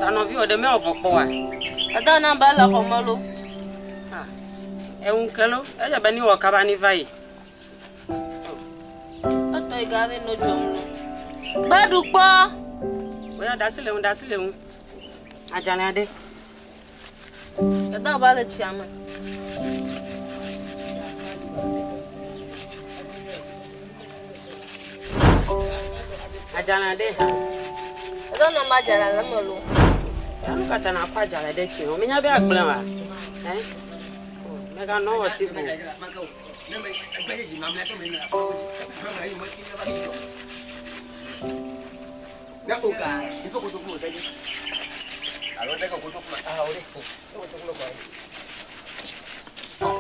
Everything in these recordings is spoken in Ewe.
Ta nɔviwò ɖe mewɔ vɔ kpɔ oa? Eda nam be ele xɔ me lo. Ah, eŋu ke lo, edze be niwɔ kaba ni va yi. Etɔ yi ga be no dzɔm lo. Gbeɖu kpɔ. Oya da asi le ŋu, da asi le ŋu. Adzalẽ aɖe. Eda ba le tsia me. Adzalẽ aɖe hã. Eda nam be adzalẽ le eme lo. Ya nu katã nakɔ adzalẽ ɖe tsi me. Menya be agblẽ oa? Ɛ? Meganɔ wɔ si ko.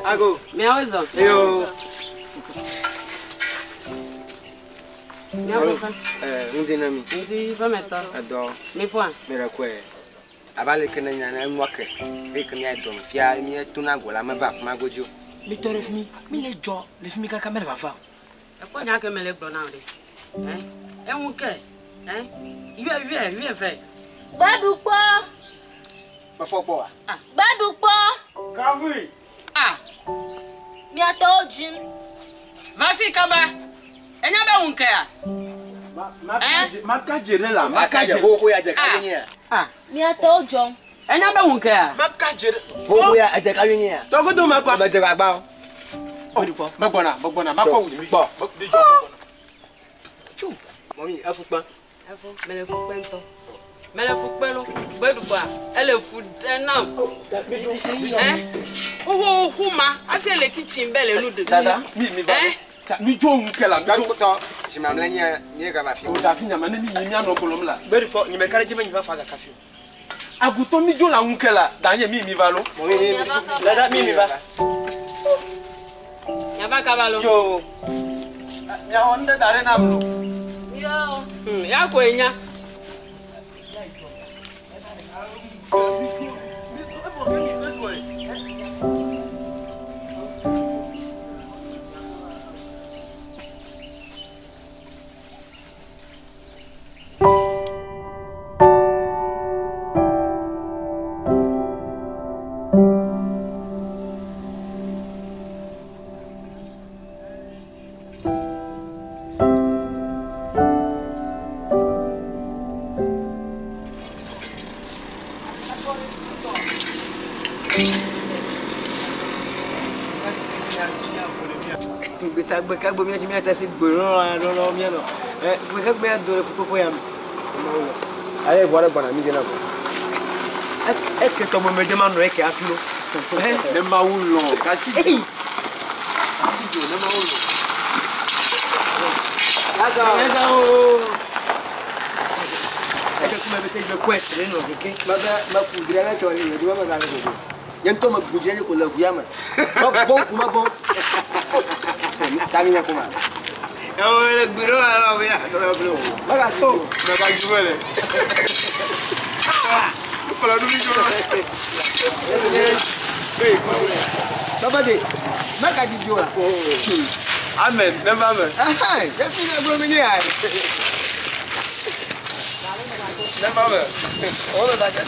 Ago. Miawo zɔ. Yo. Miawo fa. Ŋdi na mi. Ŋdi ƒe metɔ. Edɔ. Mi fɔa? Mi ɖe kɔe. Abe ale ke ne nya ne enua ke eye ke mía dɔm fia mía tona go la meva afi ma godzi o. Mi tɔ ɖe fi mi, mi le dzɔ le fi mi kaka mele vava o. Ekpɔ nya ke mele gblɔ na wò ɖe. Ɛ? Eŋu ke. Ɛ? Yɔe yɔe yɔe vɛ. Gbeɖu kpɔ. Mefɔ gbɔ wa? Gbeɖu kpɔ. Kavui. Ah. Miatɔwo dzim. Va fi kaba. Enya be ŋu kea? Maka dze ɖe la. Maka dze xoxo ya dze ka nye ya. Ah. Miatɔwo dzɔm. Enya be ŋu kea? Maka dze ɖe. Xoxo ya edze ka nye ya. Tɔgodo ma kpa. Ame dze agba o. Megbɔna, megbɔna, makɔ wu. Kpɔ. Tsu. Mɔmi efu kpẽ. Efu, mele fu kpe ŋutɔ. Mele fu kpe lo. Gbeɖu kpɔa, ele fu ɖe nam. Ɛ? Xoxoxo ma hafi ele kitchen be le nu ɖu. Dada, mi mi va. Ɛ? Mi dzo ŋu ke la, mi dzo. Tɔ, si mamlɛ nye nye gava fi. O da si nyama ne mi yi mianɔ gblɔm la. Gbeɖu kpɔ, nye meka ɖe dzi be nye va fa gaka fi o. Agutɔ mi dzo la ŋu ke la, da nye mi mi va lo. Mɔmi mi mi. Dada, mi mi va. Miava kaba lo. Yo. Miawɔ nu ɖe da ɖe nam lo. Yo. Ya koe nya. Gbetagbe mía tsi mía ta si gbe lɔlɔ lɔlɔ mía nɔ. Ɛ gbekagbe ya do le fukpekpe ya me. Aye ʋua ɖe gbɔna mi dze na vɔ. Eke tɔmɔ me de ma nɔ eke hafi lo. Ne Mawu lɔ̃, kasi dzo. Kasi dzo, ne Mawu lɔ̃. Yaga o. Eke kuma be te gbe kɔe tre nɔ keke. Mebe meku dre ɖe tsɔ le ɖo me gale gogo. Nye ŋutɔ meku dre ɖe ko le ʋu ya me. Mebɔ ku mebɔ. Ta mi nya kuma. Ewo le gbe ɖo ala be ya tɔ be o. Mega to. Mega dzu mele. Kplɔ nu mi dzo. Baba de. Mega dzi dzo la. Amen, ne va me. Aha, efi ne gblɔ mi nye ya. Ne va me. O le da ke.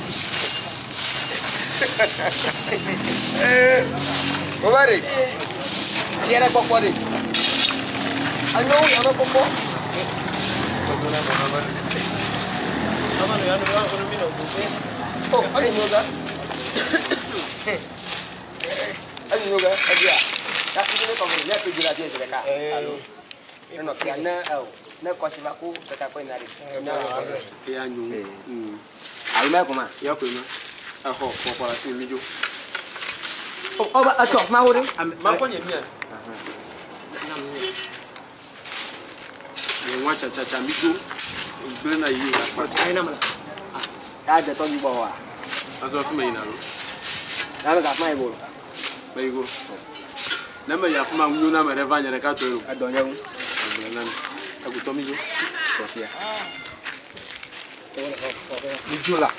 Mo va ɖe. Fia ɖe kpɔkpɔ ɖe. Anyɔwo ya me kpɔkpɔ. Oh, anyi nyoga. Anyi nyoga, edia. Kasi ne kɔme ne pe dzra dze ɖeka. Alo. Enɔ fia ne eo ne kɔsi va ku ɖeka kɔe na ɖe. Eya nyo. Alo mɛ kɔma. Ya koe ma. Exɔ kpɔkpɔ la si mi dzo. Oh, ba atɔ ma wo ɖe. Makɔ nye mia. Nye wa tsatsatsa mi dzo. Gblẽ na yi akpa. Ayi na mala. Ya dze tɔgbi gbɔ wa. Azɔ fi me yina lo. Ya me gafma yi bolo. Me yi go. Ne me yi afi ma ŋu na me ɖe va nye ɖeka tɔe lo. Edɔ nye ŋu. Egblẽ na mi. Egutɔ mi dzo. Sɔfia. Mi dzo la.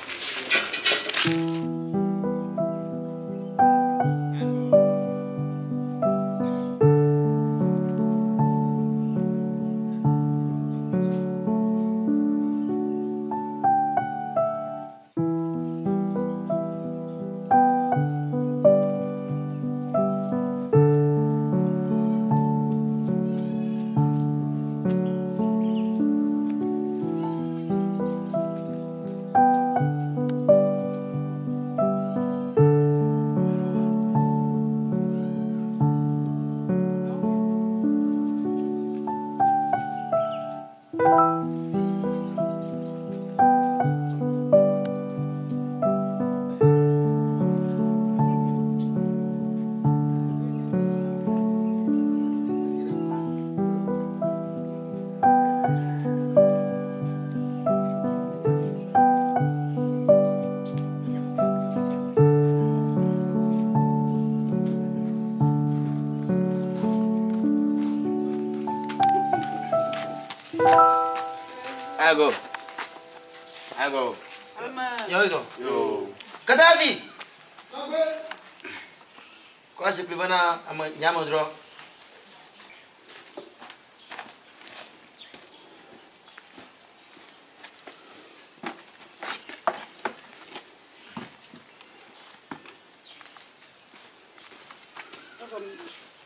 Ago. Ago. Yawo Yo. Kadafi. Kɔ zikpui bena ame nyame drɔ.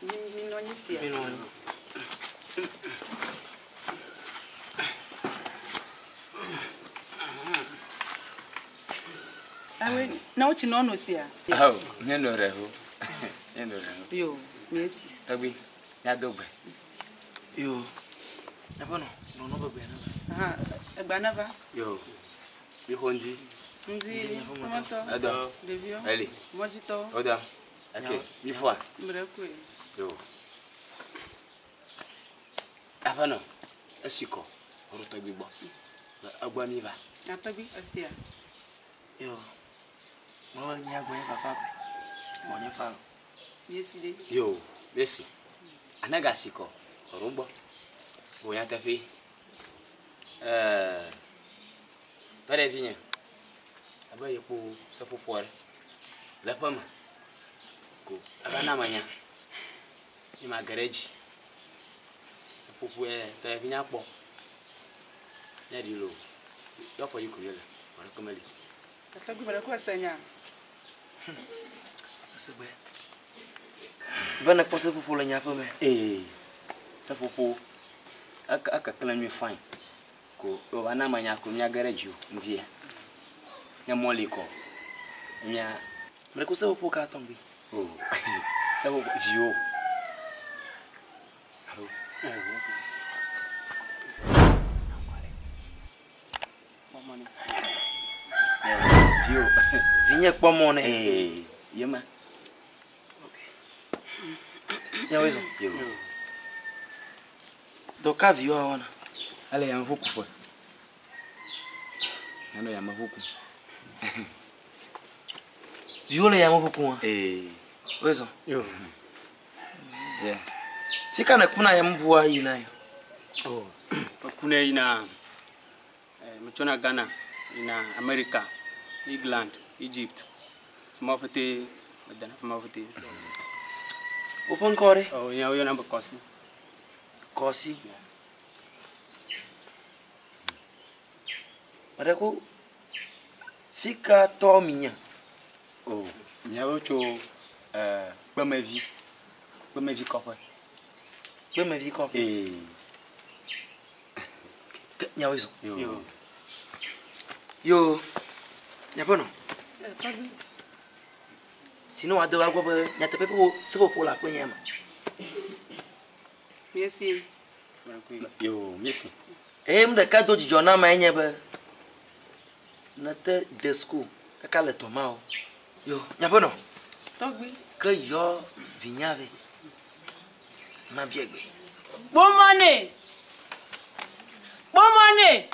Mi nɔ anyi sia. Mi nɔ anyi. Awe, na wotsi nɔ no sia. Awo, nye no re ho. Nye no re ho. Yo, mi esi. Tɔgbi, nya do gbe. Yo. Nyaƒe nɔ nɔ nɔ begbe na. Aha, egba ne va. Yo. Mi xɔ ŋdi. Ŋdi, ƒometɔ. Edɔ. Ɖeviwo. Eli. Mɔdzitɔwo. Oda. Ok, mi fɔa. Mre koe. Yo. Aƒenɔ, esi kɔ, xɔ ɖo tɔgbi gbɔ. Egbɔ mi va. Nyatɔgbi, esia. Yo. Mɔ nye agbe nye fafa koe. Mɔ nye fa lo. Mi esi ɖe. Yo, esi. Anaga si kɔ, xɔ ɖo gbɔ. Wò nyateƒe. Tɔ ɖe vinye. Abe yekpo seƒoƒo aɖe le ƒe me. Ko eva na menya. Nye ma ge ɖe edzi. Seƒoƒo ye tɔ ɖe vinye akpɔ. Ne ɖi lo. Yɔ fɔ yi ko le. Wɔ ɖeke meli. Nyatɔgbi me ɖe ko ese nya. Esegbe. Be ne kpɔ seƒoƒo le nyaƒe me. Ee, seƒoƒo eke klẽ nyuie fine. Ko wòva na menya ko mía ge ɖe dzi o ŋdia. Ne mɔli kɔ. Mía. Me ɖe ko seƒoƒo ka tɔgbi. O, seƒoƒo viwo. Alo. Viwo. Vinye kpɔ mɔ nɛ. Ee, ye ma. Nyawoe zɔ. Yo. Dɔ ka viwoa wɔna? Ale yameʋu kuƒe. Nyanɔ yameʋu kum. Viwo le yameʋu kum wa? Ee. Woe zɔ. Yo. Yeah. Fika ne kuna yameʋua yina yo? Oh, mekuna yina metsɔna Ghana, yina America, England, Egypt. Fi ma ƒete medana fi ma ƒete. Woƒe ŋkɔ ɖe? Oh, nye woyɔna be Kɔsi. Kɔsi. Me ɖe ko fika tɔ mi nye? O, míawo tso Kpemevi, Kpemevi kɔƒe. Kpemevi kɔƒe. Ee. Ke miawoe zɔ. Yo. Yo, miaƒe nɔ. Si ne wòade woagbɔ be nyateƒe ƒe seƒoƒo le aƒe nye me. Míesi. Yo, míesi. Eye nu ɖeka do dzidzɔ na ame nye be nete de suku kaka le dɔ ma o. Yo, miaƒe nɔ. Tɔgbi. Ke yɔ vinya vɛ. Mabia gbe. Kpɔmɔne. Kpɔmɔne.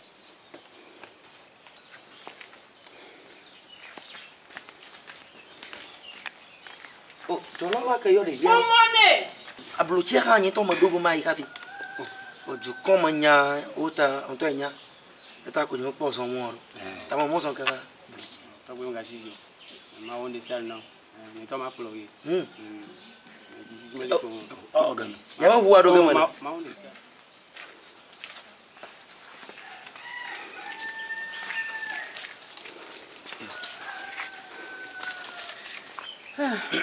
O, dzɔla wa ke yɔ ɖevia. Kpɔmɔne. Ablotsia hã nye ŋutɔ meɖo be mayi hafi. O dukɔ me nya wota ŋutɔ nya. Eta ko nye mekpɔ zɔ mɔ ɖo. Ta me mɔ zɔ ke va. Tɔgbi megasi dzi o. Mawo ɖe sia ɖe na wo. Nye ŋutɔ makplɔ ye. Ɔ, game. Nye me ʋua ɖo ge me ɖe. Mawo ɖe sia.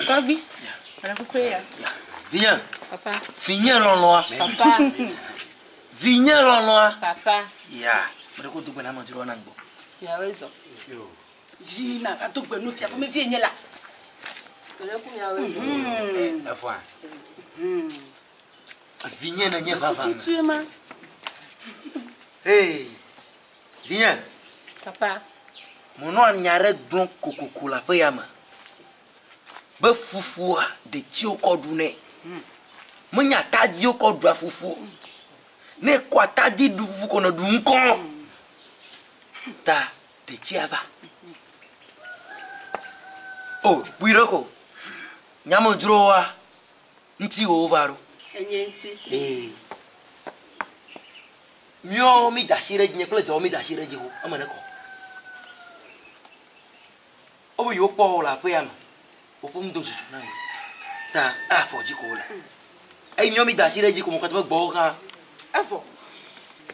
Tɔgbi. Ala kuku ya. Vinye. Papa. Vinye lɔlɔa. Papa. Vinye lɔlɔa. Papa. Ya. Meɖe ko do gbe na amedzrowo na ŋgbɔ. Miawoe zɔ. Zi na va do gbe nu fia ƒomevi enye la. Mele ku miawoe zɔ. Efɔa. Vinye nenye vava. Tutue ma. Hey. Vinye. Papa. Menɔa nya ɖe gblɔm kokoko le aƒe ya me. Be fufua detiwo kɔ ɖu nɛ. Menye atadiwo kɔ ɖua fufu o. Ne ekɔ atadi ɖu fufu ko ne ɖu ŋkɔ. Ta detsia va. O, kpui ɖe ko. Nyamedzrowoa, ŋuti wo va ɖo. Enye ŋuti. Ee. Míawo mi da asi ɖe dzi, nye kple dɔwɔ mi da asi ɖe dzi xo. Eme ne kɔ. Wobe yewo kpɔ wo le aƒe ya me. Woƒe nu do dzidzɔ na yewo. Ta afɔ dzi ko wole. Eye míawo mi da asi ɖe dzi ko mekɔ teƒe gbɔwo hã. Evɔ.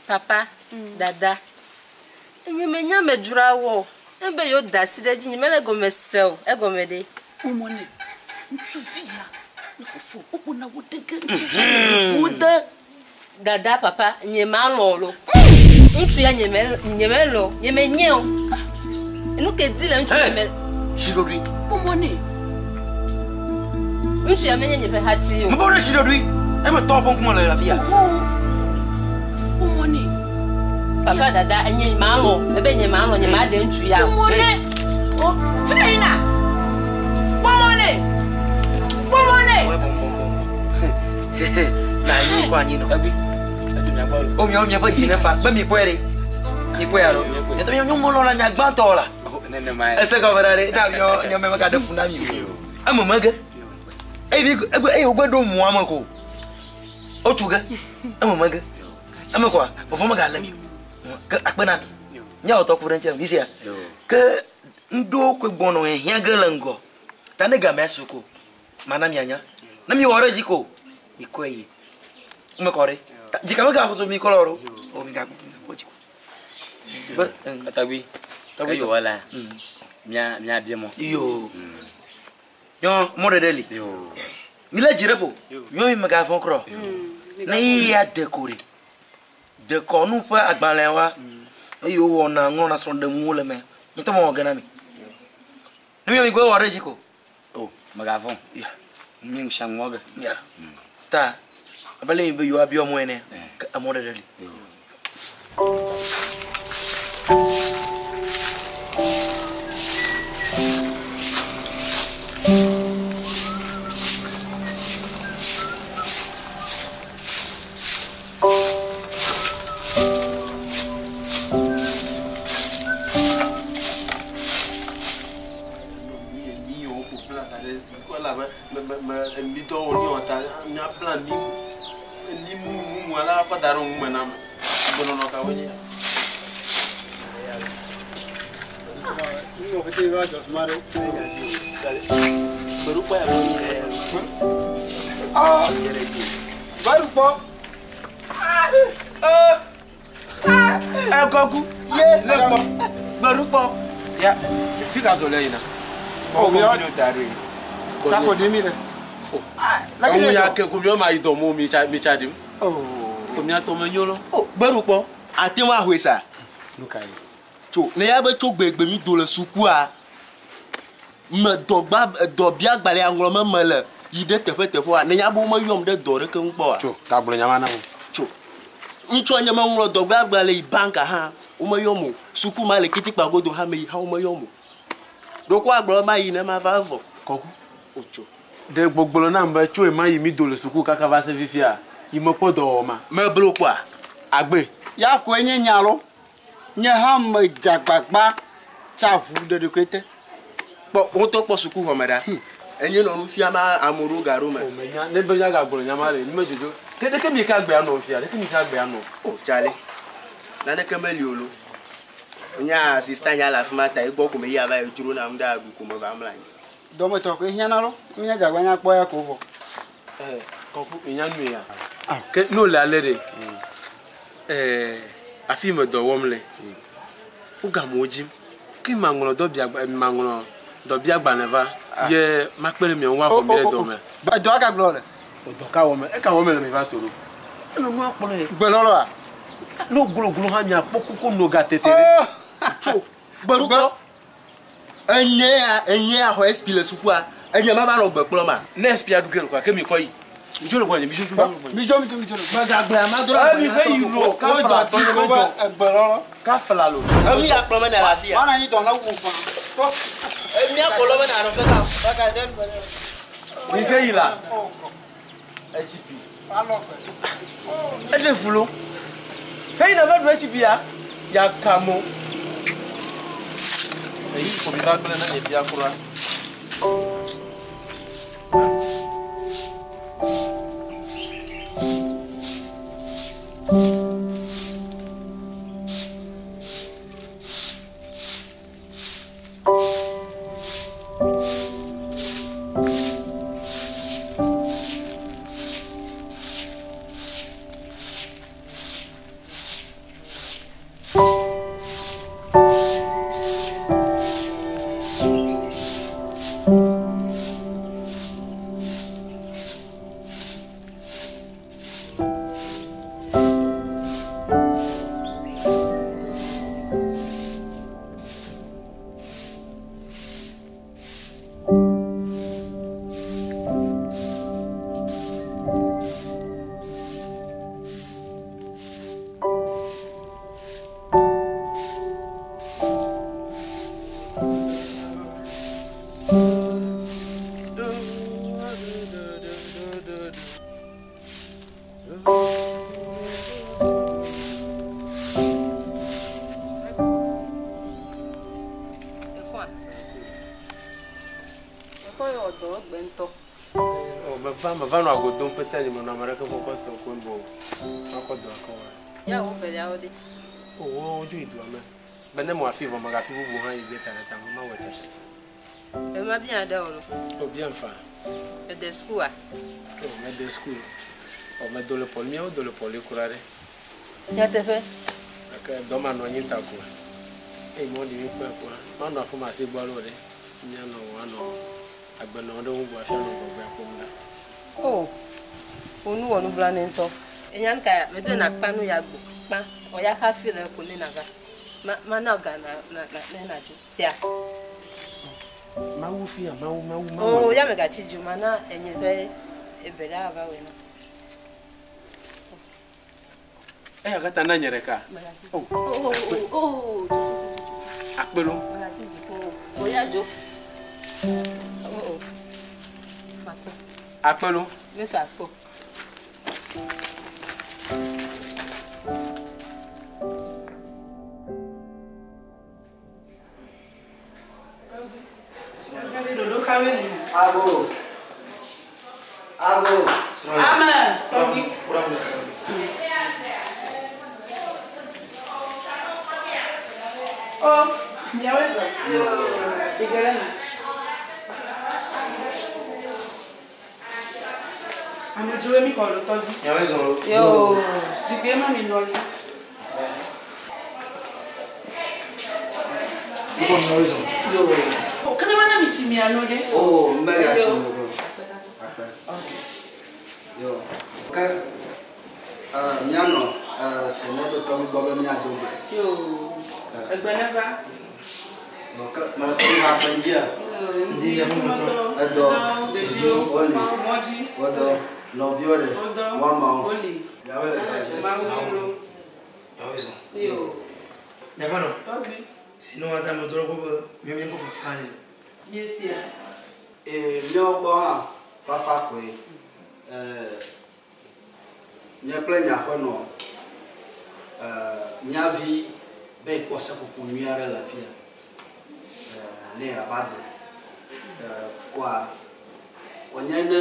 Papa, dada. Enye menya medzroa wɔ o. Ebe yewo da asi ɖe dzi nye mele gɔme se o. Egɔme ɖe. Kpɔmɔne. Ŋutsuvi ya. Ne fofo wokpɔna wo ɖe ge ŋutsuvi ya ne fofo de. Dada, papa, nye ma lɔ̃ lo. Ŋutsu ya nye me nye me lɔ̃. Nye me nye o. Nu ke di le ŋutsu me. Tsi ɖoɖoe. Kpɔmɔne. Ŋutsu ya menye nye ƒe hati o. Mebɔ ɖe tsi ɖoɖoe. Eme tɔ ƒe ŋkume le afi ya. Kpɔmɔne. Papa, dada, nye ma lɔ̃. Ebe nye ma lɔ̃, nye ma ɖe ŋutsu ya o. Kpɔmɔne. O, fi ka yina? Kpɔmɔne. Kpɔmɔne. Na anyi kɔ anyi nɔ. O miawo miaƒe dzi ne fa. Be mi kpɔe ɖe. Mi kpɔe alo. Nye tɔ miawo nyɔnu lɔ̃na nya gbãtɔ la. Nenema ye. Ese gɔme ɖa ɖe. Ta miawo nye me megaɖe fu na mi o. Eme mege. Eye mi egbe eye wogbe ɖo mɔa me ko. Wotu ge. Eme mege. Eme kɔa vɔvɔ megale mi o. Ke akpe na mi. Míawɔ tɔ ku ɖe ŋuti mi sia. Ke ŋɖewo koe gbɔnɔ hiã ge le ŋgɔ. Ta ne gamea su ko. Mana mianya. Ne mi wɔ ɖe dzi ko. Mi kɔe yi. Eme kɔ ɖe. Ta dzika megaxɔ mi kɔ lɔ ɖo. O mi gakpɔ mi gakpɔ dzi ko. Be Tɔgbi. Tɔgbi Ke yewoa la, mía míabia mɔ. Yo. Nyɔ mɔ ɖeɖe li. Yo. Mi le dzi ɖe ƒo. Nyɔ mi megavɔ̃ kura o. Ne eya de ko ɖe. Dekɔnu ƒe agbalẽa eye wowɔna ŋlɔna srɔ̃ɖeŋuwo le eme. Nye ŋutɔ mewɔ ge na mi. Ne mi gbe wɔ ɖe dzi ko. O, megavɔ̃. Mi ŋusia ŋu wɔ ge. Ya. Ta abe le mi be yewoabiɔ mɔ ene. Ke emɔ ɖeɖe li. Gbeɖukpɔ. Ekɔku. Ye le kpɔ. Gbeɖukpɔ. Ya, fi ka zɔ le yina? O mi Tsako di mi le. Eŋu ya ke ko miɔ ma yi dɔ mo mi tsa mi tsa ɖim. Ko mia tɔ me nyo lɔ. Gbeɖukpɔ, ate ŋu ahoe sa. Nu ka ye? Tso ne ya be tso gbegbe mi do le sukua, me dɔgba dɔbiagbalẽa ŋlɔ me me le yi ɖe teƒe teƒewoa, ne ya be womeyɔm ɖe dɔ ɖeke ŋu kpɔ oa. Tso gagblɔ nya ma na wo. Tso ŋutsua nye meŋlɔ dɔgbeagbalẽ yi banka hã womeyɔm o. Suku ma le Kitikpa godo hã meyi hã womeyɔm o. Ɖoko agblɔ be mayi ne mava evɔ. Kɔku. Otso. Ɖe gbɔgblɔ nam be tso ema yi mi do le suku kaka va se fifia, yi mekpɔ dɔwɔwɔ ma. Meblo kpɔa? Agbe. Ya koe nye nya lo. Nye hã medze agbagba tsa ʋu ɖe ɖokoe te. Kpɔ wo ŋutɔ kpɔ sukuxɔme ɖa. Enye nɔ nu fiam ame ɖewo ga ɖo me. O menya ne be miagagblɔ nya ma ɖe, nu medzodzo. Ke ɖeke mi ka agbea nɔ fia, ɖeke mi ka agbea nɔ. O tsale. Naneke meli o lo. Nya sista nya le afi ma ta egbɔ ko meyi ava yi dzro na nu ɖe aɖu ko meva mlɔ anyi. Dɔmetɔ koe hiã na lo. Míadze agbagba míakpɔ ya ko vɔ. Kɔku enya nu ya. Ke ne wòle ale ɖe, afi me dɔ wɔm le, wogamewo dzim. Ke maŋlɔ dɔbiagba maŋlɔ dɔbiagbalẽ va ye makpe ɖe miawo woaxɔ mi ɖe dɔ me. Ba dɔ aka gblɔ le. Dɔ ka wɔm eka wɔm le mi va to ɖo. Eno nua kplɔ ye. Gbelɔlɔa. No gloglo hã miakpɔ kuku no ga tete ɖe. Tso gbeɖukpɔ. Enye ya enye ya xɔ SP le sukua. Enye ma va nɔ gbe kplɔ ma. Ne SP aɖu ge le koa ke mi kɔ yi. Mi dzo le gbɔnye mi dzo dzo. Mi dzo mi dzo mi dzo. Megagblẽ ama do ɖe. Mi ƒe yi lo kafla tɔ ne me dzɔ. Egbelɔlɔ. Kafla lo. Enu ya kplɔ me ne le afi ya. Mana anyi dɔ na wu fa. Enu ya kplɔ me ne anɔ fɛ ka. Mi ƒe yi la. HP. Eɖe fulo. Heyi na va ɖu HP ya. Ya kamo. Eyi ko mi va gblẽ na nye fia kura. Meva nɔ ago dom pete nye menɔ ame ɖeke kɔkɔ se ko bo makɔ dɔ akɔ wa. Ya wo veliawo ɖe. O wo wodzo yi dua me. Be ne mo afi vɔ megafi bubu hã yi ge ta ɖe ta me mawɔ tsatsa. Ema bia ɖe o lo. O bia fa. Ede sukua. O mede sukuu. O medo le pɔli míawo do le pɔli kura ɖe. Nyateƒe. Gake dɔ ma nɔ anyi ta ko. Eye mɔ ɖi mi kpɔe kpɔa. Manɔ aƒe me asi gbɔ alo ɖe. Míanɔ anɔ agbenɔ ɖe ŋu gbɔ hafi anɔ gbɔgbɔa kpɔm ɖa. O, wo nu wɔ nublanui ŋutɔ. Enya nu ka ya mede na kpa nu ya gbo kpa o ya hafi le ko ne nava. Ma ma na ga na na na ne na dzo sia. Mawu fia mawu mawu mawu. O ya me gatsi dzo ma na enye ƒe evelia ava wɔe na. Eya katã na nye ɖeka. O o o o. Akpelo. Megatsi dzi ko o ya dzo. O o. Makpɔ. Akpelo. Mesɔ akpɔ. Ago. Ago. Amen. Tɔgbi. O, miawoe zɔ. Igere na. Amedzroe mi xɔ le tɔgbi. Miawoe zɔ lo. Yo. Zikpui ma mi nɔ li. Mikɔ miawoe zɔ. Yo. O kene ma na mi tsi mia no ɖe. O, mega tsi no o. Akpe. Yo. Ke míanɔ sene ɖo tɔgbi gbɔ be míado gbe. Yo. Egbe ne va. Ke mele fi va kpe ŋdzia. Ŋdi nye ƒometɔ. Edɔ. Ɖeviwo. Woli. Mɔdzi. Wodɔ. Nɔviwo ɖe. Wodɔ. Woamawo. Woli. Miawoe le dɔ dzi. Mawu yo. Miawoe zɔ. Yo. Miaƒe nɔ. Tɔgbi. Sinu wa ta me drɔ gbɔ be míawo míaƒe fafa le. Míesia. Ee, míawo gbɔ hã fafa koe. Nye kple nye aƒenɔ, mía vi be kpɔ seƒoƒo nyui aɖe le afia. Ne yeava do. Kɔa, wònye ne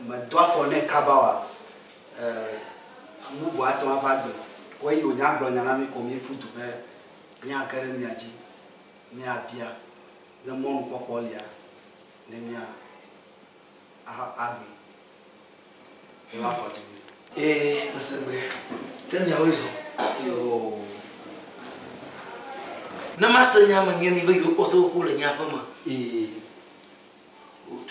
medo afɔ nɛ kaba oa, nu bubu ate ŋu ava gbe. Ko eyi wònya gblɔ nya na mí ko míeƒu du be míage ɖe mia dzi, míabia ne mɔnukpɔkpɔ lia ne mía agbe. Eva afɔ dzi. Ee, mese gbe. Ke miawoe zɔ. Yoo. Ne mase nya me nyuie mi be yewo kpɔ seƒoƒo le nye aƒe me. Ee. Good.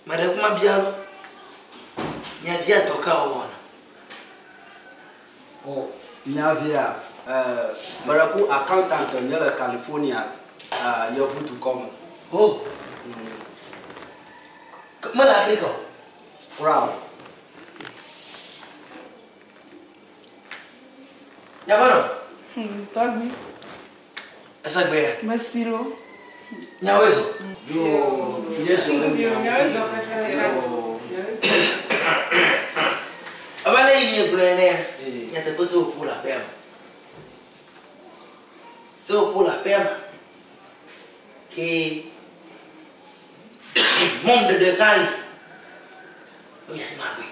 Meɖe kuma bia lo. Mia via dɔ ka wòwɔna? O, mía via, meɖe ku accountant nye le California, yevu dukɔ me. Oh. Mele Afrika o. Kura o. Miaƒe nɔ. Tɔgbi. Ese gbe ya. Mesi lo. Miawoe zɔ. Yo, míezɔ le Yo, miawoe zɔ kɛkɛkɛ. Yo. Miawoe zɔ. Abe ale yi miegblɔe enea, nyateƒe seƒoƒo le aƒea me. Seƒoƒo le aƒea me. Ke mɔnuɖeɖe hã li. Be miate ŋu agbee.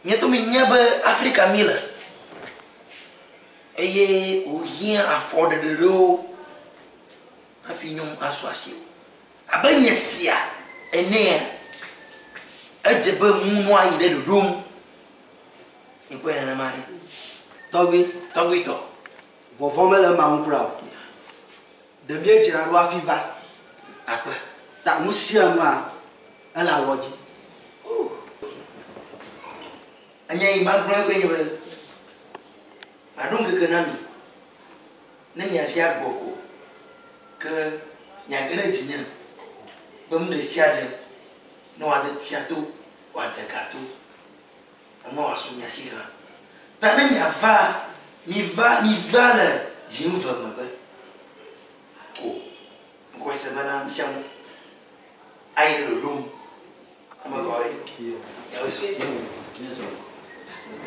Míato minya be Afrika mi le eye wòhiã afɔɖeɖe ɖewo hafi nyɔnu asu asi o. Abe nye fia enea, edze be nu ayi ɖe ɖoɖo nu. Mikpɔe nenema ɖe. Tɔgbi. Tɔgbitɔ. Vɔvɔ̃ mele ema ŋu kura o. Ɖe míedzra ɖo hafi va. Akpe. Ta nu sia nua, ele alɔ dzi. Enya yi magblɔ egbe nye be, maɖo ŋkeke na mi ne mia via gbɔ ko ke miage ɖe dzinye be nu ɖe sia ɖe ne wòade fia to, wòade ga to, enua wòasu mia si hã. Ta ne miava, miva, miva le dziŋve megbe ko ŋkɔe se bena nu sia nu ayi ɖe ɖoɖo nu. Ame kawo ɖe? Miawoe zɔ.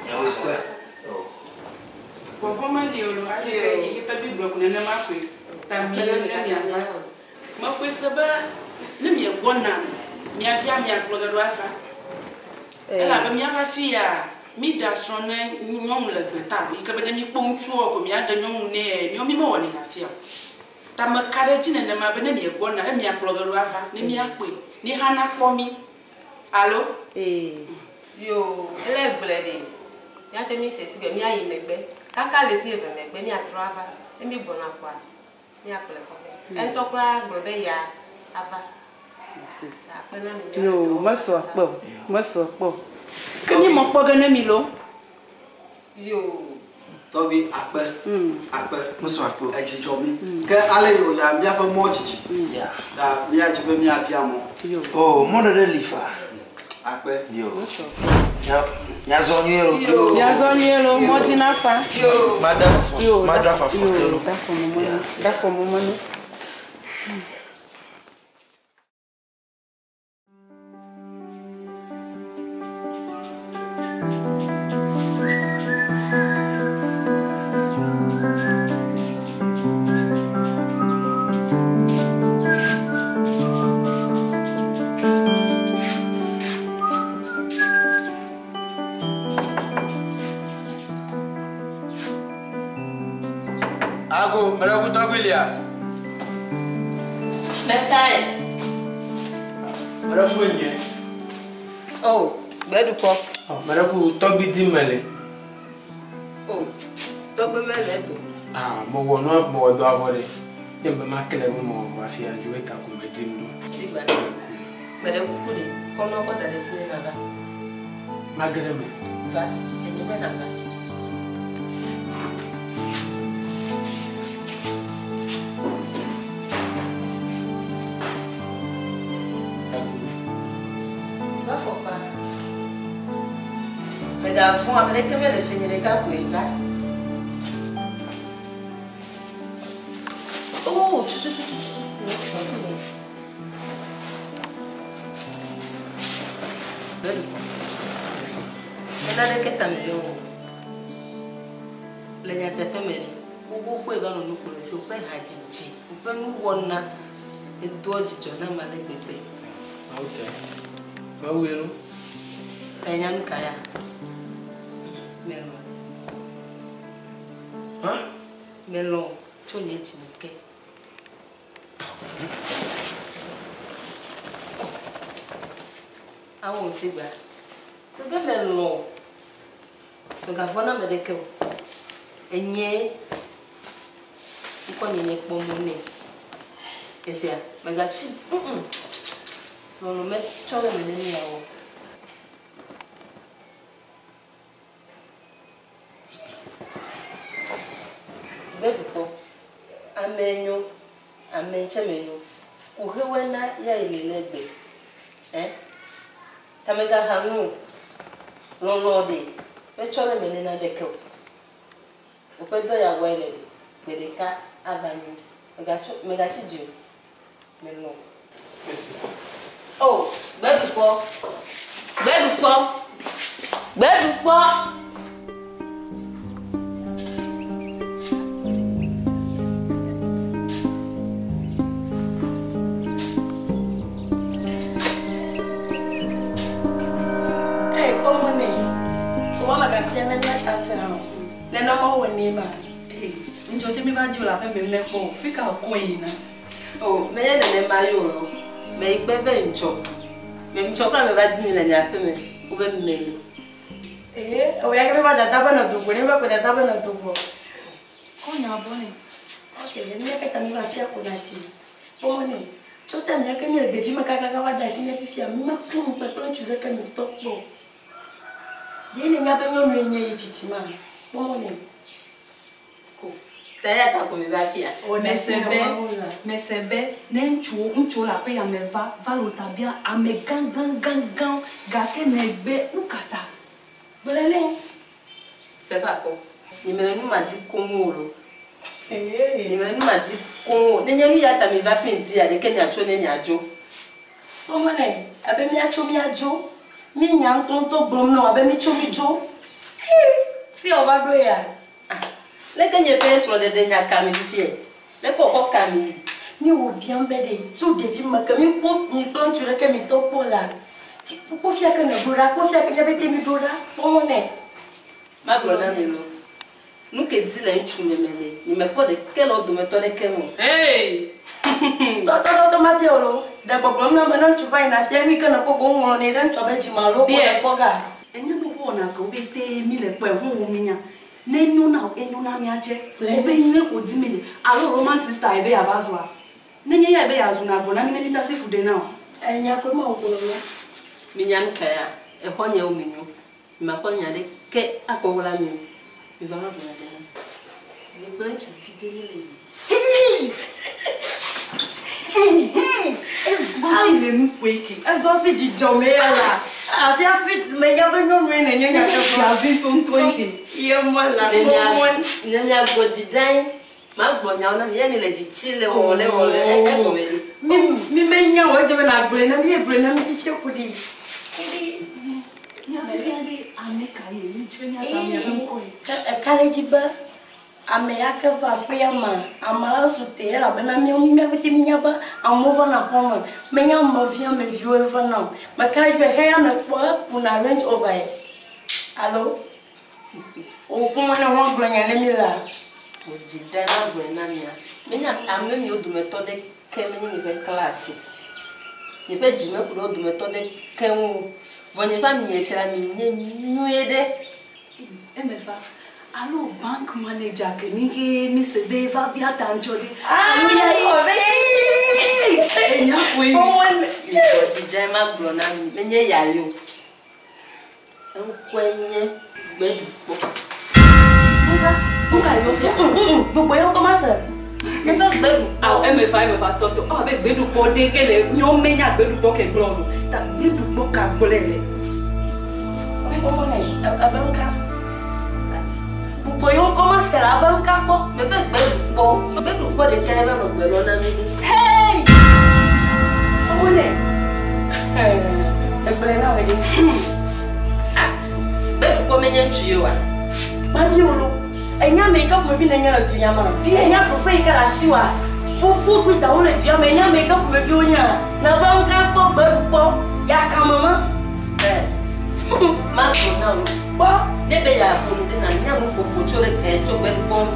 Miawoe zɔ. Vɔvɔ̃ meli o lo, ale ke yi ke tɔgbi gblɔ ko nenema koe. Ta mi ne miava. Meƒoe se be ne miegbɔna, mia via miakplɔ ge ɖo ava. Elabe míava fi ya, mi ɖe srɔ̃ ne nyɔnu le gbeta o. Yi ke be ne mikpɔ ŋutsuwo ko miaɖe nyɔnu nɛ, míawo mi mewɔnɛ le afia o. Ta meka ɖe edzi nenema be ne miegbɔna, ne miakplɔ ge ɖo ava, ne míakpɔe, ne hã nakpɔ mi. Alo? Ee. Yo, ele gblɔe ɖe. Míatse mi se si be míayi megbe. Kaka le ti eve megbe míatrɔ ava. Ne mi gbɔna kɔa, míakplɔe kɔ vɛ. Eŋutɔ kura gblɔ be ya ava. Akpe na mi. Yo, mesɔ akpe o. Mesɔ akpe o. Ke mi mɔ kpɔ ge ne mi lo. Yo. Tɔgbi akpe. Akpe. Mesɔ akpe o. Etsi dzɔ mi. Ke ale yi wòle míaƒe mɔ dzidzi. Ta míadzi be míabia mɔ. Oh, mɔɖeɖe li fa. Akpe. Yo. Miazɔ nyuie lo. Miazɔ nyuie lo, mɔ dzi na fa. Mada afɔ. Mada afɔ afɔ te lo. Da afɔ mɔmɔ nu. Da afɔ mɔmɔ nu. Ago, mele ku tɔgbi lia. Mɛtae. Mele ku enye. Oh, gbɛdukɔ. Ɔ, me ɖe ku tɔgbi dim mele. O, tɔgbi mele edo. Ah, mewɔ nua mewɔ dɔ avɔ ɖe. Ye be makle be mewɔ vɔ hafi adzo eta ko medim ɖo. Sigba. Me ɖe kuku ɖe, kɔ nua kɔ da ɖe fi ne nava. Mage ɖe me. Va, enye be nava. Va fɔkpa. Mègavɔ̃, ame ɖeke mele fi nye ɖeka koe va. Oh, tu, tu, tu, tu, tu. Mena ɖeke ta me o. Le nyateƒe me ɖe, woƒe va nɔ nu kplɔm tso woƒe hadzidzi, woƒe nuwɔna edoa dzidzɔ nam ale gbegbe. Mawu tɛ. Mawu ye nu. Ta nya nu ka ya? Melɔ̃. Hã? Melɔ̃ tso nye dzime ke. Awo ŋusigba. Mebe melɔ̃. Megavɔ̃ na ame ɖeke o. Enye ŋkɔ nye nye kpɔ mɔ nɛ. Esia megatsi lɔlɔ̃ metsɔ ɖe me ne míawɔ. Gbedukɔ, ame nyo, ame ŋtsɛ menyo. Kuxewɔe na ya yi le le gbe. Eh? Tamegaha nu o. Lɔlɔ̃ ɖe metsɔ ɖe me ne naneke o. Woƒe dɔ ya wɔe le ɖe. Gbe ɖeka ava nyo. Megatso megatsi dzi o. Melɔ̃. O, gbedukɔ. Gbedukɔ. Gbedukɔ. Ee, kpɔmɔ ne. Wò magafia ne míata se hã o. Nenema wɔ nɛ ma. Ŋutsɔ tse mi va dzo le aƒe me mekpɔ o. Fi ka wòkɔe yina? O, menye nenema ye o lo. Meyi kpe be ŋutsɔ. Me ŋutsɔ kura me va di mi le nye aƒe me. Wobe meli. Ee, ewɔ ya ke mi va dada be nɔ dogo ne mi va kpe dada be nɔ dogo. Kɔ nya bɔ nɛ. Ok, mía katã mi va fia ko na si. Kpɔmɔ ne. Tso ta mía ke mi le ɖevi me kakaka va da asi ne fifia mi mekpɔ nu kpekpe ŋutsu ɖeke mi tɔ kpɔ o. Ɖe ne nya be nyɔnue nye yi tsitsi ma. Kpɔmɔ ne. Ko. Ta ya ta ko mi va fia. Mese be, mese be ne ŋutsuwo ŋutsuwo le aƒe ya me va va le ta bia ame gã gã gã gã gake negbe nu ka ta? Gblɔ ne. Sefa kɔ. Nye mele nu ma di koŋ o lo. Nye mele nu ma di koŋ o. Nenye nu ya ta mi va fi ŋdi ya ɖeke miatso ne miadzo. Kpɔmɔ ne abe míatso míadzo. Mi nya ŋutɔŋutɔ gblɔm na wo abe mitso midzo. Fi ya wova ɖo ya. Leke nye ƒe srɔ̃ɖeɖe nya ka mi fifie? Leke wòkɔ ka mi? Mi wò biam be ɖe tso ɖevi me ke mi kpɔ mi kple ŋutsu ɖeke mi tɔ kpɔ la. Kpɔ fia ke ne ɖo ɖa, kpɔ fia ke míabe te mi ɖo ɖa. Kpɔmɔ ne. Magblɔ na mi lo. Nu ke di le ŋutsu nye me le, nye mekpɔ ɖeke le wo dometɔ ɖeke me o. Hey! Tɔtɔtɔtɔ ma bia o lo. Ɖe gbɔgblɔm na be ne ŋutsu va yina fia nu yi ke ne kpɔ ko woŋlɔ nɛ ɖe ŋutsua be dzime alo ko ne kpɔ ga. Enye nu wɔna ke wobe te mi le kpɔe ho wo minya. Ne nyo na enyo na miatse. Wobe nyuie ko di mi le. Alo Roman sister ebe yava zua. Ne nye ya ebe yazu na gbɔ na mi ne mi ta si fu ɖe na o. Enya koe ma wo gblɔ na. Minya nu ka ya? Exɔ nyewo mi nyo. Makpɔ nya ɖeke akɔ wla mi o. Mi va va gblɔ ɖe na. Nye kple ŋutsuvi ɖe mi le yi. Ezɔ le nu ƒoe ke. Ezɔ fi dzidzɔ me ya la. Afi afi menya be nyɔnue nenye nyateƒe. Fiavi ŋutɔŋutɔe ke. Ye me la kpɔmɔ. Ne miagbɔ dzi ɖe anyi. Magblɔ nyawo na mi ye mi le dzi tsi le wɔwɔ le wɔwɔ le egɔme ɖi. Mi mi menya o edze be na gblɔe na mi ye gblɔe na mi fifia ku ɖi. Miaƒe ɖe ame ka ye mi dzi be miazã miaƒe ŋkɔ ye. Ke eka ɖe dzi be ame ya ke va aƒea me amea su te elabena míawo míaƒe te mínya be amewo vana xɔ me menya amevi ameviwo vana o. Meka ɖe dzi be xeya me kpɔ ekuna Range Rover ye alo wòkpɔmɔ ne wɔn gblɔ nya ne mi la. Wò dzi ɖe na gblɔe na mia. Menya ame miwo dometɔ ɖeke menye miƒe class o. Miƒe dzi meku ɖe wo dometɔ ɖeke ŋu o. Vɔ nye ƒe amie tse la mi nye nyuie ɖe. Eme va. Alo bank manager ke mi ke mi se be va bia ta ŋtsɔ ɖe. Ah, Alo ya xɔ be. Enya koe. Mi gbɔ dzi ɖe ma gblɔ na mi. Menye ya ye o. Eŋkɔe nye gbeɖukpɔ. Nka yɔ fia. Gbogbo yɛ ŋkɔ ma se. Eƒe gbeɖukpɔ. Awo eme va eme va tɔtɔ. Awo be gbeɖukpɔ ɖe ke le nyɔ menya gbeɖukpɔ ke gblɔ o. Ta gbeɖukpɔ ka gblɔe le. Ebe ebe ŋka. Gbogbo yɛ ŋkɔ ma se la ebe ŋka kpɔ. Meƒe gbeɖukpɔ. Gbeɖukpɔ ɖeka ye be me gbe lɔ na mi ɖo. Hey! Ɔmɔ nɛ. Egblẽ na wɔ ɖe. Ah, gbeɖukpɔ menye ŋutsu ye oa? Mabi wolo. Enya me yi ke ƒomevi nenye le du ya me. Enya teƒe yi ke le asi wa. Fofo kple dawo le du ya me. Enya me yi ke ƒomevi wonya. Na be ŋka kpɔ gbeɖukpɔ yakame ma. Ɛ, magblɔ na wò. Kpɔ, ne be yeaƒo nu ɖe na nya nu ƒoƒo tso ɖe ɛ tso gbeɖukpɔ ŋu.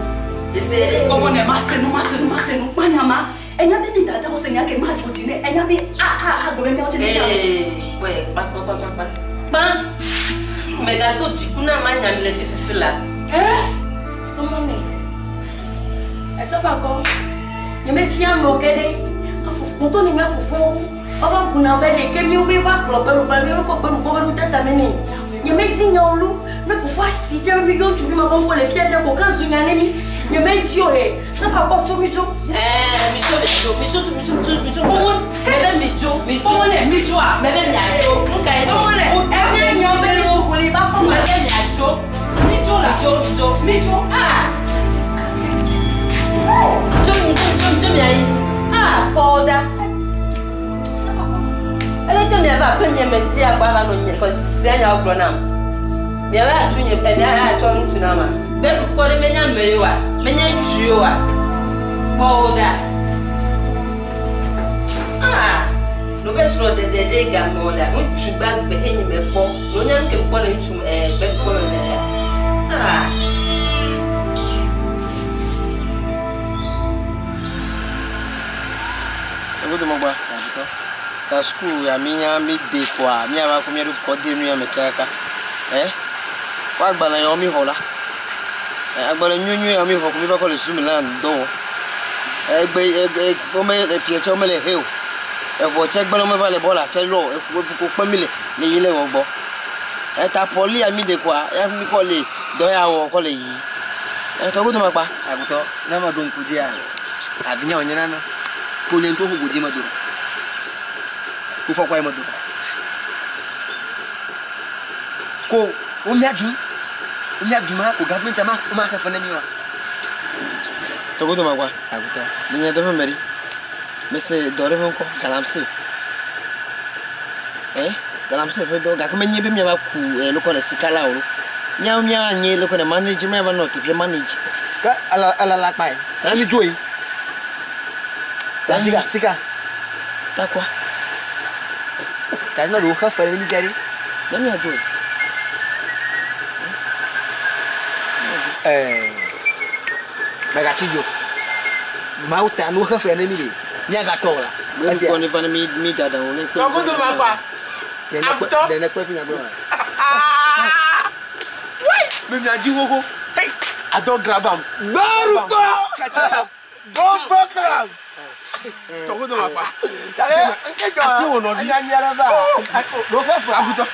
Ese ɖe. Kpɔmɔ ne ma se nu ma se nu ma se nu kpanya ma. Enya be mi dada wo se nya ke ma dzɔ dzi ne. Enya be a a a gblɔ be miawo tse ne nya. Ee, kpɔe kpa kpa kpa kpa kpa. Kpa. Mègado dziku na ma nya mi le fififi la. Ɔmɔ nɛ. Ese ƒe akɔ. Nye me fia amewo ke ɖe. Afofo ŋutɔ ne nya fofowo. Woava buna be ɖe ke míawo be va kplɔ gbeɖukpɔ míawo kɔ gbeɖukpɔ be nutata me nɛ. Nye me di nyawo lu. Ne fofoa si fia be mi yɔ ŋutsuvi ma ƒe ŋkɔ le fiafia ko ke zu nya ne mi. Nye me di o he. Se ƒe akɔ tso mi tso. Ɛɛ, mitso miadzo, mitso mitso mitso mitso. Mebe midzo, midzo. Kpɔmɔ ne mitsoa. Mebe miadzo. Nu ka ye dzɔ? Kpɔmɔ ne eme nyawo be nu ba fɔ ma. Mebe miadzo. Mitso la. Midzo, midzo. Mitso. Ah! Tso mitso mitso mitso miayi. Ah, kpɔ wo ɖa. Eleke miava aƒe nye me ŋuti akpa va nɔ nye kɔ sia nyawo gblɔ nam. Miava atsu nye ɛ miava atsɔ ŋutsu na ma. Gbeɖukpɔ ɖe menye ame ye oa? Menye ŋutsu ye oa? Kpɔ wo ɖa. Ah! No be srɔ̃ ɖeɖe ɖe game o la, ŋutsu gbagbe he nye mekpɔ. No nya nu ke mekpɔ le ŋutsu ɛ gbeɖukpɔ me ɖeɖea. Ah! Egodemɔgba. Ta suku ya mi nya mi de koa mi ava ko mi ɖo kɔ de nu ya me kaka. Ɛ? Wa agbalẽ yawo mi xɔ la. Ɛ agbalẽ nyuinyui yawo mi xɔ ko mi va kɔ le su mi la dɔ wɔ. Egbe e fome efia tse womele he o. Eʋɔ tse gblẽ womeva le bɔla tse lɔ efu ko kpe mi le le yi le wɔ gbɔ. Eta pɔli ya mi de koa ya mi kɔ le dɔ ya wɔ kɔ le yi. Etɔ godomagba. Agutɔ, ne meɖo ŋku dzia, avinya wònye nana. Ko nye ŋutɔ ƒo godzi medo ɖa. Ko fɔkpa ye medo ɖa. Ko womia dzu, womia dzu ma ko gavmɛntia ma woma xe fe ne mi wa. Tɔ godomagba. Agutɔ. Le nye dɔ ƒe me ɖe. Mese dɔ ɖe ƒe ŋkɔ galamsey. Ɛ galamsey ƒe dɔ gake menye be miava ku ɛ lokɔ le sika la o. Miawo mianye lokɔ ne manage miava nɔ teƒe manage. Ke ele ele la kpa ye. Na mi dzo yi. Ta fika fika. Takwa. Ta ne ɖewo xe fe ne mi fia ɖe. Ne miadzo yi. Ɛɛ megatsi dzo. Mawu ta nu xe fe ne mi ɖe. Miagatɔ o la. Gbeɖukpɔ ne va ne mi mi dada wo ne. Tɔgodomagba. Agutɔ. Ɖe ne kpe fi nyagblɔ ma. Wai! Me mia dzi xoxo. Hey! Adɔ grabam. Gbeɖukpɔ. Bombo club. Tɔgodomagba. Asi wo nɔvi. Enya nyui aɖe va. Ɖo xe fe. Agutɔ.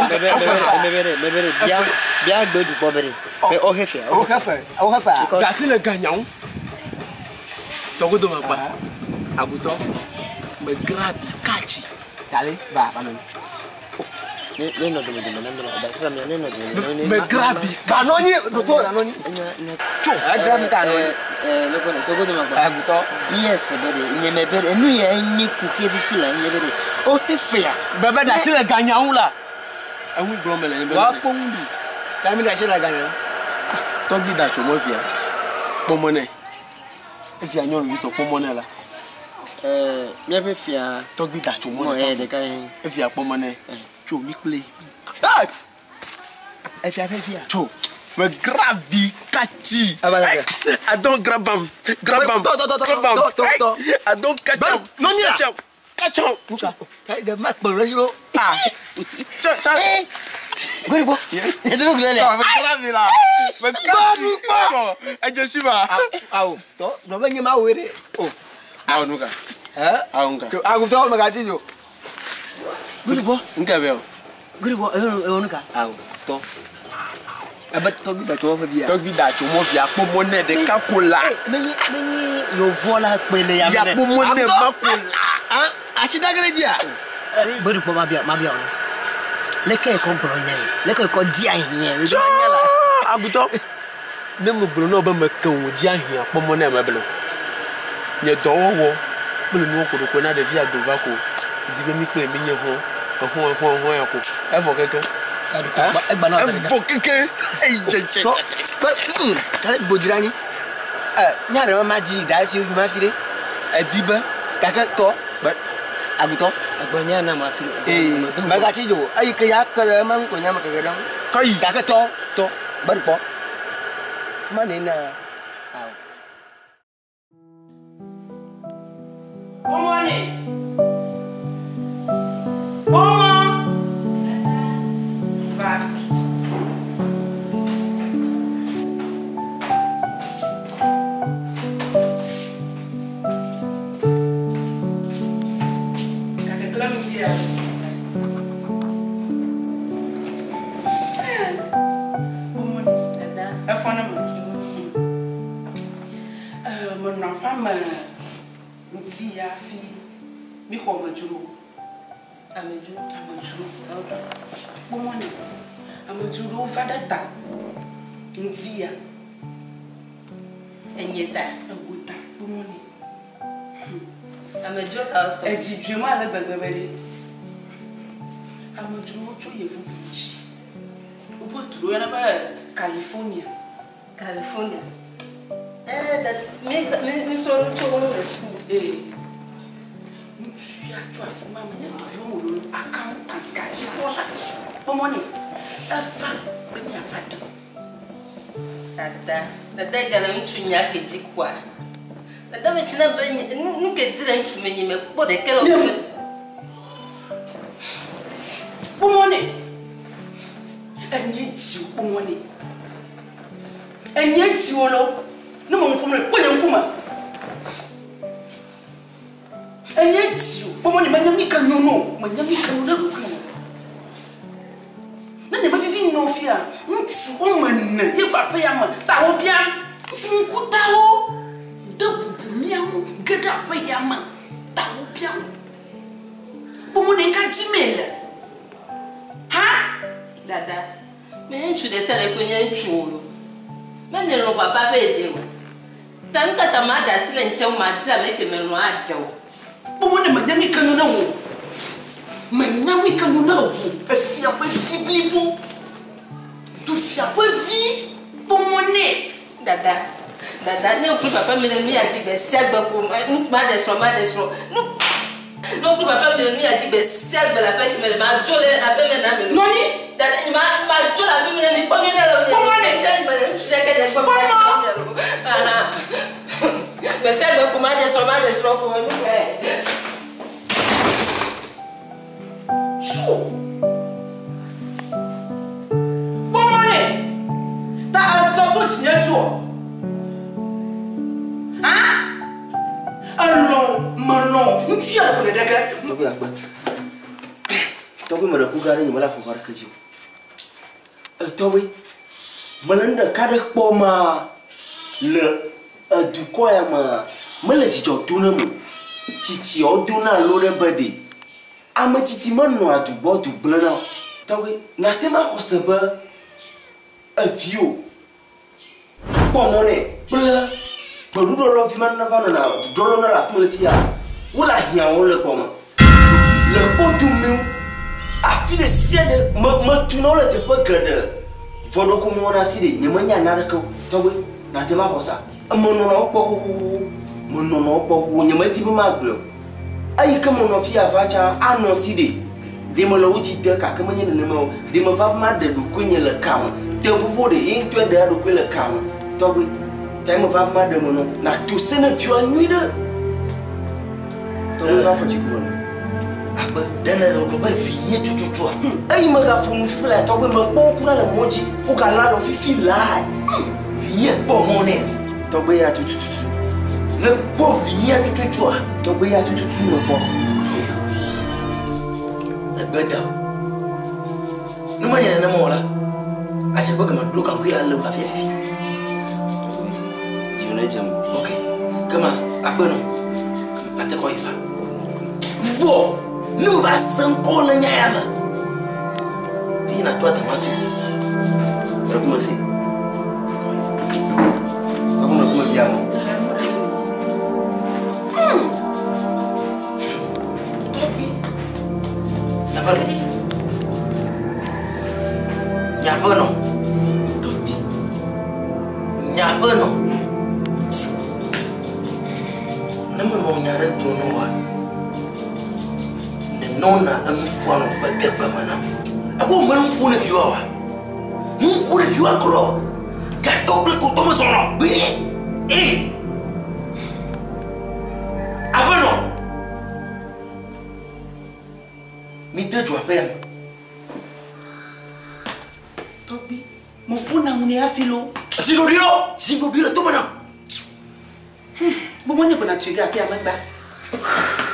Mebe mebe mebe mebe bia bia gbeɖukpɔ be ɖe. Be wo xe fea. Wo xe fe. Wo xe fea. Gasi le ganyawo. Tɔgodomagba. Agutɔ. Me grabi katsi. Dale va va nɔ. Ne ne nɔ dome dome na mi la dasi la mia ne nɔ dome dome na mi. Me grabi Ka nɔ nyi ɖoto na nɔ nyi. Tso. Egrabi ka nɔ nyi. Ɛɛ lokɔ ne tɔgodomagba. Agutɔ. BS be ɖe nye me be ɖe enu ya nye kuxi fifi la nye be ɖe wo xe fea. Bebe ɖasi le ganyawo la. Eŋu gblɔm mele nye be. Wa kpɔ ŋu ɖi. Ta mi ɖe asi le ganya. Tɔgbi da tso mɔ fia. Kpɔmɔ nɛ. Efia nyɔnuvi tɔ kpɔmɔ nɛ la. Ɛɛ miaƒe fia. Tɔgbi da tso mɔ Mɔ nɛ. ɛ ɖeka ye. Efia kpɔmɔ nɛ. Tso mi kple. Efia ƒe fia. Tso. Me gravi katsi. Ava la ke. Adon grabam. Grabam. Tɔ tɔ tɔ tɔ Grabam. tɔ tɔ tɔ. Adon katsam. Nɔ nyi la. Katsam. Katsam. Nuka? Ɖe ma kpɔ ɖe si lo. Ah. Tsɔ tsɔ. Gbɛɖukpɔ. Yɛtɔ gblẽ le. Mekla Gbɛɖukpɔ. Edze si ma. Awo tɔ nɔƒe nye ma woe ɖe. O. Awo nu ka. Awo nu ka. Agutɔ megati dzo. Gbɛɖukpɔ. Nke bɛ o. Gbɛɖukpɔ ewɔ nu ka. Awo. Tɔ. Ebe tɔgbi da tso mɔ ƒe bia. Tɔgbi da tso mɔ via kpɔ mɔ nɛ ɖeka ko la. Menye menye yovɔ la kpe le ya Ya kpɔ mɔ nɛ ma ko la. Asi da gere dzia. Gbɛɖukpɔ ma bia ma bia o. Leke ekɔ gblɔ nya yi. Leke ekɔ di ahiã. Tsɔ agutɔ. Ne me gblɔ na wo be meke wò dzi ahiã kpɔ mɔ nɛ meble o. Nye dɔwɔwɔ kple nuwo koɖokoe na ɖevia do va ko. Di be mi kple mi nye hɔn ehɔn ehɔn ehɔn ya ko. Evɔ keke. Evɔ keke. Eyi dzedze. Tɔ kpe kale gbodzi ɖe anyi. Ɛ nya ɖe ma dzi da esi fi ma fi ɖe. Edi be. Gake tɔ gbe agutɔ. Agbe nya na ma fi. Ee megatsi dzo eyi ke ya ke ɖe ema ŋu ko nya me keke ɖe ŋu. Kɔyi. Gake tɔ tɔ gbɛɖukpɔ. Fi ma ne na awo. Kpɔmɔne. Kpɔmɔ. Va. Gake kple nu via. Kpɔmɔne. Efɔ ne me. Menɔ aƒea me ŋdi hafi mixɔ amedzro. Amedzro. Amedzro. Kpɔmɔne. Amedzrowo va ɖe ta. Ŋdi ya. Enye ta. Ewo ta. Kpɔmɔne. Amedzro kawo tɔ? Edzi dzoe ma le gbegbe be ɖe. Amedzrowo tso yevu dzi. Woƒe du ɖewo yɔna be California. California. Mi mi srɔ̃ nu tso wo ŋu le suku. Ee. Ŋutsu ya tso afi ma menye ɖeviwo mo lolo accountant gadzikpɔla. Kpɔmɔne. Eva be míava ɖe. Dada, dada yi gale ŋutsu nya ke dzi koa. Dada me tsina be nu ke di le ŋutsu me nye me kpɔ ɖeke le wo me. Kpɔmɔne. Enye dziwò kpɔmɔne. Enye dziwò lo. Ne me ŋu ƒom le kpɔ nye ŋkume. Enye dziwò kpɔmɔne menye nu yi ke nyo no. Menye nu yi ke nyo ɖe ɖokuiwò. Ne nye mevivi nɔ fia, ŋutsu woame ene ye va aƒe ya me ta wobia ŋutsu ŋkutawo de bubu mía ŋu ge ɖe aƒe ya me ta wobia. Kpɔmɔne ka dzi mee le? Ha? Dada, menye ŋutsu ɖe sia ɖe koe nye ŋutsu o lo. Mene lɔ̃ papa be eɖe o. Ta nu ka ta ma ɖe asi le ŋtsɛ ŋu ma di ame ke melɔ̃ aɖe o. Kpɔmɔne menya nu yi ke nyo na wò. Menya nu yi ke nyo na wò. Efia ƒe vi blibo. Du fia ƒe vi. Kpɔmɔne. Dada, dada, ne wò kple papa mi le nu ya dzi gbe sia gbe ko ma ɖe srɔ̃, ma ɖe srɔ̃. Nu ne wò kple papa mi le nu ya dzi gbe sia gbe le aƒe me le ma dzo le aƒe me na mi. Nɔni. Dada, ma ma dzo le aƒe me na mi kpɔ nyuie ɖe le Kpɔmɔne. Tse me le ŋutsu ɖe ke ɖe gbɔ. Kpɔmɔ. Gbe sia gbe ko ma ɖe srɔ̃, ma ɖe srɔ̃ ko nu kae. Tso. Kpɔmɔne. Ta azɔ to dzinye tsoa. Ha? Elɔ̃, melɔ̃, ŋutsu ya ɖe ko ne ɖe ge. Tɔgbi akpe. Tɔgbi me ɖe ku gã ɖe nye mele afɔ ɖeke dzi o. Etɔgbi, mele nu ɖeka ɖe kpɔ ma le edukɔ ya mea, mele dzidzɔ do ne mo. Tsitsiawo dona lo ɖe be ɖe. Ame tsitsi menɔa du gbɔ du gblẽna o. Tɔgbi, nate ma xɔ se be eviwo kpɔ mɔ nɛ kple gbeɖuɖɔlɔvi ma nava nɔna ɖuɖɔlɔ na le aƒeme le fia, wole ahiãwo le gbɔme. Le kpɔdomewo, afi ɖe sia ɖe metuna wo le teƒe geɖe. Vɔ ɖeko mewɔna asi ɖe, nyemenya naneke o. Tɔgbi, nate ma xɔ sa. Menɔna wo kpɔ xoxoxo. Menɔna wo kpɔ xoxo. Nyemedi be magblɔe o. Eyi ke menɔ fia va tsã anɔ si ɖe. Ɖe mele wo dzi de gake menye nenema o. Ɖe meva be maɖe ɖokuinye le ka me. Te vovo ɖe, ye ŋutɔe ɖea ɖokui le ka me. Tɔgbi, ta ye meva be maɖe me nɔ. Nato se ne viwoa nyui ɖe. Tɔgbi va fɔ dziku me nɔ. Akpe ɖe ne le gblɔ be vinye tututua. Eyi megaƒo nu fifi le tɔgbe mekpɔ wo kura le mɔ dzi. Wogala nɔ fifi laa. Vinye kpɔ mɔ nɛ. Tɔgbe ya tutututu. Ne kpɔ vinye tututua. Tɔgbe ya tututu mekpɔ. Egbe da. Ne menye nenema o la, adze be gama ɖo gaŋkui la le wo hafi fifi. Dziwò ne dzem. Ok. Kema akpe nɔ. Ate kɔ yi va. Vɔ ne meva se ŋkɔ le nya ya me. Fi na to adama tu. Mekume si. Tɔgbe mekume via mo. Nyaƒe nɔ. Nyaƒe nɔ. Ne menɔ nya ɖe gblɔm na woa, nenɔna enu ƒoa nɔ gbedegbe me nam. Eko me nu ƒo ne viwoa wa? Nu ƒo ne viwoa kura o. Gatɔ kple kotɔ mezɔnɔ gbeɖe. Ee. Aƒenɔ. Mi de dzo aƒea me. Tɔgbi, meƒona ŋu ne hafi lo. Zingoɖi lo, zingoɖi le tome nam. Gbogbo ne gbɔna tui ge aƒea megba.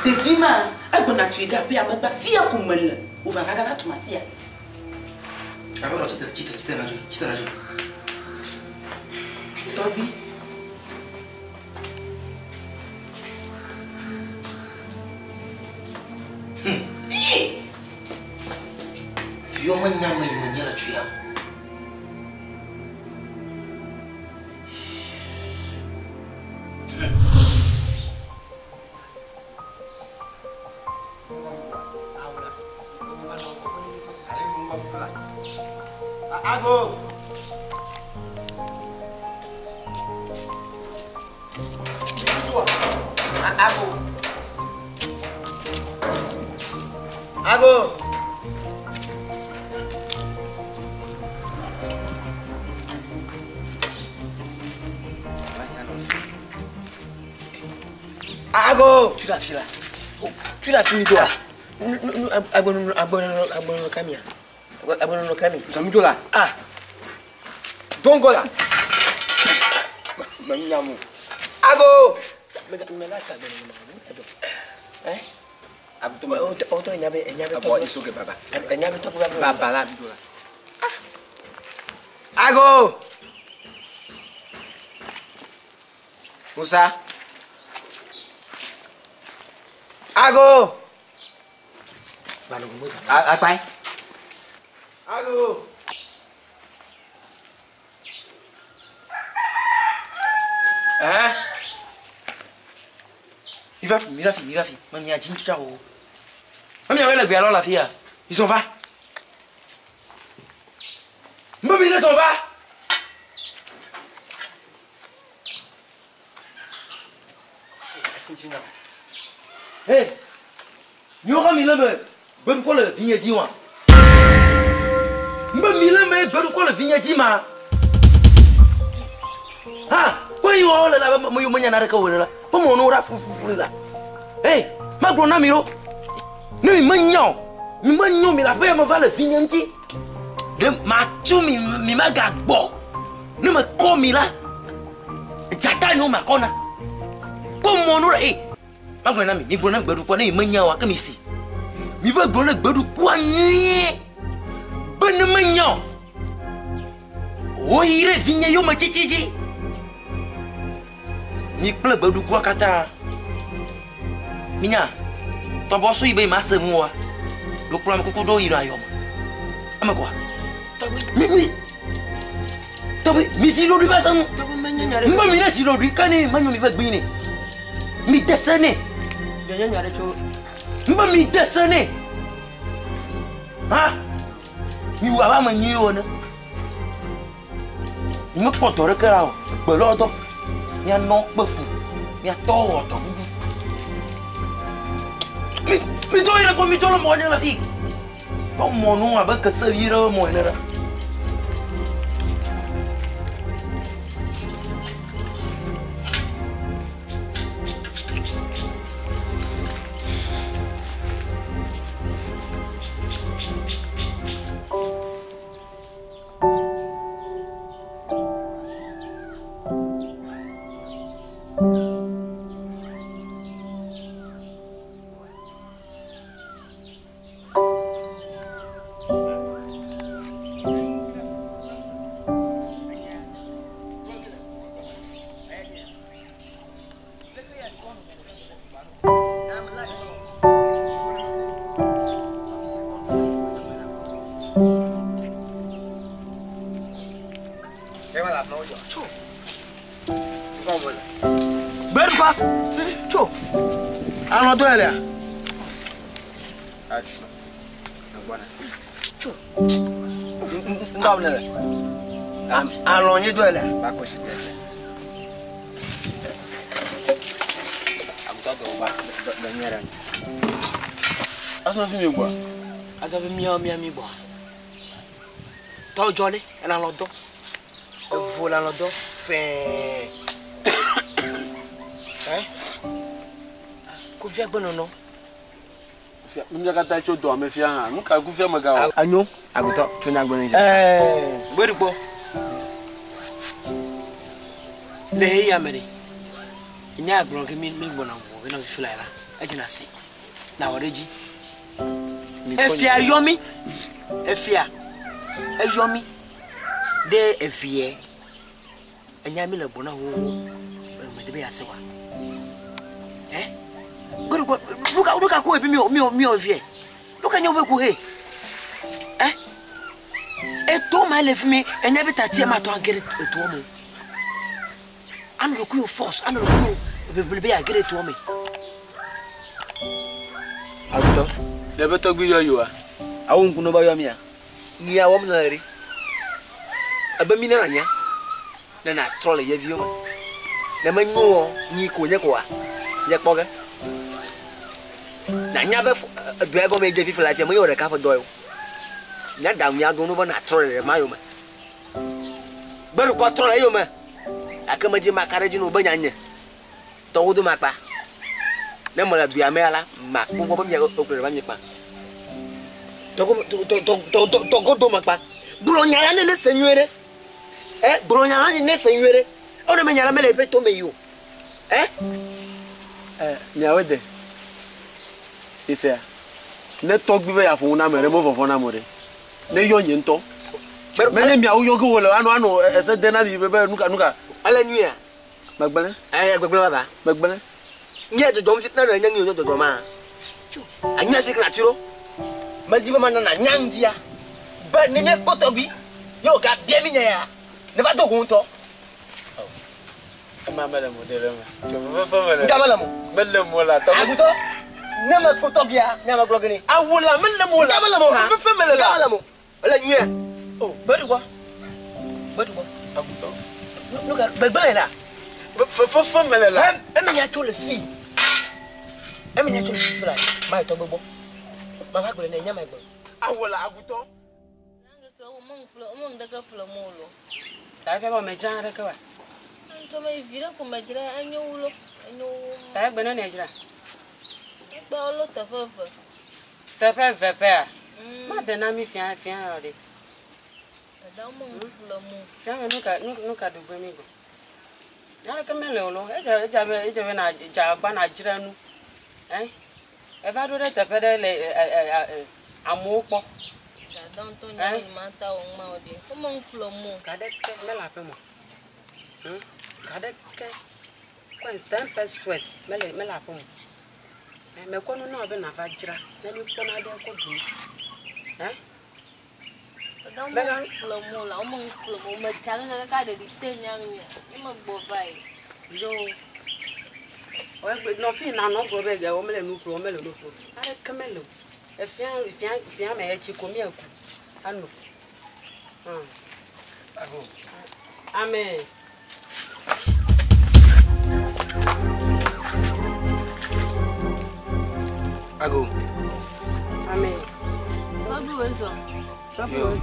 Ɖevi ma, egbɔna tui ge aƒea megba. Fia ko mele. Wova va gava tuma fia. Aƒenɔ tsitre, tsitre, tsitre na dzo, tsitre na dzo. Tɔgbi. Viwo menya ame yi menye le tsuya me. Ago. Ago. Ago. Ago. Tu l'as fait là. Oh, tu l'as fini toi. Agbonno agbonno agbonno kamia. Agbonno kami. Zamijo la. Ah. Dongo la. Manyamu. Ago. Eh? Abuto O to enyabe enyabe Abo isoke baba. Enyabe to baba. Baba la abuto la. Ago. Musa. Ago. Akpai. Ago. Hein? Il va, il va, il va, Mamie a dit tout à l'heure. Mamie a le alors la fille. Ils s'en va. Mamie, ils s'en va. Hey, nyɔra mi le me gbeɖukɔ le vinye dzi wa. Me mi le me gbeɖukɔ le vinye dzi ma. Ha, kpe yi wɔ le la be me menya naneke wɔ le la. Pe mɔ no ɖa fufufu la. Hey, magblɔ na mi ɖo. Ne mi menya o, mi menyo mi le aƒe ya me va le vinye ŋuti. Ɖe matu mi mi magagbɔ. Ne mekɔ mi la, dzata nyo makɔ na. Ko mɔ no ɖe ee. Magblɔ na mi, mi gblɔ na gbeɖukɔ ne mi menya oa ke mi si. Mi va gblɔ na gbeɖukɔa nyuie be ne menya o, woyi ɖe vinye yome tsitsi dzi. Mi kple gbeɖukɔa katã. Minya, tɔbɔsu yi be ma se mu oa, ɖo kplɔ ame kuku ɖo yina ayɔ me. Ame koa? Mi mi tɔgbi mi si ɖoɖoe va se ŋu. Mbe mi ne si ɖoɖoe ke ne menyo mi ƒe gbi nɛ. Mi de se nɛ. Mbe mi de se nɛ. Ha? Mi wɔ abe ame nyuiwo ene. Mi mekpɔ dɔ ɖeke la o. Gbe lɔ dɔ. Mianɔ kpe fu. Miatɔ wɔ dɔ bubu. Mi mi tɔ yi ɖe gbɔ mi tɔ le mɔ nye le fi. Kpɔ mɔ nu abe kesevi ɖe mɔ ene ɖe. wɔm le. Gbeɖukɔ tso alɔ dɔ lea. Tso ŋgɔ ne le. Alɔ nye dɔ lea. Azɔ fi mi gbɔ. Azɔ fi miawo mia mi gbɔ. Tɔ dzɔ ɖe ena lɔ dɔ. Evo le alɔ dɔ fɛɛ. Ɛ kuvia gbenɔnɔ. Mia katã tso dɔa me fia hã. Nu ka kufia me ga wɔ? Anyo agutɔ tso nyagbe ne dzi. Ɛɛ gbeɖukpɔ. Le heya me ɖe. Nya gblɔ ke mi mi gbɔna wɔ ke na fifi la la. Edze na se. Na wɔ ɖe dzi. Efia yɔ mi. Efia. Eyɔ mi. Ɖe evie. Enya mi le gbɔna xoxo. Mede be yease wa. Ɛ? Gbeɖukpɔ nuka nuka ko ebi mi mi mi vie. Nuka nye wobe ku he? Ɛ? Eto ma le fi mi enya be tatia ma tɔ age ɖe etoa me o. Anɔ ɖokuiwò force anɔ ɖokuiwò ʋiʋli be yeage ɖe etoa me. Agutɔ, le be tɔgbi yɔ yoa? Awo ŋku ne ba yɔ mia. Nia wɔm ne le ɖe. Ebe mi ne na nya. Ne na trɔ le yeviwo me. Ne me nyo wɔ nyi ko nye koa. Nye kpɔ ge. Na nya be dɔa gɔme dze fifi la fia me yɔ ɖeka ƒe dɔ yo. Nya ɖaŋu ya ɖo no be na trɔ le ma yome. Gbeɖukɔ trɔ le yome. Gake medzi maka ɖe dzi no be nya nye. Tɔwo do makpa. Ne mele dua mea la, makpɔ gbɔ be mia okple ɖe va mi kpa. Tɔgo do makpa. Gblɔ nya la ne ne se nyuie ɖe. Ɛ gblɔ nya la ne ne se nyuie ɖe. Ewɔ ne me nya la mele eƒe tome yi o. Ɛ? Ɛ miawo de. Isea. Ne tɔgbi be yeaƒo nu na ame ɖe me vɔvɔ na ame ɖe. Ne yɔ nye ŋutɔ. Menye miawo yɔ ge wole anɔ anɔ ese de na mi be be nuka nuka. Ele nyuia. Megblẽ. Ɛ gbegblẽ vava. Megblẽ. Nye dzɔdzɔm fi ne ɖe nye nye dzɔdzɔm ma. Anya fi kana tiro. Medzi be mana na nya ŋutia. Be ne míekpɔ tɔgbi ye wòga bia mi nya ya. Ne va do go ŋutɔ. Ema mele mo ɖe ɖe me. Tso fefe mele. Nka mele mo. Mele mo la tɔgbi. Agutɔ. Ne mekpɔ tɔgbia, ne ame gblɔ ge nɛ. Awo la mele mo la. Nka mele mo hã. Fefe mele la. Nka mele mo. Ele nyuia. O gbeɖugbɔ. Gbeɖugbɔ. Agutɔ. Nuka gbegblẽ la. Fefe mele la. Eme nya tso le fi. Eme nya tso le fi la. Ma yi tɔgbe gbɔ. Ma va gblɔ ne nya ma gblɔ. Awo la agutɔ. Ta fia be me dzra aɖeke wa. Ŋutɔ me vi ɖe ko me dzra enyo wu lo enyo wu. Ta egbe ne ne dzra. Egbe wo teƒe eve. Teƒe eve ƒea. Ma de na mi fia fia ya ɖe. Dada wo me ŋku le mo. Fia me nuka nuka do gbe mi go. Aleke mele o lo. Edze edze be edze be na dza agba na dzra nu. Ɛ? Eva ɖo ɖe teƒe ɖe le ɛ ɛ amewo kpɔ. Dada ŋutɔ nya be ma ta wɔ ŋma wo ɖe. Wo me ŋku le mo. Gaɖeke mele aƒe me. Gaɖeke coins ten pesos mele mele aƒe me. Mekɔ nu na wo be nava dzra ne mi kpɔna ɖe kɔ ɖu. Ɛ? Dada wo me ŋku le mo la wo me ŋku le mo. Me dza kaka ɖeɖi te mia ŋu mia. Mi me gbɔ va yi. Yo. Nɔ fi na nɔ gblɔ be ge wo mele nu ƒo wo mele nu ƒo. Aleke mele o. Efia fia fia me etsi ko mi eku. Ano. Ago. Amen. Ago. Amen. Tɔgbi wo zɔ. Yo.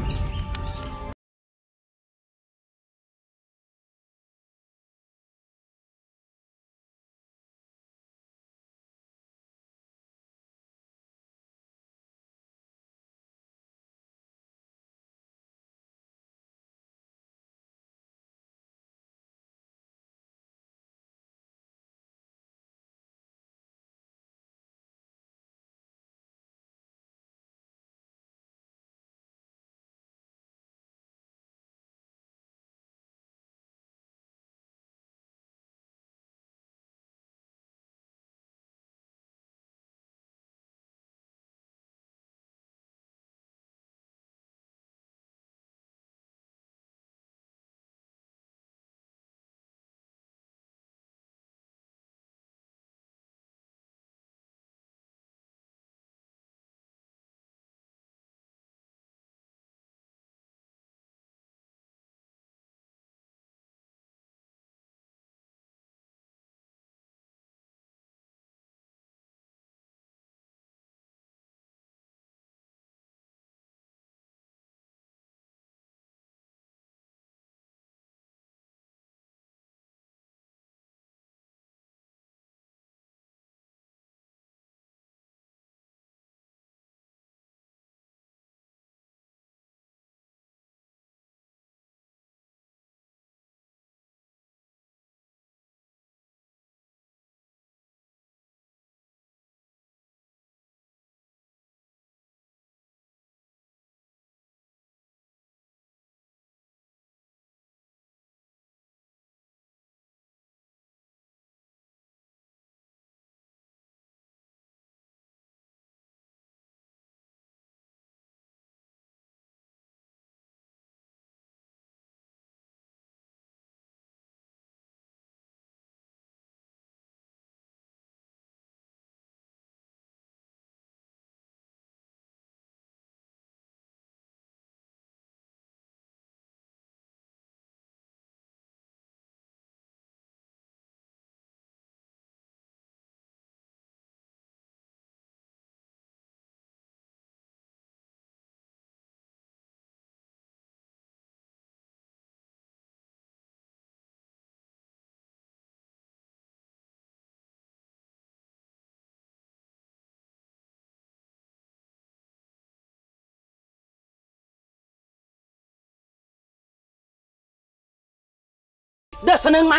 De se ne ŋma.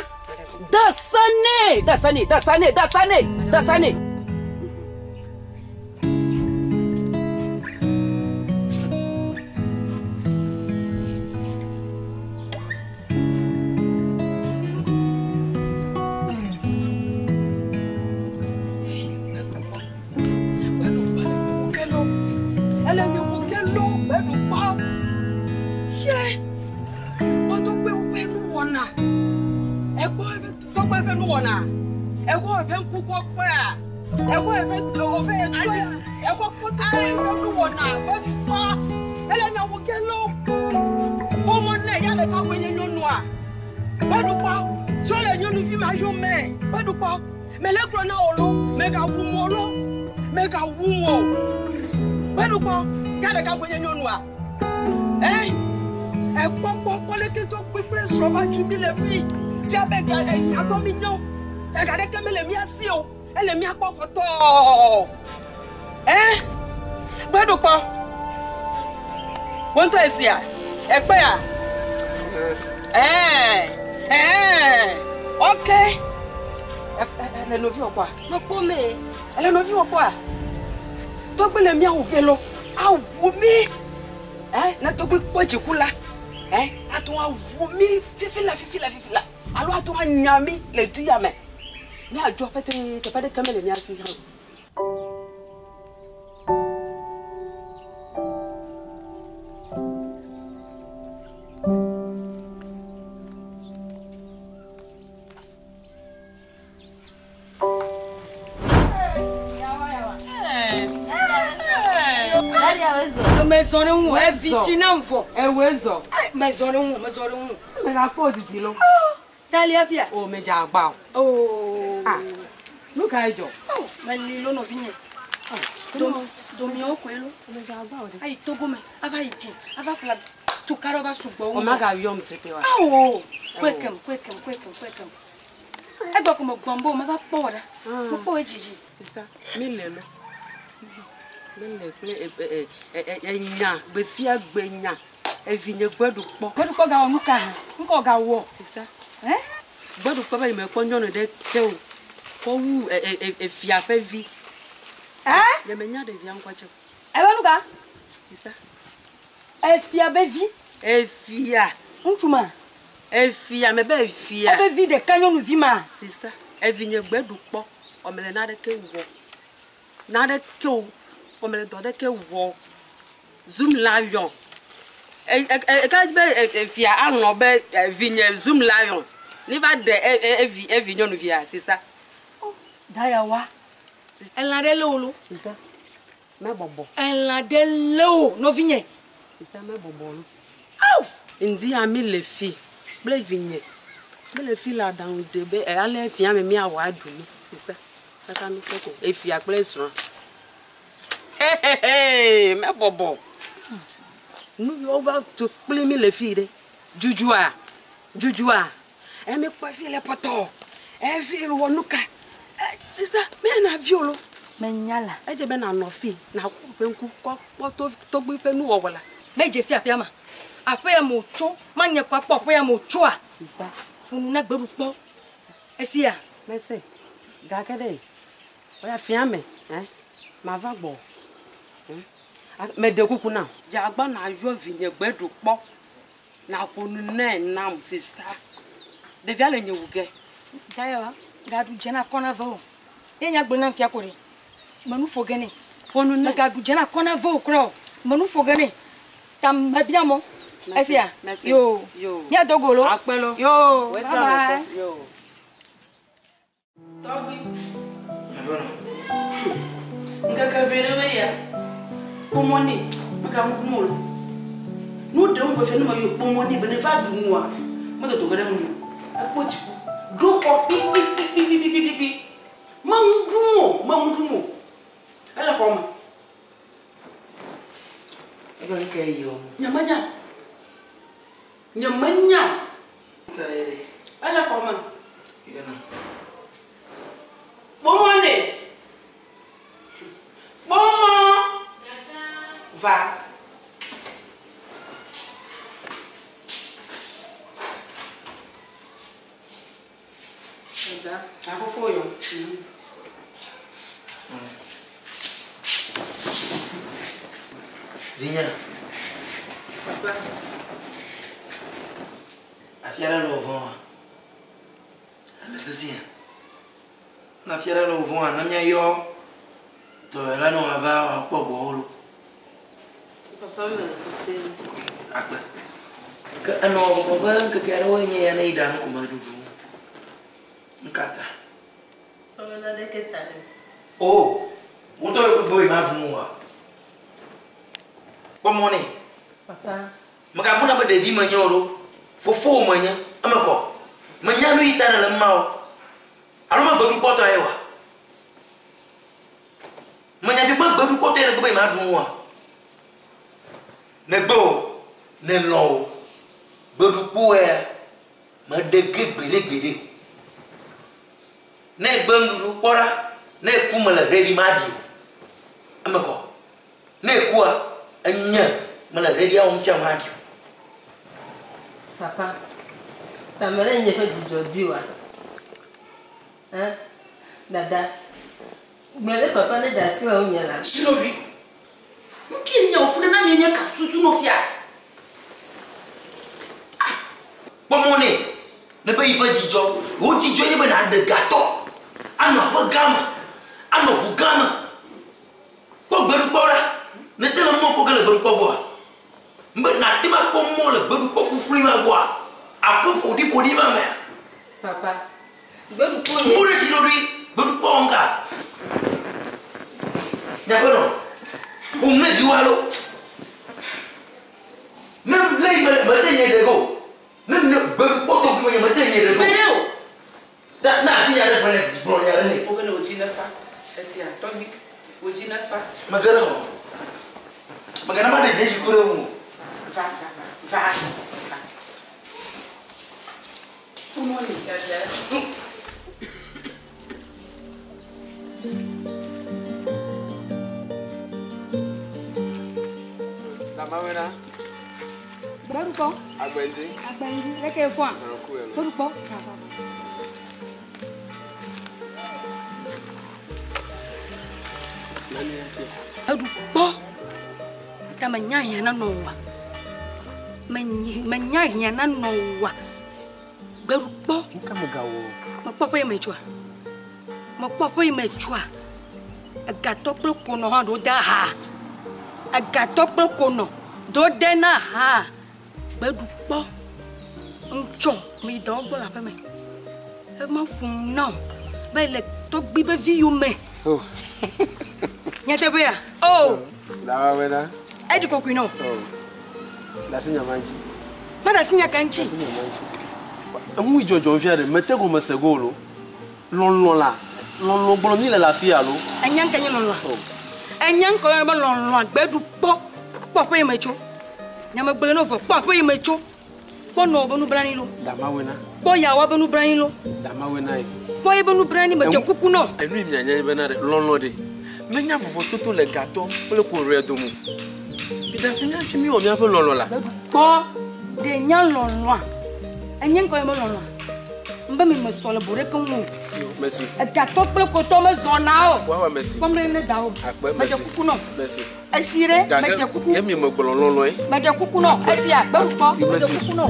De se nɛ, de se nɛ, de se nɛ, de se nɛ, de se nɛ. Talia fia. O me dza agba o. Oh. Ah. Nu ka ye dzɔ? Oh, meli lo nɔvinye. Domiawo koe lo. Me dza agba o de. Ayi Togo me, ava yi dzi, ava ƒle tukaɖewo va sugbɔ wu. O ma ga yɔm tete wa. Awo. Koekem, koekem, koekem, koekem. Egbe ko me gbɔm be o meva kpɔ wò ɖa. Mekpɔ wò dzidzi. Sista, mi le lo. Mi le kple enya gbe sia gbe nya. Evinye gbeɖukpɔ. Gbeɖukpɔ gawɔ nu ka hã? Ŋkɔ gawɔ. Sista. Eh? Gbeɖukpɔ be nye mekpɔ nyɔnu ɖe te o. Kɔ wu efia ƒe vi. Eh? Nye menya ɖevia ŋkɔ tse. Ebe nu ka? Sista. Efia be vi. Efia. Ŋutsu ma. Efia me be efia. Ebe vi ɖeka nyɔnuvi ma. Sista, evinye gbeɖukpɔ. Wɔmele naɖeke wɔ. Naɖeke o. Wɔmele dɔ ɖeke wɔ. Zoom lion. Eka be efia alɔ be evinye Zoom lion. Ni va ɖe evi evi nyɔnuvia sista. Daya wa. Elã ɖe le wo lo. Sista, mebɔbɔ. Elã ɖe le wo nɔvinye. Sista mebɔbɔ lo. Awu. Ŋdi ya mi le fi kple vinye. Mi le fi le aɖaŋu de be ale fia me miawɔ aɖu mi sista. Kaka mi kpɔ ko efia kple srɔ̃a. Hehehe mebɔbɔ. Nu yiwo va to kple mi le fi ɖe. Dzudzua. Dzudzua. Emi kpɔ fi le pɔtɔ. Efi wɔ nu ka. Sista, mi na vi o lo. Menya la. Edze be nanɔ fi nakɔ ƒe ŋku kɔ kpɔ tɔgbi ƒe nuwɔwɔ la. Medze si aƒea ma. Aƒea me wòtso, manye kɔ akpɔ aƒea me wòtsoa. Sista. Ƒo nu na gbeɖukpɔ. Esia. Mese. Gake ɖe. Oya fia me. Eh? Mava gbɔ. Meɖe kuku na. Dze agba na yɔ vinye gbeɖukpɔ. Na ƒo nu nɛ nam sista. Ɖevia le nye wu ge. Daya wa, gaɖu dze na kɔ na ve o. Ye nya gblɔ nam fia ko ɖe. Menu ƒo ge nɛ. Ƒo nu nɛ. Megaɖu dze na kɔ na ve o kura o. Menu ƒo ge nɛ. Tam mebia mɔ. Esia. Merci. Yo. Yo. Míado go lo. Akpe lo. Yo. Wesa Bye bye. me kpɔ. Yo. Tɔgbi. Ŋkeke ve ɖewoe ya. Kpɔmɔ nɛ. Megaŋu kum o. Nu ɖem veve ne meyɔ kpɔmɔ nɛ be ne va ɖu nua. Medodo ge ɖe ŋu. Ekpɔ dziku. Ɖo xɔ kpikpikpikpikpikpi. Meŋu ɖum o. Meŋu ɖum o. Ele xɔ me. Ebe nu ka ye yɔ? Nyemenya. Nyemenya. Ka ye? Ele xɔ me. Yɔna. Kpɔmɔ nɛ. Kpɔmɔ. Va. Dada, afofo yɔ. Vinye. Papa. Afi aɖe le wò vɔ̃a? Ele sesĩa? Ne afi aɖe le wò vɔ̃a, na míayɔ dɔyɔla ne wòava wòakpɔ gbɔwò lo. Papa mele sesẽ. Akpe. Ke enɔ vɔvɔ̃ be ŋkeke aɖewoe nye ya ne yi ɖa nu ko meɖuɖu. Nu ka ta? Papa naneke ta ne. O, wò ŋutɔ yɔ be yemaɖu nu oa? Kpɔ mɔ nɛ. Papa. Megabuna be ɖevi menye o ɖo. Fofowò menye. Eme kɔ. Menya nu yi ta nèle ema o. Alo megbeɖukpɔtɔe ye oa? Menya be megbeɖukpɔtɔe nègbe be yemaɖu nu oa? Negbe o, nelɔ̃ o, gbeɖukpɔea meɖe ge gbeɖegbeɖe o. Ne egbe nuɖuɖu kpɔ ɖa, ne eku mele ready maɖi o. Eme kɔ. Ne ekua, enye mele ready awɔ nu sia nu aɖi o. Papa, ta mele nye ƒe dzidzɔ di oa? Hã? Dada, gblɔe ɖe papa ne ɖe asi le ŋunye la. Sinovi, nu ke nye wò fu ɖe na mí nye ka tutu no fia? Kpɔ mɔ nɛ, ne be yiƒe dzidzɔ, wò dzidzɔe nye be nàɖe gatɔ, anɔ aƒe gã me, anɔ ʋu gã me. Kpɔ gbeɖukpɔ ɖa, nète le mɔ kpɔ ge le gbeɖukpɔ gbɔa? Be nàte ŋu akpɔ mɔ le gbeɖukpɔ fuflui ma gbɔa? Aƒe ƒoɖiƒoɖi ma mea? Papa, gbeɖukpɔ nye. Ŋku ɖe si ɖoɖoe, gbeɖukpɔ wɔm ka? Miaƒe nɔ, ƒom ne viwò alo? Ne le yi mele mete nye ɖe go. Ne ne gbeɖukpɔ tɔgbi menye mete nye ɖe go. Gbeɖe o. Ta na ati nya ɖe gblɔ nɛ gblɔ nya ɖe nɛ. Wobe ne wò dzi nefa. Esia tɔgbi wò dzi nefa. Mege ɖe xɔ me. Mègana maɖe nye dziku ɖe ŋuwò o. Va va va va. Ƒo nɔ nɛ. Damawena. Gbeɖukpɔ. Agbendi. Agbendi. Leke efɔa? Gbeɖukpɔ. Eɖukpɔ. Ta menya hiã na nɔ wa. Menya hiã na nɔ wa. Gbeɖukpɔ. Nuka megawɔ? Mekpɔ ƒe yi me tsoa. Mekpɔ ƒe yi me tsoa. Egatɔ kple konɔ hã ɖo de ha. Egatɔ kple konɔ ɖo de na ha. Gbeɖukpɔ. Ŋtsɔ mi dɔ gbɔ le aƒe me. Ema ƒom nam be le tɔgbi be vi yome. Oh. Nyateƒea? Oh. Dawawena. Eɖi kokoe nɔ. Oh. Ɖe asi nya ma ŋuti. Maɖe asi nya ka ŋuti? Ɖe asi nya ma ŋuti. Enu yi dzɔdzɔm fia ɖe, mete gɔme se go lo. Lɔlɔ̃ la, lɔlɔ̃ gblɔ mi le le afi ya lo. Enya ŋke nye lɔlɔ̃a? Enya ŋke nye be lɔlɔ̃a gbeɖu kpɔ, kpɔ aƒe yi me tso. Nyamegblẽ no vɔ, kpɔ aƒe yi me tso. Kpɔ nɔwò be nublanui lo. Damawena. Kpɔ yawoa be nublanui lo. Damawena ye. Kpɔ ye be nublanui me dze kuku nɔ. Enu yi mianya ye bena ɖe, lɔlɔ̃ ɖe. Menya vovototo le gatɔ kple koɖoe dome. Mi da asi mía ŋuti míwɔ míaƒe lɔlɔ̃ la. Kpɔ ɖe nya lɔlɔ̃a. Enye ŋkɔ ye be lɔlɔ̃a. Mbe mi mesɔ le bo ɖeke ŋu o. Yo, merci. Egatɔ kple kotɔ mezɔna o. Wawa, merci. Kpɔm ɖe ne da o. Akpe, Medze merci. kuku nɔ. Merci. Esi ɖe, Gake medze kuku. ye mi megblɔ lɔlɔ̃e. Medze kuku nɔ. Esia, gbe kpɔ. Yo, Medze merci. kuku nɔ.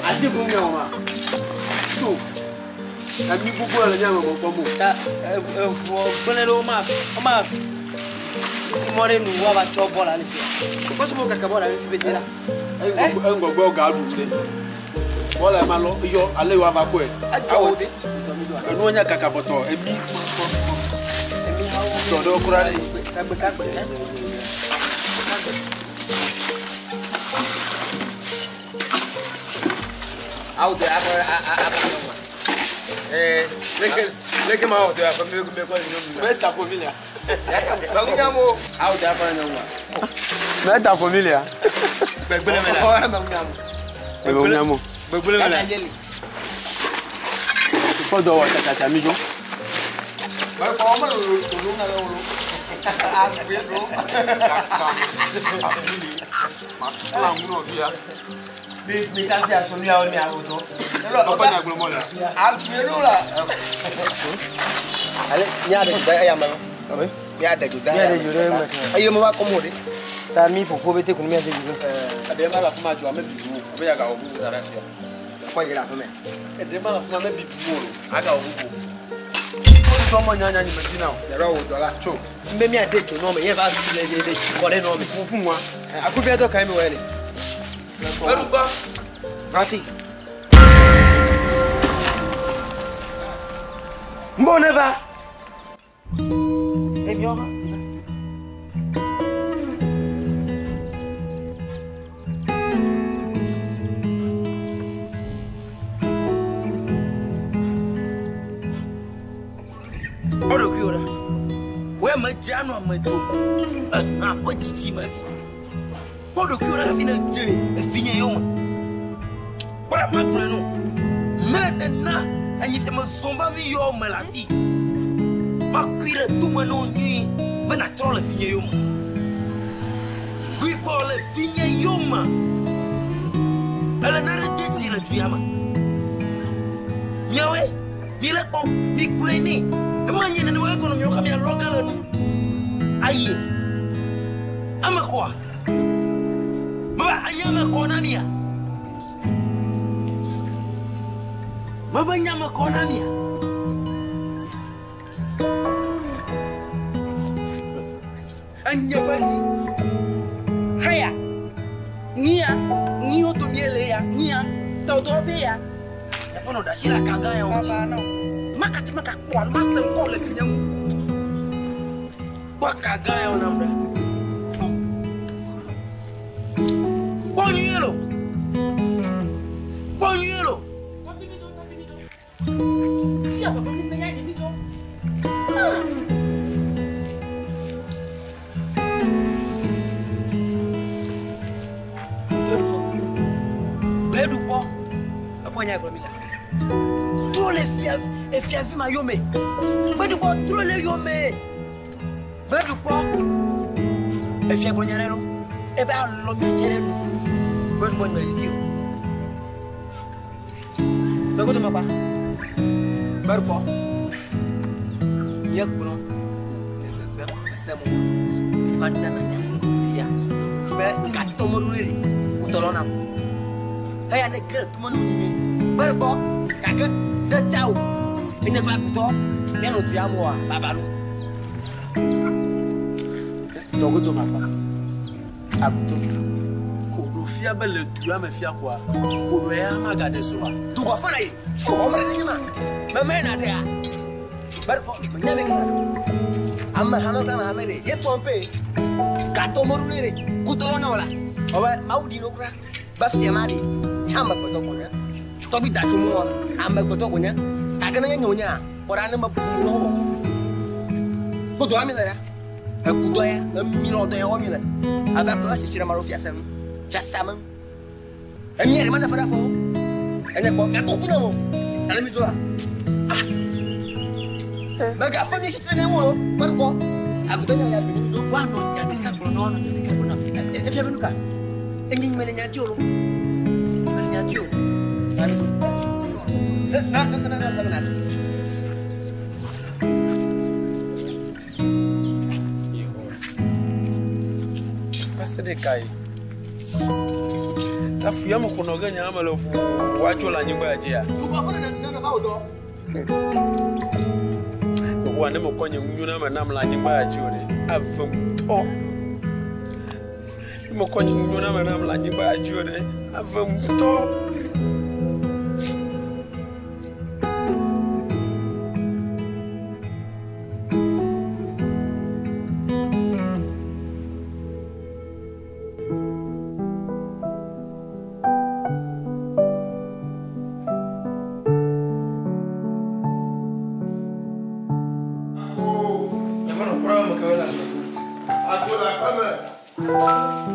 Asi kum nya ma. So. Ami gbogbo le nya me kpɔ mo. Ta eʋuɔ gblẽ ɖe woma woma mɔ ɖe nu woava tsɔ bɔl ale fia. Kɔsimo kaka bɔl ale fi be de la. Eŋgɔgbe wo ga ɖu ɖe. Bɔl ma lɔ yɔ ale yi woava kɔe. Edzɔ wo ɖe. Enuwo nya kaka bɔtɔ emi. Tɔ ɖewo kura ɖe. Kagbe kagbe. Kagbe. Awo do ya kɔ a ba nyɔnua. Ee leke leke ma wɔ do ya kɔ mi mi kɔ nyɔnu. Mɛ ta familia. Mɛ ŋu nyamo. Awo do ya kɔ nyɔnua. Mɛ ta familia. Gbɛgbɛlɛ mɛ la. Ɔ mɛ ŋu nyamo. Mɛ ŋu nyamo. Gbɛgbɛlɛ mɛ la. Kɔ dɔ wɔ tatata mi jo. Mɛ kɔ mɛ lolo lolo ŋa lolo. Agbe lo. Ma ŋu nɔ fia. Mi mi ta se aṣọ mi àwọn mi àwọn tó. Ọkọ ní agbolomọ la. Agbe lo la. Ale mi a ɖe eya me. Mi a ɖe dzo da. Mi a ɖe dzo ɖe eme. Eye mo va kɔ mo ɖe. Ta mi ƒoƒo be te kunu mi a ɖe dzo ɖe. Eɖe ma le afi ma dzo ame bibu o. Abe ya gawɔ bubu da ɖe afia. Kɔ yi ɖe aƒe me. Eɖe ma le afi ma ame bibu o. Agawɔ bubu. Sɔ mɔ nyanya nyi me dina o. Yàrá wo dɔ la. Tso. Mbe mi a ɖe dzo nɔ me ye va le le le tsi kɔ ɖe nɔ me. Ƒuƒu wa. Akufia dɔ ka ye mi wɔ ye le. Erugba. Va fi. Mbɔ ne va. Emiɔ va. Ɔɖokui wo ɖa. Wo ame dze anɔ ame dome. Ehã ƒe dzidzimevi. Kpɔ ɖokuiwo ɖa hafi ne dze evinye yome. Kpɔ ɖa magblɔe no. Ne nena anyi fia mezɔ va mi yɔ me le afi. Makui ɖe tome na wo nyuie be natrɔ le vinye yome. Gbugbɔ le vinye yome. Ele nane de dzi le du ya me. Miawoe, mi le kpɔ, mi gblɔe nɛ. Ema nye nenema egɔnɔ miawo hã mialɔ ge le nu. Ayi. Ame kɔa? Mebe anye ame kɔ na mia? Mebe nye ame kɔ na mia? Enye ƒe vi. Heya. Nia. Niwo domie le ya. Nia. Tɔdɔ ƒe ya. Eƒe nɔ ɖe asi le akagã ya wo dzi. Baba nɔ. Makati maka kpɔ alo masẽ ŋkɔ le vinye ŋu. Kpɔ akagã ya wo nam ɖa. Kpɔ nyuie lo. Kpɔ nyuie lo. Fia baba mi ne ya ɖe mi dzɔ. Gbeɖu kpɔ. Ekpɔ nya gblɔ mi la. Trɔ le fia efiavi ma yome. Gbeɖu kpɔ trɔ le yome. Gbeɖu kpɔ. Efia gblɔ nya ɖe lo. Ebe alɔ mi dze ɖe nu. Gbeɖu kpɔ nyɔ le didi o. Tɔgɔ ma kpa. Gbeɖu kpɔ. Nye gblɔ le gbegbe ese mo. Ma nana nya dia. Be gatɔ mo ɖo le ɖe. Kutɔ lɔ na. Eya ne ge ɖe tome nu nyuie. Gbeɖu kpɔ gake ɖe ta o. Enye kple akutɔ míanɔ dua me oa baba lo. Tɔgodo ma kpa. Aguto. Koɖo fia be le dua me fia koa. Koɖo ya magaɖe srɔ̃a. Dukɔ fana yi. Tso xɔme ɖe nye ma. Meme na ɖea. Gbeɖu kpɔ menya be kana ɖe. Ame hame kple ame hame ɖe. Ye tɔn pe. Gatɔ mo ɖo ne ɖe. Kutɔ lɔ na wo la. Ɔwɛ mawu ɖi no kura. Be fia ma ɖe. Amegbetɔ ko nye. Tɔgbi da tso mɔ amegbetɔ ko nye. Gake ne nye nye wonya, kpɔ ɖa ne mebu mo xoxoxo. Kpɔ dɔ mi le ɖa. Eku dɔ ya, emi lɔ dɔ ya wɔ mi le. Ava kɔ esi tsi ɖe ma ɖo fiase ŋu. Fiasa me ŋu. Emia ɖe ma ne fe ɖe afɔwo. Enye kpɔ, gake woku nam o. Ale mi dzo la. Ah! Megafe mi tsi tre ɖe ŋu o. Kpɔ ɖo kpɔ. Agutɔ nya ya gbe mi do. Woanɔ nya ɖeka gblɔ na woanɔ nya ɖeka gblɔ na. Efia be nu ka? Enye nyime le nya di o lo. Nyime le nya di o. Na na na na na na. Va se ɖe ka ye? Ta fuya me xɔnɔ ge nya me le ʋuu woatso le anyigba ya dzia. Dukɔ fana na na va wo dɔ. Yehowa ne mekɔ nye ŋu na me nam le anyigba ya dzi o ɖe, ave ŋutɔ. Ne mekɔ nye ŋu na me nam le anyigba ya dzi o ɖe, ave ŋutɔ.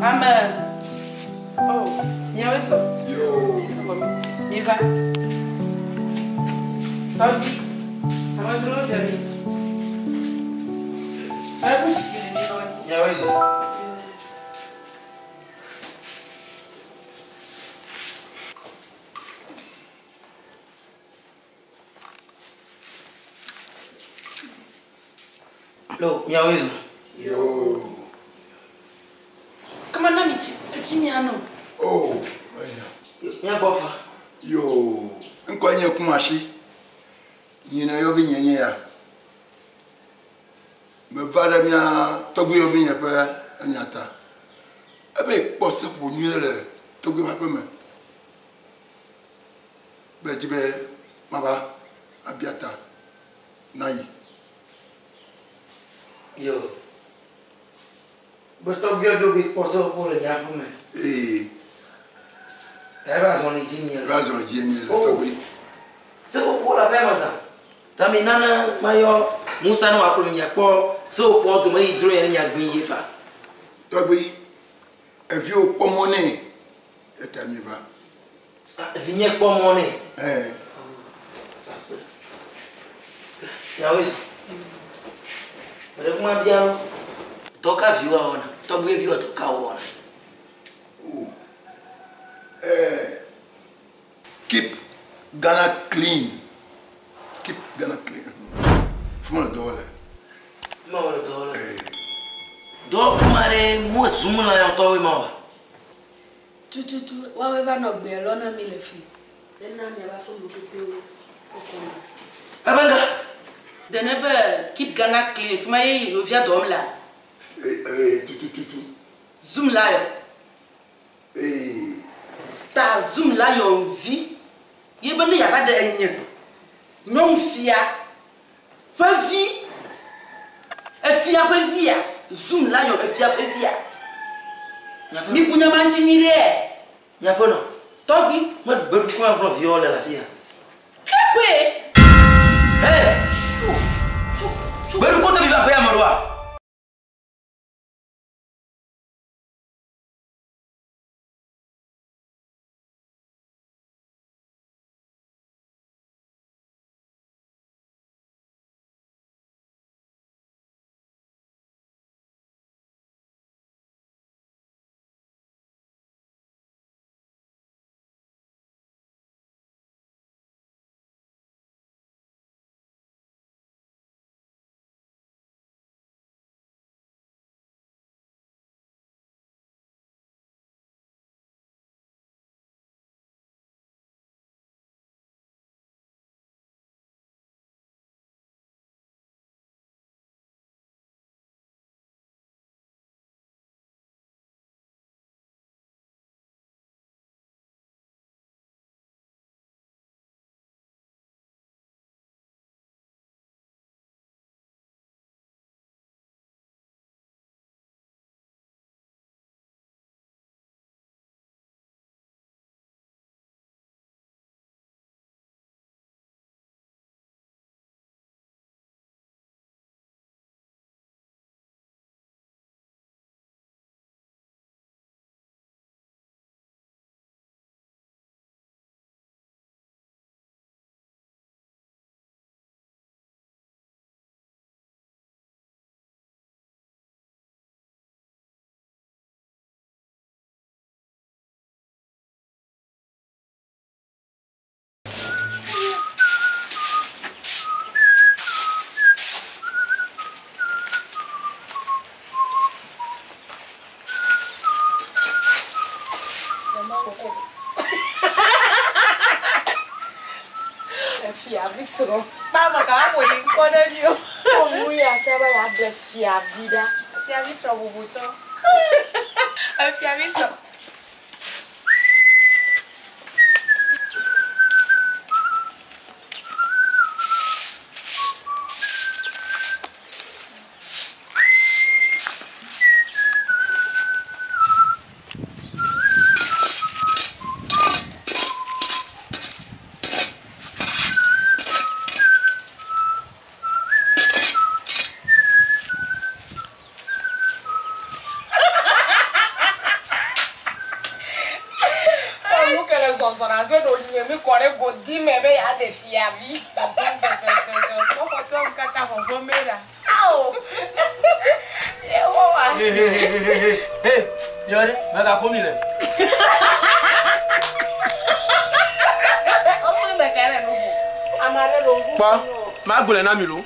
Ame. Oh, miawoe sɔ. Miva. Tɔgbi. Amedzrowo dze mi. Eku shikili mi nɔ anyi. Miawoe sɔ. Lo, miawoe sɔ. Yo. Kama na mi tsi etsi mia no. Oh, Mía gbɔ fa. Yo, ŋkɔ nye Kumasi. Nyina yɔvi nye nye ya. Meva ɖe mía tɔgbui yɔvi nye ƒe enya ta. Ebe kpɔ seƒoƒo nyui ɖe le tɔgbui ƒe aƒeme. Be dzi be mava abia ta na yi. Yo. Be tɔgbuiaviwo be kpɔ seƒoƒo le nye aƒeme. Ee. Ta ebe azɔli dzi mie le. Ebe azɔli dzi mie le Oh. tɔgbui. Seƒoƒo le aƒea me zã. Ta mi nana mayɔ Musa ne wòakplɔ mi miakpɔ seƒoƒoa dome yi dzro ye ne miagbee ye fa. Tɔgbui, eviwo kpɔ mɔ nɛ eta mi va. Vinye kpɔ mɔ nɛ. Ee. Miawoe zɔ. Meɖe kuma bia wo. Dɔ ka viwoa wɔna? Tɔgbuiviwoa dɔ ka wɔna? Keep Ghana clean. Keep Ghana clean. Fún le dɔ le. Ma wole dɔ le. Dɔ kuma ɖe mo zum la yɔtɔwoe ma wa. Tututu woawoe va nɔ gbe lɔ na mi le fi. Ena miava ƒe nu pepewo wokɔna. Ebenga. Dene be keep Ghana clean fi ma ye yovia dɔm la. Ee, tutututu. Zoom lion. Ee. Ta zoom lion vi. Ye be ne yava ɖe enye. Nyɔnu fia ƒe vi. Efia ƒe via. Zoom lion efia ƒe via. Mi bu nyama ŋuti nyui ɖe. Miaƒe nɔ. Tɔgbi. Me gbeɖu kuma gblɔ viwo le le afi ya. Kekue. Hey! Gbeɖu kpɔtɔ mi va aƒea me ɖoa? Fiavi srɔ̃. Kpama ka aƒo ɖi ŋkɔ ɖe mi o. Ɔmu ya tsa be yeaɖe fiavi ɖa. Fiavi srɔ̃ bubutɔ. Fiavi srɔ̃. zɔzɔ na zo ɖo nye mi kɔ ɖe godi me be yeaɖe fiavi. Kɔkɔtɔwo katã vɔvɔ me la. Awo. Yewo wa. Hey, hey, hey, hey, hey, hey, yɔrɛ, mɛ ka ko mi lɛ. Wokple me ka le nu ƒo. Ame aɖe ɖo ŋku. Kpɔ, ma gblɔe na mi lo.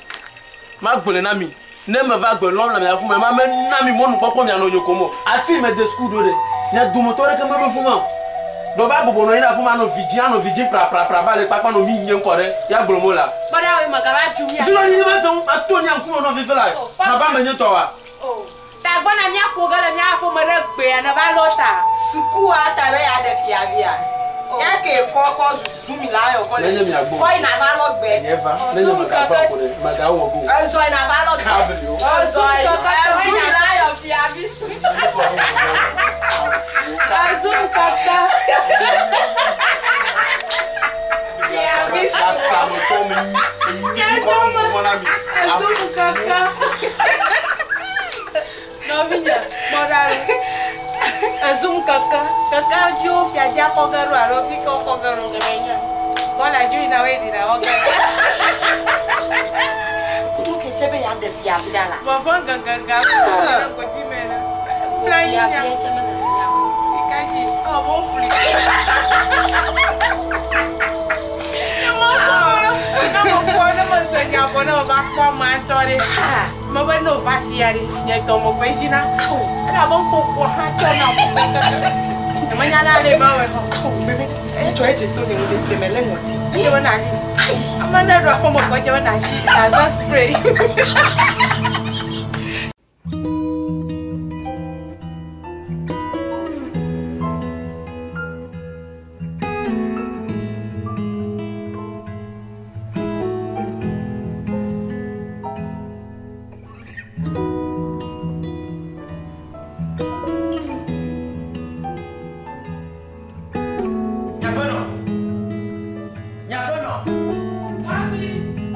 Ma gblɔe na mi. Ne me va gbe lɔm le mia ƒume, ma me na mi mɔnukpɔkpɔ mianɔ nye kom o. Afi me de suku ɖo ɖe. Mia dometɔ ɖeke meɖo fi ma o. Ɖɔ va bɔbɔ nɔ anyi ɖe afi ma nɔ vi dzi, anɔ vi dzi prapra ba le kpakpa nɔ mi nye ŋkɔ ɖe. Ya gblɔm wole. Kpɔ ɖa, wo me gava dzu mia. Fi nɔ nyi ma se ŋu, ma to nye ŋkume nɔ fifi la. Ma ba me nye tɔ wa. Tagbɔ na mía ƒo ge le mía ƒome ɖe gbea ne va lɔ ta. Sukua ta be yeaɖe fiavia. Ya ke kɔ kɔ zuzu mi la yɔ kɔ le. Nenye mia gbɔ. Kɔ yina va lɔ gbe. Nye va. Nenye me ga va ko ɖe, ma ga wɔ go. Ezɔ yina va lɔ gbe. Kabli o. Ezɔ yi. Ezu mi la yɔ fiavi su. Ezu kaka. Fiavi su. Ezu kaka. Nɔvinye, kpɔ ɖa ɖe. Ezum kaka. Kaka dzi wo fiavia kɔ ge ɖo alo fi ke wokɔ ge ɖo ke nya. Bɔla dzo yina wo ɖina wɔ ge. Nu ke tse be yeaɖe fiavi ɖa la. Vɔvɔ gangangan goti me la. Bla yi nya. Fiavia tse mele nya. Fika dzi. Ɔ bo fli. Ne mo kpɔ ne mo se nya vɔ ne mo va kpɔ amea ŋutɔ ɖe. Me be ne wòva fia ɖe, nye tɔ mo kpe dzi na. Elabe ŋkoko hã tsɔ na mo. Menya na ɖe ma wɔ xɔ. Etsɔ edze to nye ŋu ɖe me le ŋɔti. Edze be na dzi. Ame ne ɖo aƒe me kɔ dze be na dzi. Azã spray. Nyaƒenɔ. Nyaƒenɔ.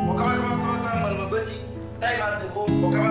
Wɔ kaba kaba kaba kaba mele megbe dzi. Ta yi ma do ko wɔ kaba.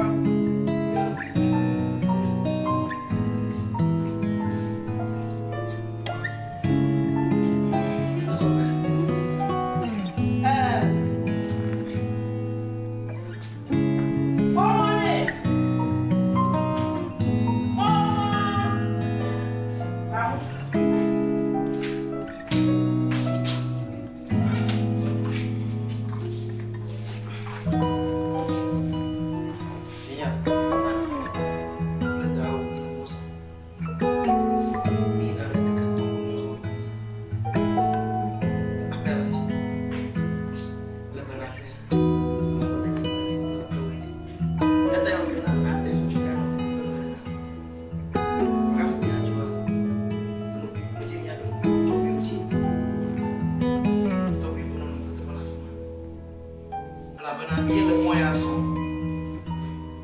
Elabena ye le mɔ ya zɔm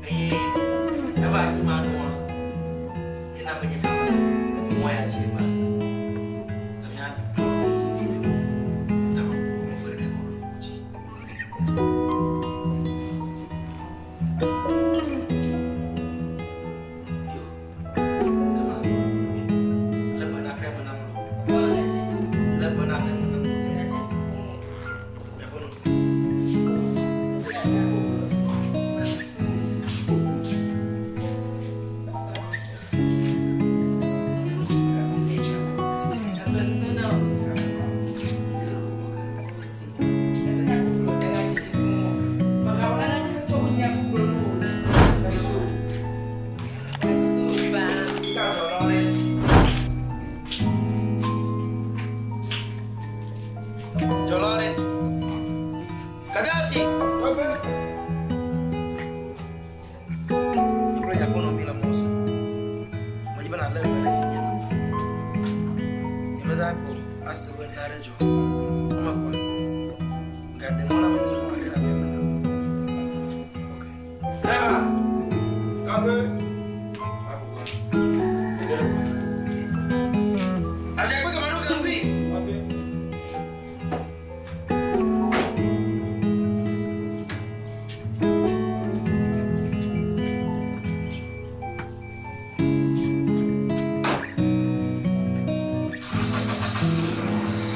eye eva anyi ma nua yena menye kama mɔ ya dzi ba ta mía ɖo ɣeyiɣi vi ɖe ta me ƒo nu fe ɖe kɔ ɖo dzi. Yo, tama le bena ƒe me nam lo le bena ƒe me nam lo miaƒe nu. Jɔlɔ ɖe. Kadafi. Nye kple nyaƒenɔ mi le mɔ zɔm. Medzi be nalé be ɖe vinye me. Nyemeda gbɔ ase be nu aɖe dzɔ. Eme kɔa, gaɖe mɔ na ame si be wòage ɖe aƒea me nam. Ok. Driver! Kafe! Aʋua. Ge ɖe ʋua. Asiakpe kama nu gaŋgui. Thank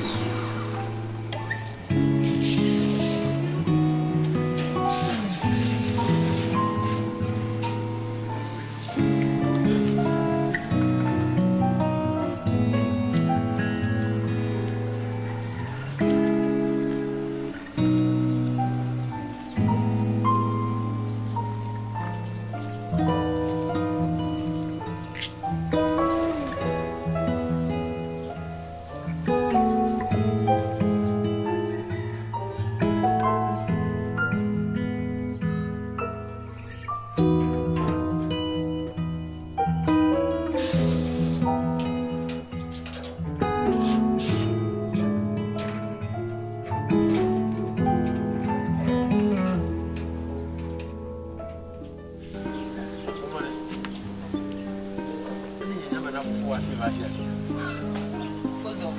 Wozɔ.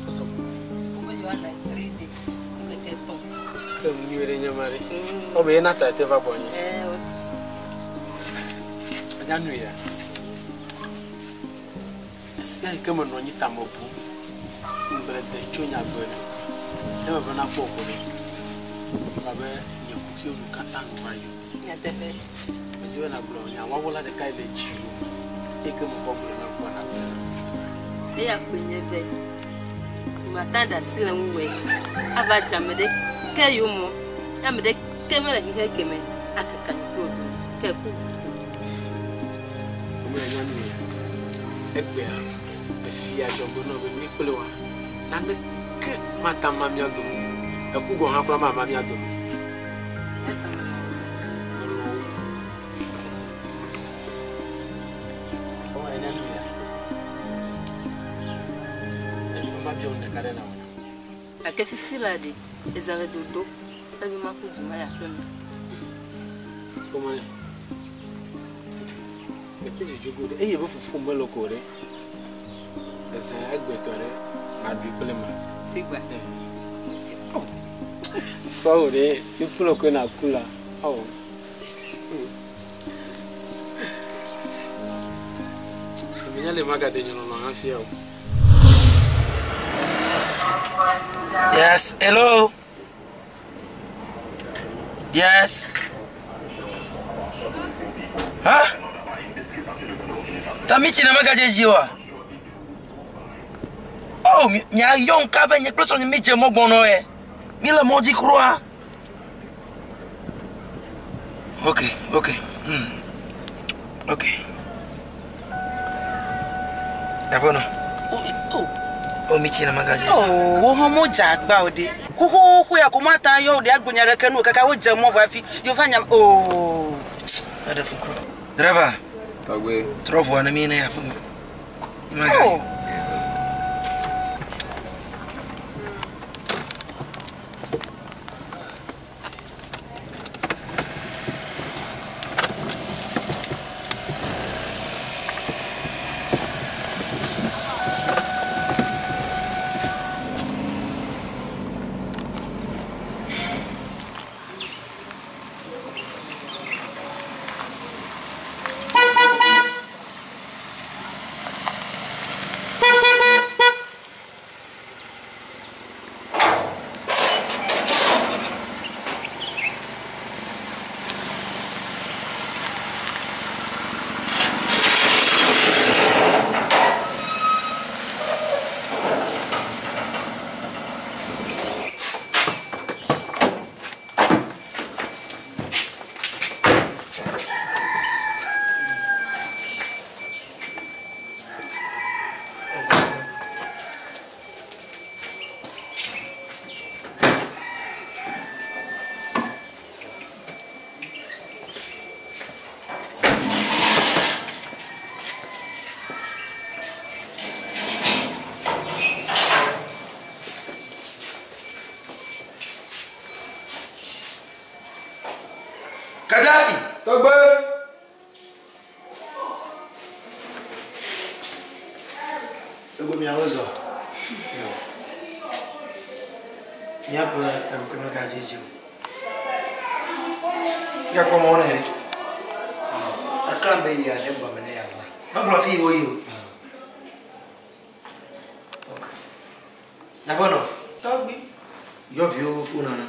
Wozɔ. Wobe yewoanɔ anyi 3 days. Ŋkeke 3. Ke nu nyuie ɖe nye ma ɖe. Wobe yena ta te va gbɔnye. Ɛɛ, Enya nu ya. Esia yi ke menɔ anyi tame bum. Ŋugble de tso nyagbe nu. Ne mebe nakpɔ ko ɖe. Abe nye kuxiwo nu katã nu va yi. Nyateƒe. Medi be nagblɔ nya wɔwɔla ɖeka yi le dziwò. Eyi ke mekɔ gblɔ na kpɔ nagblɔ na. Eya koe nye be mata ɖe asi le ŋuwòe ava dze ame ɖeke yome o. Ye ame ɖeke mele xexe keme akaka nye kple wò dome ke ku ko. Wome nya nu ya. Egbea efia dzɔgbe nɔ be mí kple wa naneke mata ma mía dome o. Eku gɔ̃ hã kura mama mía dome o. Melɔ̃ wò. Wome nya nu ya. Edi be mabiɔ nu ɖeka ɖe na wò na. Gake fifi la ɖe, eza le dodo ele be maku du ma yi aƒeme. Wome mete dzidzo go ɖe eye be fufu mele ko ɖe. Eze egbetɔ ɖe maɖui kple ma. Sigba. Kpɔ ɖe ikplɔ koe na ku la. Awo. Menya le magaɖe nye lɔlɔ̃ hafi o. Yes, hello. Yes. Huh? Tamichi na magaje jiwa. Oh, nya yon ka be nye kple srɔ̃nye mi dze mɔ gbɔnɔ ye. Mi le mɔ dzi kura. Okay. Okay. Aƒenɔ. Oh, mi tsi na magaje. Oh, wo hã modze agba o ɖe. Xoxoxo ya ko mata yɔ wo ɖe agbonya ɖeke nu o kaka wodze mɔ vɔ hafi yova nya oh. Eɖe fu kura. Driver. Tɔgbe. Trɔ ʋua ne mi ne aƒeme. Oh. Gaddafi. Tɔgbe. Ego miawo zɔ. Yo. Míaƒe taɖoke megadze dzi o. Míakpɔ mɔ nɛ ɖe. Akla be yia ɖe gbɔme ne yeava. Megblɔ fi yi woyi o. Ok. Nyaƒenɔ, Tɔgbi. yɔ viwo fona na.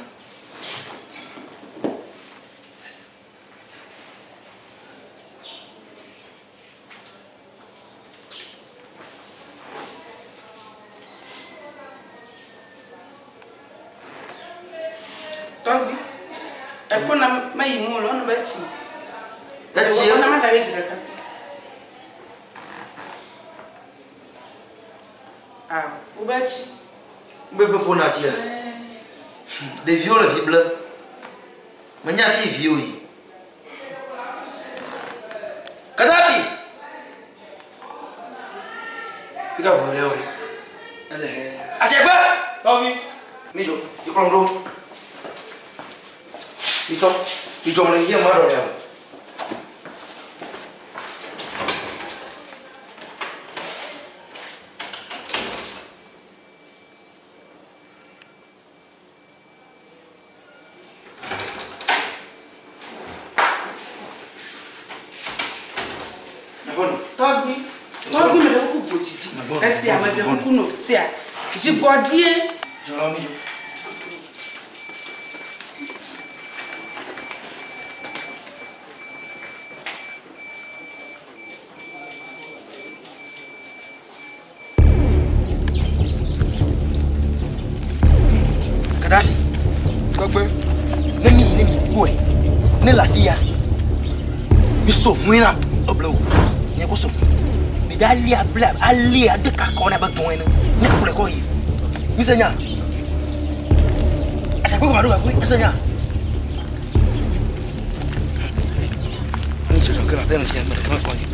Tɔgbi. Efo na meyi mu o le ɔnu be tsi. Etsi? Ewɔ na magayi zi ɖeka. Ah, wobe tsi. Ŋgbe ƒe fona tsia. Ɖeviwo le vi blem. Menya fi viwo yi. Gaddafi. Fika ʋu le wo ɖe. Ele he. Asiagbe. Tɔgbi. Mi dzo, mi kplɔm ɖo. Mi tɔ, mi dzɔm le yie ma ɖɔ ya o. didi. Esia meɖe kuku no sia. Dzigbɔɖie. Kadafi. Tɔgbe. Ne mi yi ne mi kpɔe. Ne le afi ya. Mi so ŋui la. Eble o. Nye ko so. Mi da ali able ali ade kakɔ na be gbɔn ene. Ne kplɔe kɔ yi. Mi se nya. Asakpe ko ma ɖo gakui. Ese nya. Mi dzɔdzɔ ke le aƒea me fia me ɖeka mekpɔ ni.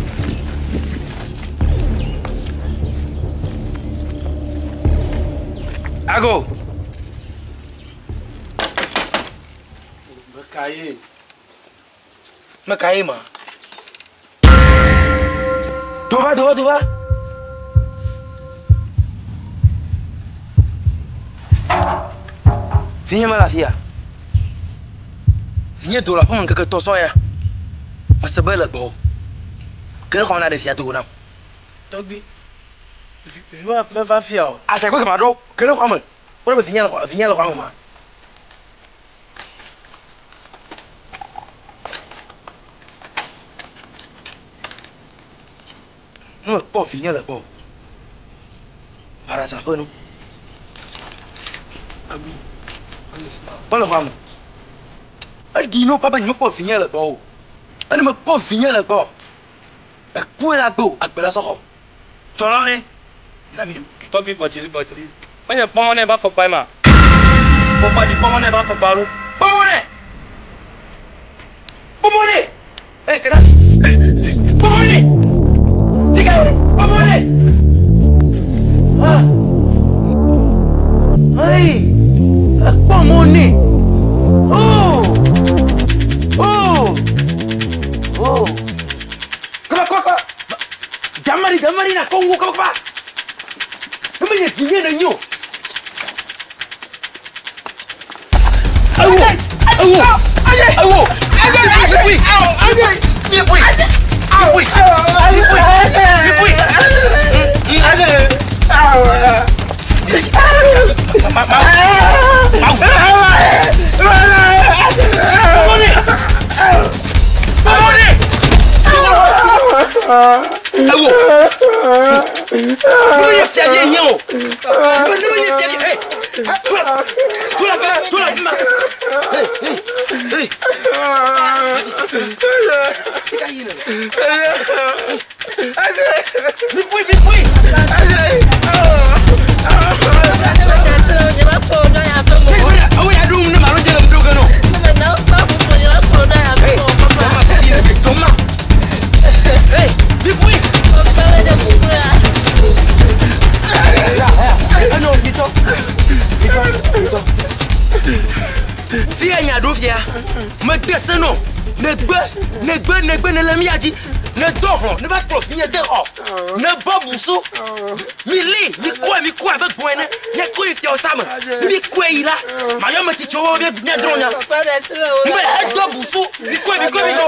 Ago. Mekaye. Mekaye ma. Dova, dova, dova. Vinye mele afia. Vinye do le aƒeme ŋkeke tɔ sɔ ya. Mese be le gbɔwò. Ke ɖe xɔme na ɖevia do nam. Tɔgbi, vi ma meva fia o. Asakpe kama ɖo ke ɖe xɔme. Kpɔ ɖe be vinye le xɔ vinye le xɔme ma. Ne mekpɔ vinye le gbɔ. Barasa ƒe nu. Mele xɔa me. Eɖi no papa nye mekpɔ vinye le gbɔ o. Ene mekpɔ vinye le gbɔ. Ekue la gbe o, agbe la sɔxɔ. Tsɔlɔ ne. Na mi. Tɔgbi bɔtsili bɔtsili. Menye kpɔmɔ ne ba fɔkpa ma. Fɔkpa di kpɔmɔ ne ba fɔkpa lo. Kpɔmɔ ne. Kpɔmɔ ne. Eh, kena. Kpɔmɔ ne. Tika kpɔmɔ ne. Ah. Hey. Kpɔmɔ ne. Oh. Oh. Oh. Kaba kaba kaba. Jamari jamari na Kongo kaba kaba. Kama ye vinye na nyo. Awo. Awo. Awo. Awo. Mi pui. Mi pui. Mi pui. Mi pui. Ma ma. Awo. Nime ye fia ye nye o. Nime ye fia ye. Hey. Tola tola tola. Hey hey hey. Mi pui mi pui. Awo ya dum ne ma lo jele mdo gano. Hey, toma. Hey, mi pui. Fia nya ɖo fia mede se nɔ negbe negbe negbe ne le mia dzi ne do hlɔ ne va kplɔ vinye de xɔ ne bɔ busu mi li mi kɔe mi kɔe abe gbɔn ene ne kɔe fia wo same mi kɔe yi la mayɔ me tsitsiwo be miadrɔ nya mbe edo busu mi kɔe mi kɔe mi do.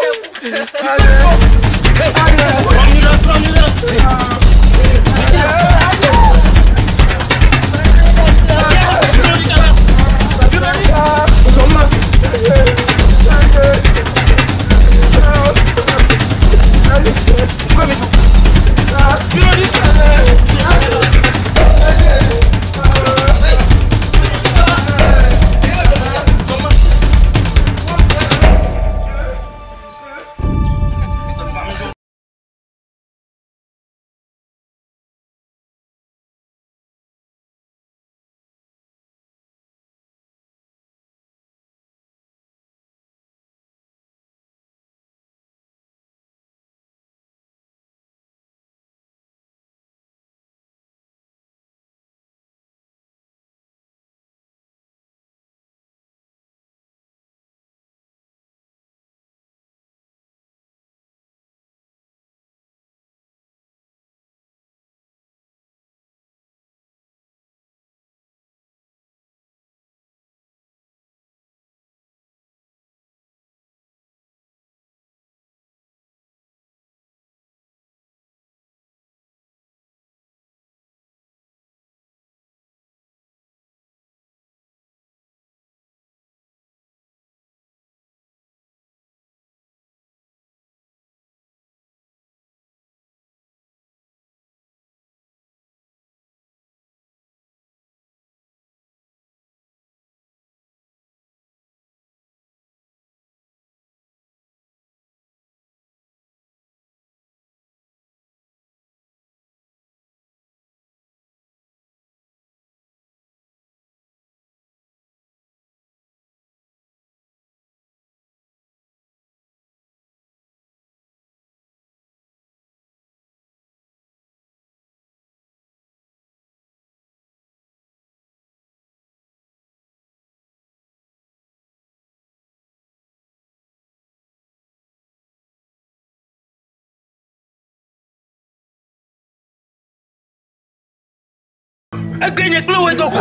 Egbe nye kple woe do go.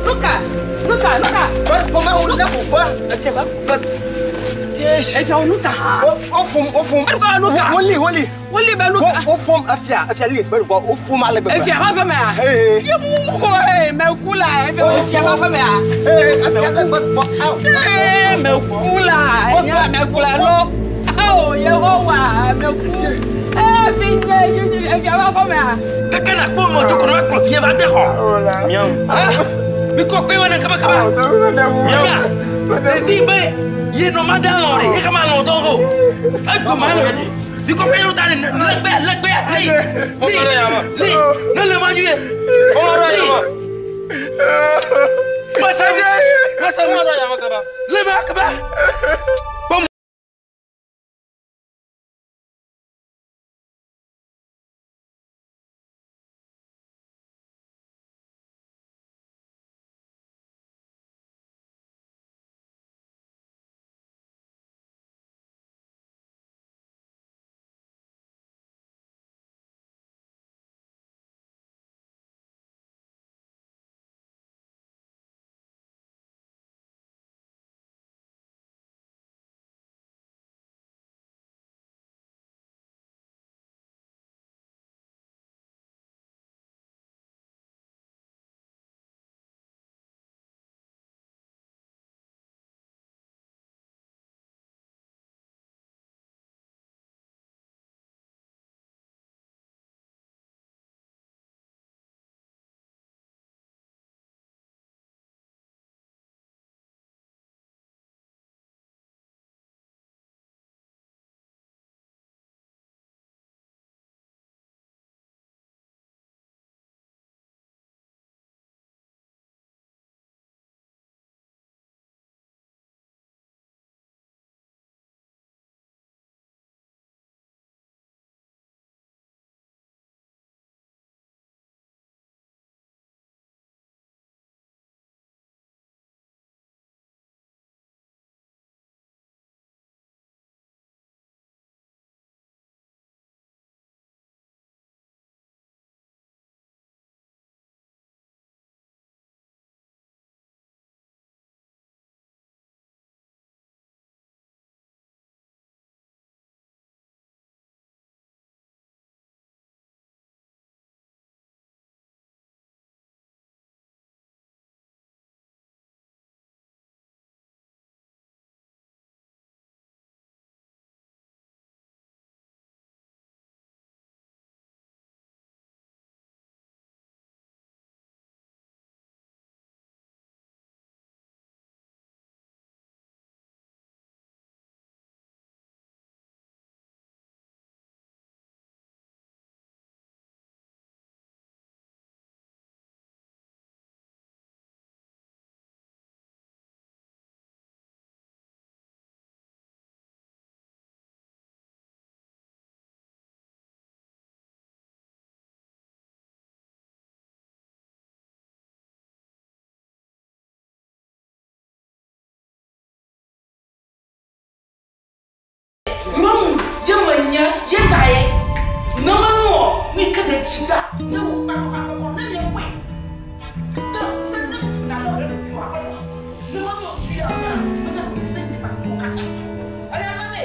Nuka, nuka, nuka. Efia nuka. Wofum, wofum. Eɖukɔ nuka. Woli, woli. Woli be nuka. Wofum efia, efia li be ɖukɔ wofum ale gbegbe. Efia ƒe aƒeme a? Ee. Ye mu ko ee meku la efia efia ƒe aƒeme a? Ee efia le be ɖukɔ. Ee meku la enya meku la lo. Awo Yehowa meku. Ee fi nye efia ƒe aƒeme a? Keke na kpɔ mɔ to kɔnɔ akplɔ fie va de xɔ. Mi kɔ kpe wɔ ne kaba kaba. Miawo. Ɖevi be ye nɔ ma da lɔ ɖe, ye kama lɔ dɔn o. Egbo ma lɔ. Mi kɔ kpe yɔ da ne lɛgbɛa lɛgbɛa li li li ne le ma nyuie. Li. Masa masa le ma kaba. Nyɔnu ye menye ye ta ye. Ne menɔ mi ke ne tsi ɖa ne wò kpakɔkpakɔkɔ ne mi kpɔe. De se ne funa le wò ɖokuiwò aƒenɔ. Ne menɔ tu ya mea menye ne nye kpakɔ katã. Enya se be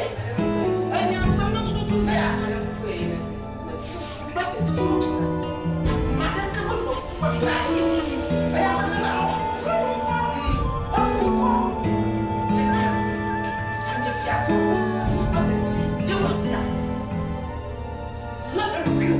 enya se ne tututu fia. Fufu kple detsi. Ame aɖeke menɔ fufu kple detsi o. Eya se ne menɔ. Eɖu ŋkɔ. Ɖe fia se fufu kple detsi ye wòɖuna. Lé eɖokuiwò.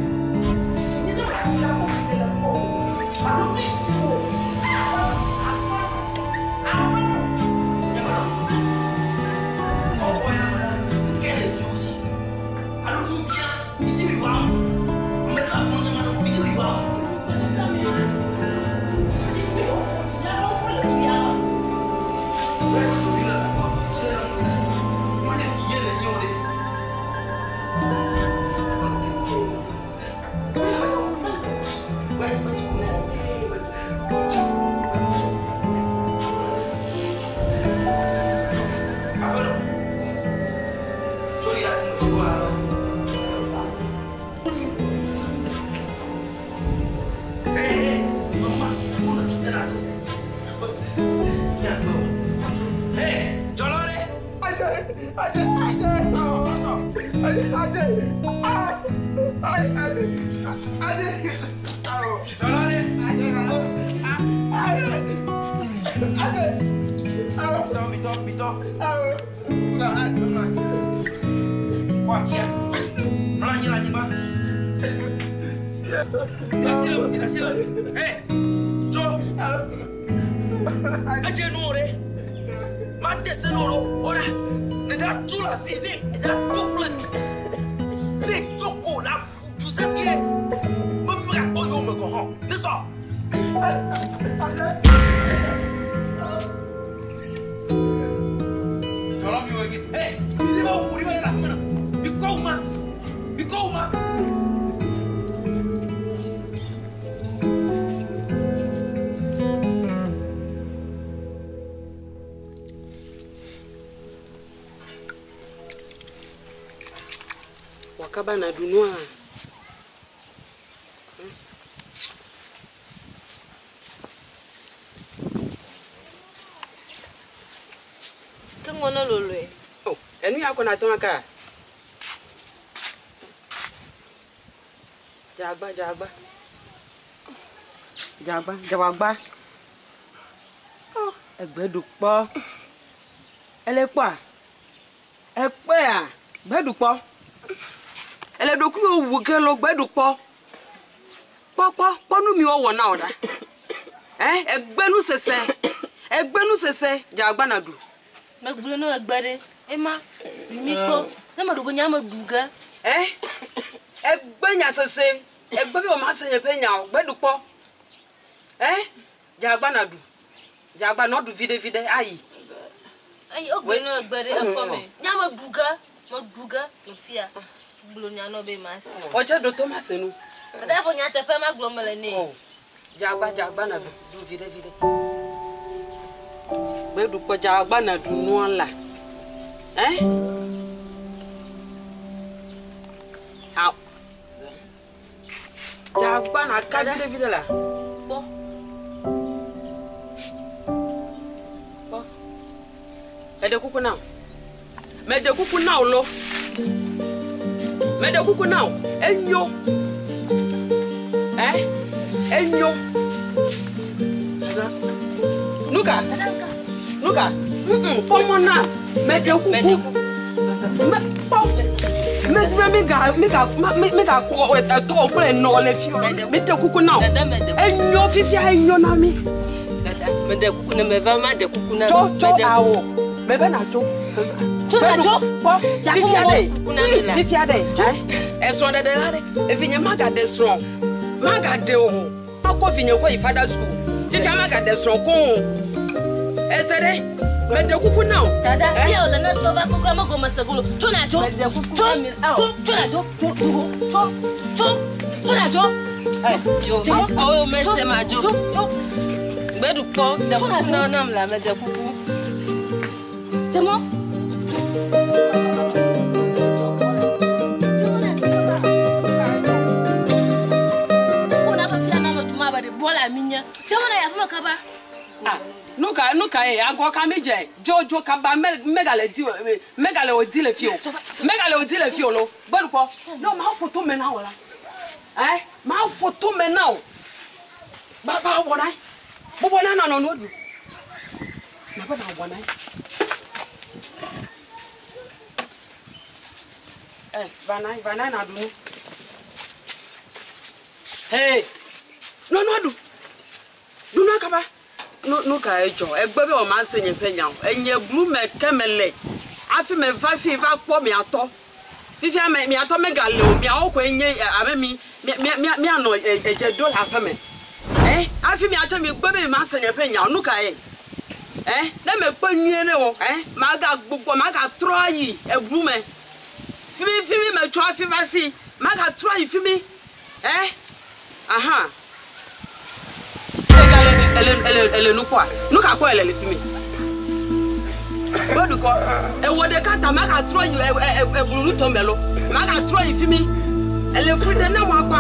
Wakaba na ɖu nua. Ke ŋɔ ne loloe. O, enu ya ko na tɔn ka. Dzagba, dzagba. Dzagba, dzawagba. O, egbe ɖu kpɔ. Ele kpɔa? Ekpɔa? Gbe ɖu kpɔ. Ele ɖokuiwo wu ge lo gbe ɖu kpɔ. Kpɔ kpɔ kpɔ nu mi wɔwɔ na wo ɖa. Ɛ egbe nu sese. Egbe nu sese dzagba na ɖu. Megblɔ ne egbe ɖe. Ema mi kpɔ. Ne me ɖo nya me ɖu ge. Ɛ egbe nya sese. Egbe be wo ma se nye ƒe nya o. Gbe ɖu kpɔ. Ɛ dzagba na ɖu. Dzagba nɔ ɖu viɖe viɖe ayi. Eyi egblɔ ne egbe ɖe ekpɔ me. Nya me ɖu ge. Me ɖu ge le fia. Gblɔ nya nɔ be ma si. Ɔdze ɖo to ma se nu. Dada fɔ nya teƒe ma gblɔ me le ne. Dzagba dzagba na ɖu ɖu viɖe viɖe. Gbe ɖu kpɔ dzagba na ɖu nua la. Ɛ? Aw. Dzagba na ka viɖe viɖe la. Kpɔ. Kpɔ. Meɖe kuku na wo. Meɖe kuku na wo lo. Meɖe kuku na wo. Enyo. Ɛ? Enyo. Nuka? Nuka? Kpɔ mɔ na. Meɖe kuku. Me kpɔ. Medi be mi ga mi ga mi mi ga kɔ etɔ kple enɔ le fi o. Meɖe kuku na wo. Enyo fifia enyo na mi. Dada, meɖe kuku ne meva ma ɖe kuku na. Tso tso awo. Mebe na tso. Tso na tso. Kpɔ fifia ɖe. Kuku na mi la. Fifia ɖe. Esrɔ̃ ɖeɖe la ɖe. Evinye magaɖe srɔ̃. Magaɖe o. Makɔ vinye kɔ yi fada school. Fifia magaɖe srɔ̃ ko o. Ese ɖe. Meɖe kuku na wo. Dada, fia wòle ne tɔ va koklo me gɔme se golo. Tso na tso. Tso tso tso na tso. Tso tso tso tso na tso. Yo, awo mese ma dzo. Tso tso. Gbe ɖu kpɔ. Ɖe kuku na nam la meɖe kuku. Tsemɔ. Nuka nuka ye agɔ ka mi dze dzo dzo kaba me megale di o megale o di le fi o megale o di le fi o lo gbɛdukɔ ne ma ƒo to me na wo la ɛ ma ƒo to me na o baba wɔ na ye bɔbɔ na nanɔ nu ɖu na be na wɔ na ye ɛ va na ye va na ye na ɖu nu hee nɔnɔ ɖu ɖu nua kaba. Nu ka ye dzɔ egbe be wòma se nye ƒe nya o enye blu me ke me le hafi me va fi va kpɔ miatɔ fifia me miatɔ megale o miawo koe nye abe mi mianɔ edze ɖo le aƒe me ɛ hafi miatsɔ mi gbe be ma se nye ƒe nya o nu ka ye ɛ ne me kpe nyuie ɖe o ɛ magagbugbɔ magatrɔ ayi eblu me fimi fimi me tsɔ hafi va fi magatrɔ ayi fimi ɛ aha. Ele ele ele nu kpɔa nu ka kpɔ ele le fi mi gbɔdukɔ ewɔ ɖeka ta magatrɔ yi eblu nutɔ me lo magatrɔ yi fi mi ele fu ɖe na mo akpa.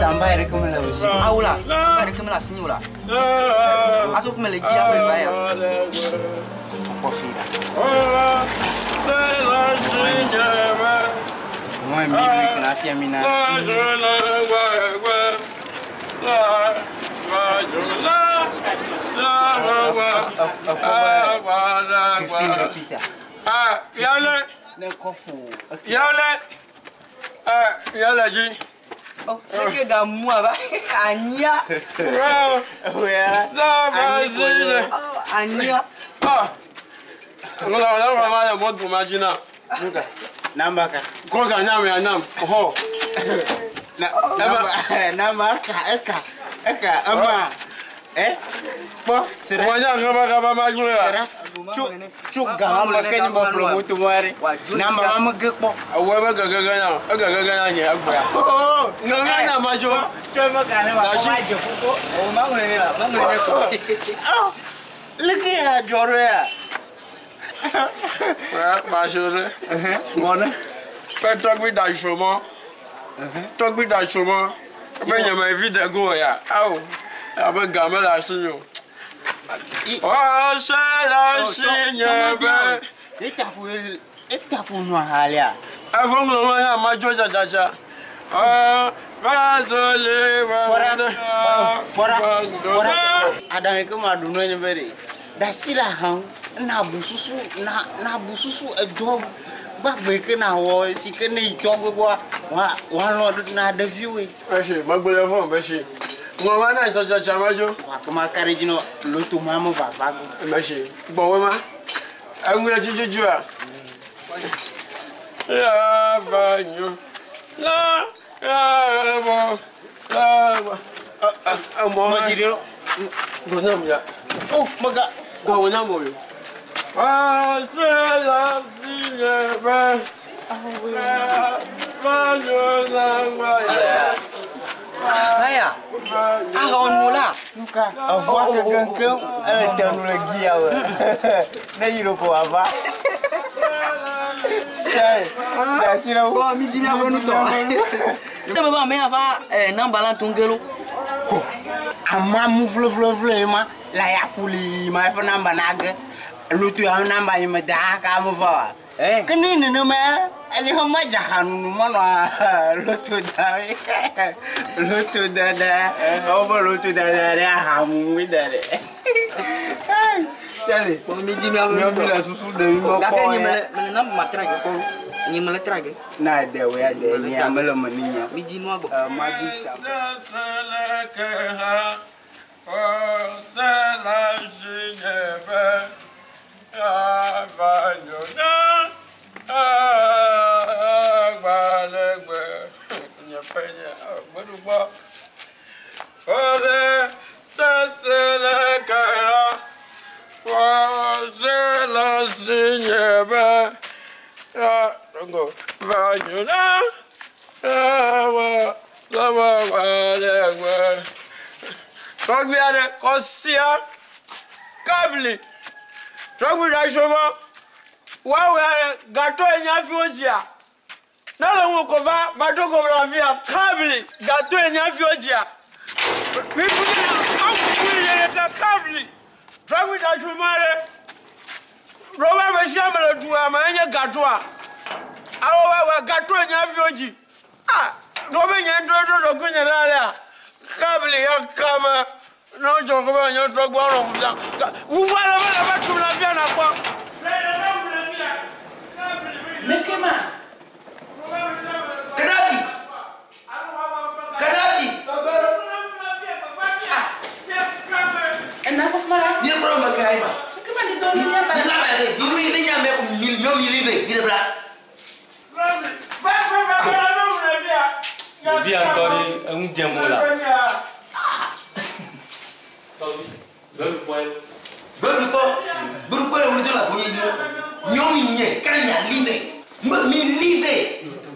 Samba yɛrɛ kɛmɛ la aussi. Awo la, samba yɛrɛ kɛmɛ la signé o la. Aso kun le di abe va ya. Kɔ fi la. Moi mi mi kuna fia mi na. Ah, yale. Ne kɔfu. Yale. Ah, yale ji. Oh, c'est que ga mu aba. Anya. Ouais. Ça va, Gilles. Oh, anya. Ah. Ngola wala wala wala mo dùn ma jina. Nuka. Namba ka. Ko ga nyam ya nyam. Ho. Na namba namba ka eka eka ama. Eh? Bo sera. Wa nya ngaba ngaba ma ju ya. Sera. Tso tso ga ma ke ni bo promote mo re. Namba ma mo ge kpɔ. Awo be gege ge nya. E gege ge nya nye egbe ya. Oh. Nganga nya ma jo. Tso mo ka ne wa ko ma je koko. O ma ŋlɔ ne la, ma ŋlɔ ne ko. Ah. Leke ya jɔrɔ ya. Ouais, ma chérie. Ngɔnɛ. Fɛ tɔgbi da soma. Tɔgbi da soma. Be nye me vi de go ya. Awo. Abe game le asi nyo. Ɔsɛ le asi nye be. Etaku etaku nua halia. Efo ŋlɔ ma ya ma dzo dzadzadza. Ɔ va zo le va. Bɔra bɔra bɔra. Aɖaŋu ke ma ɖu nɔ nye be de. Ɖasi le ahã na bu susu na na bu susu edɔ gbagbe ke na wɔ si ke ne yi tɔ gbogboa wa wa lɔ na ɖeviwoe. Esi megbe le fɔ mesi. Ŋlɔ ma na dzadzadza ma dzo. Wa ke ma ka ɖe dzi nɔ loto ma me vava go. Mesi gbɔwɔ ma. Eŋu le dzidzidzua. Ya va nyo. La la bo la bo. Emɔ. Mɔ dzi ɖe lɔ. Gbɔnyam ya. O mega. Gbɔnyam o yo. Ɔsɛ la si nye be. Va nyo la va ya. Aya. Aha onu la. Nuka. Avua kekeŋkeŋ ele te nu le gia me. Ne yi ɖo ko wòava. Ɖasi le wo. Bon, mi di miaƒe nutɔ. Ne me ba ame ya va namba la tun ge lo. Ko. Amamu vlevlevle ma la ya ƒuli ma eƒe namba na ge. Loto ya ƒe namba yi me da ka me va wa. Ke ne nenema ele hã ma dza ha nunu menɔa loto da loto dada wobe loto dada ɖe ahamumu da ɖe. Tsale. Bon, mi di miaƒe Nyɔnu nutɔ. le susu ɖe mi mekpɔ Gake nye ya. mele mele namba ma tra ge kpɔ. Nye mele tra ge. Na de wo ya de nye ame le me ni nya. Mi di nua gbɔ. Ma di sa. Tɔgbi aɖe kɔ sia kabli tɔgbi ɖe soma woawoe aɖe gatɔ enye hafi wodzia ne le ŋu ko va va do ko le afia kabli gatɔ enye hafi wodzia aƒu yi ɖeka kabli tɔgbi ɖe soma ɖe ɖoba me sia me le dua me enye gatɔa awo woawoe gatɔ enye hafi wodzi ah ɖobe nye ŋutɔ ɖo ɖokui nye ɖe alea kabli ya kame ne wodzɔ ko be nye tɔgbi anɔ fufia ʋuʋu aɖe mele va tum le afia nakpɔ. Mekema. Kadafi. Kadafi. Ena ko fuma la. Mi kura ma kai ma. Mekema di dɔ ni nya ta. Mi la ma ye, mi ni nya me ko mi mi mi live, mi le bla. Ɖevia ŋutɔ ɖe eŋu dzem wo la. Tɔgbi, gbɛɖukpɔe. Gbɛɖukpɔ, gbɛɖukpɔ le wuli do la ko nye nyo. Nyɔ mi nye, kana nya live. Mbe mi live.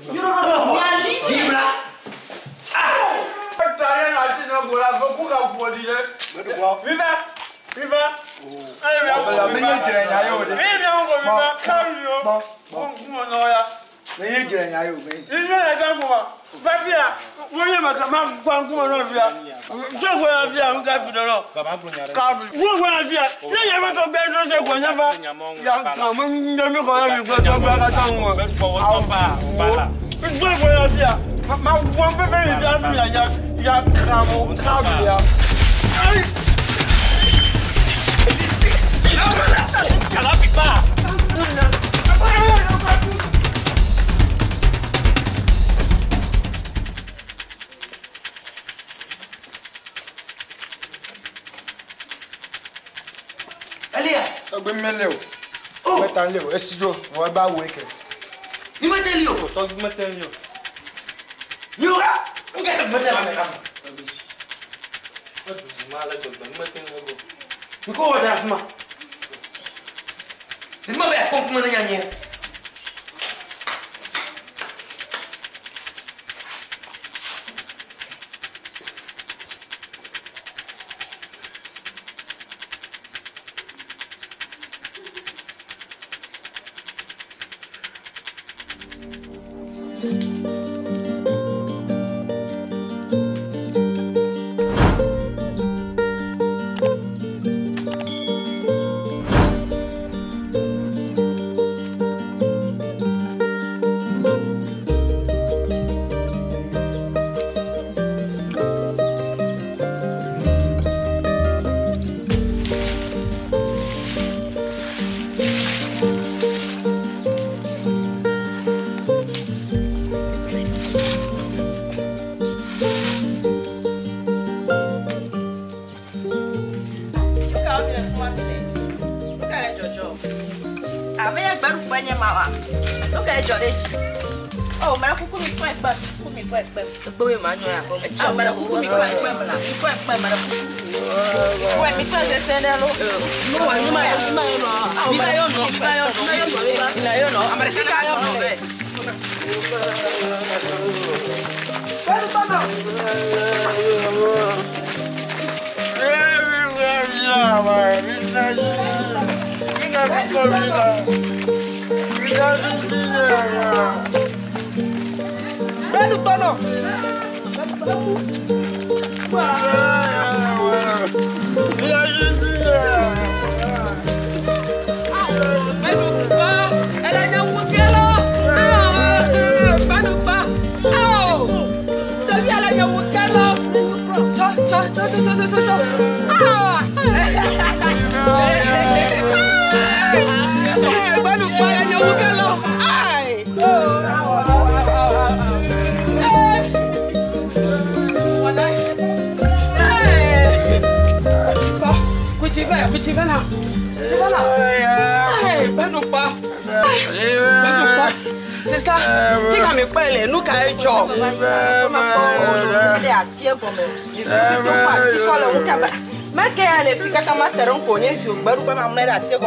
Yɔrɔ nya live. Mi bla. Ta ye na si ne go la fɔ k'u ka bɔ di dɛ. Viva viva. Bɔbɔla mi nye dzre nya ye o de. Mi mi ko viva kabli o. Ko kun nɔgɔya. Menye dzre nya ye o, menye dzre. Ife le ka ko va fia, wo nye ma ma gba ŋkume nɔ fia. Tso ko ya fia ŋu ka fi dɔ nɔ. Ka wo ko ya fia. Ne nye be tɔgbe ɖo se ko nye va. Ya ka me nye mi ko ya mi ko tɔgbe ka ta ŋu. Tso ko ya fia. Ma wɔ fefe mi fia fia ya ya ka mo ka bi ya. Ayi. Elia. Tɔgbe mele o. Meta le o. Esi dzo. Wɔ eba wo eke. Ni mete li o. Tɔgbe mete li o. Miora. Nke ke mete la meka. Nko wɔ da fuma. Fuma bɛ kɔn kuma ne nya nyɛ.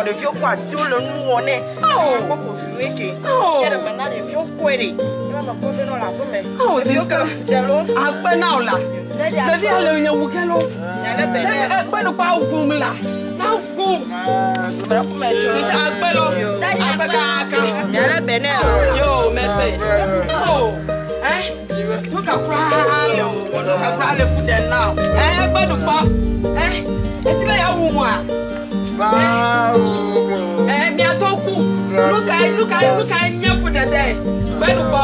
Ɖeviwo kɔ atiwo le nu wɔ nɛ. Kɔ ko viwoe ke. Nye ɖe mena ɖeviwo kɔe ɖe. Ye ma me kɔ vɛ nɔ le aƒe me. Ɖeviwo ke le fu ɖe lo. Akpe na wo la. Ɖevia le nye wu ke lo. Ekpe ɖo kpa wum la. Na wum. Sisa akpe lo. Akpe kaka. Mialé bɛ nɛ o. Yo, merci. Oh. Eh? Nuka kura le o. Nuka kura le fu ɖe na o. Eh, ekpe ɖo kpa. Eh? Eti be ya wu mua? Eh, miatɔ ku. Nuka nuka nuka nye fu ɖeɖe. Gbe ɖo kpɔ.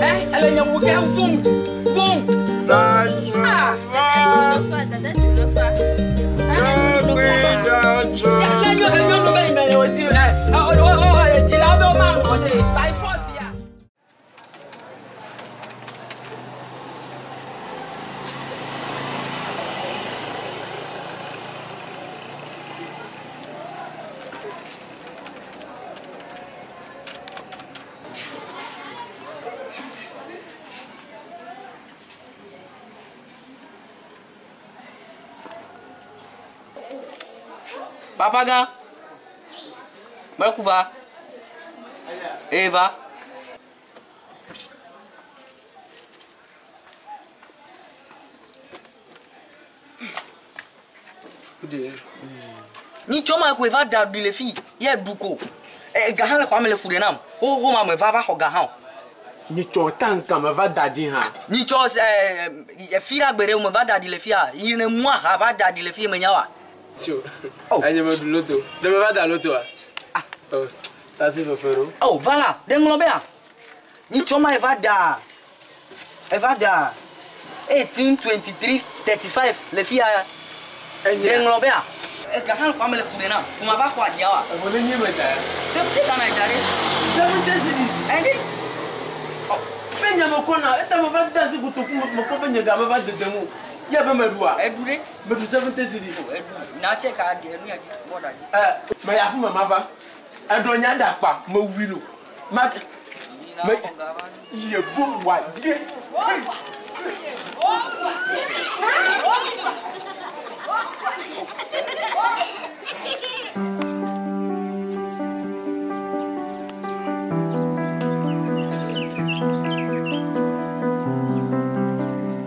Eh, ele nye wu ke wum. Wum. Ah. Nyɔnu be yi me le o di ɛ ɔ ɔ ɔ dzilawo be wo ma lɔ de by force ya. Papa gan. Mɛkuva. Eva. Ni tsɔ ma ko eva da ɖi le fi ye ɖu ko. Ɛ ga hã le xɔa me le fu ɖe nam. Xoxoxo ma me va va xɔ ga hã o. Nyitsɔ ta nka me va da ɖi hã. Nyitsɔ ɛ fi la gbe ɖe me va da ɖi le fia. Yi ne mu aha va da ɖi le fi me nya wa. Tso. Enye me ɖu loto. Ɖe me va da lotoa? Ah. Tasi fefe ɖo. Oh, voilà. Ɖe ŋlɔ bea. Nyitsɔ ma eva da. Eva da. 18 23 35 le fia. Enye. Ɖe ŋlɔ bea. Ega hã kɔ ame le fu ɖe na. Kuma va xɔ aɖia wa. Evo ne nyi me da ya. Seventy Ghana da ɖe. 70 cedis. Ɛdi. Be nye me kɔna eta me va da si kotoku me me kpɔ be nye ga me va dedem o. Ye be me ɖua. Eɖu ɖe. Me ɖu 70 cedis. Eɖu. Na tse ka ɖe enu ya dzi bɔda dzi. Ɛ me ya ƒu me ma va. Eɖɔ nya ɖe akpa me wui lo. Ma me ye bo wa ye.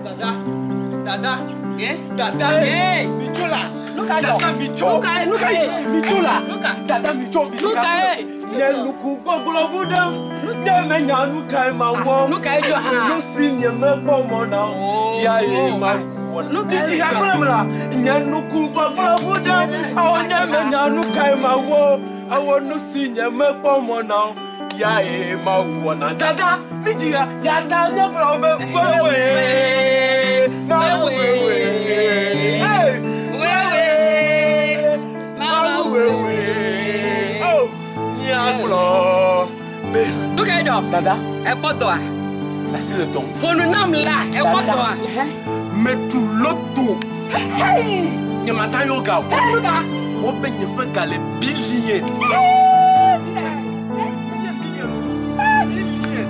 Dada, dada, dada, eh, mitso la. Nu ka dzɔ? Dada mitso. Nu ka ye? Nu ka ye? Mitso la. Nu ka? Dada mitso. Nu ka ye? Nye nuku gbɔgblɔ bu ɖem. Nye menya nu kae ma wɔ. Nu kae dzɔ hã? Nu si nye mekpɔ mɔ na o. Ya ye ma wɔ. Nu kae Titi dzɔ? ha gblɔm la. Nye nuku gbɔgblɔ bu ɖem. Awɔ nye menya nu kae ma wɔ. Awɔ nu si nye mekpɔ mɔ na o. Ya ye ma wɔ na. Dada mi dzi ha. Yata nye gblɔ be wewe. Ma wewe. Hey! Wewe. Ma wewe. Oh! Nyagblɔ be. Nu kae dzɔ? Dada. Ekpɔ dɔa? Asi le tɔm. Ƒonu nam la, ekpɔ dɔa? Meɖu loto. Nye mata yɔ ga o. Nu ka? Wobe nye ƒe ga le billion.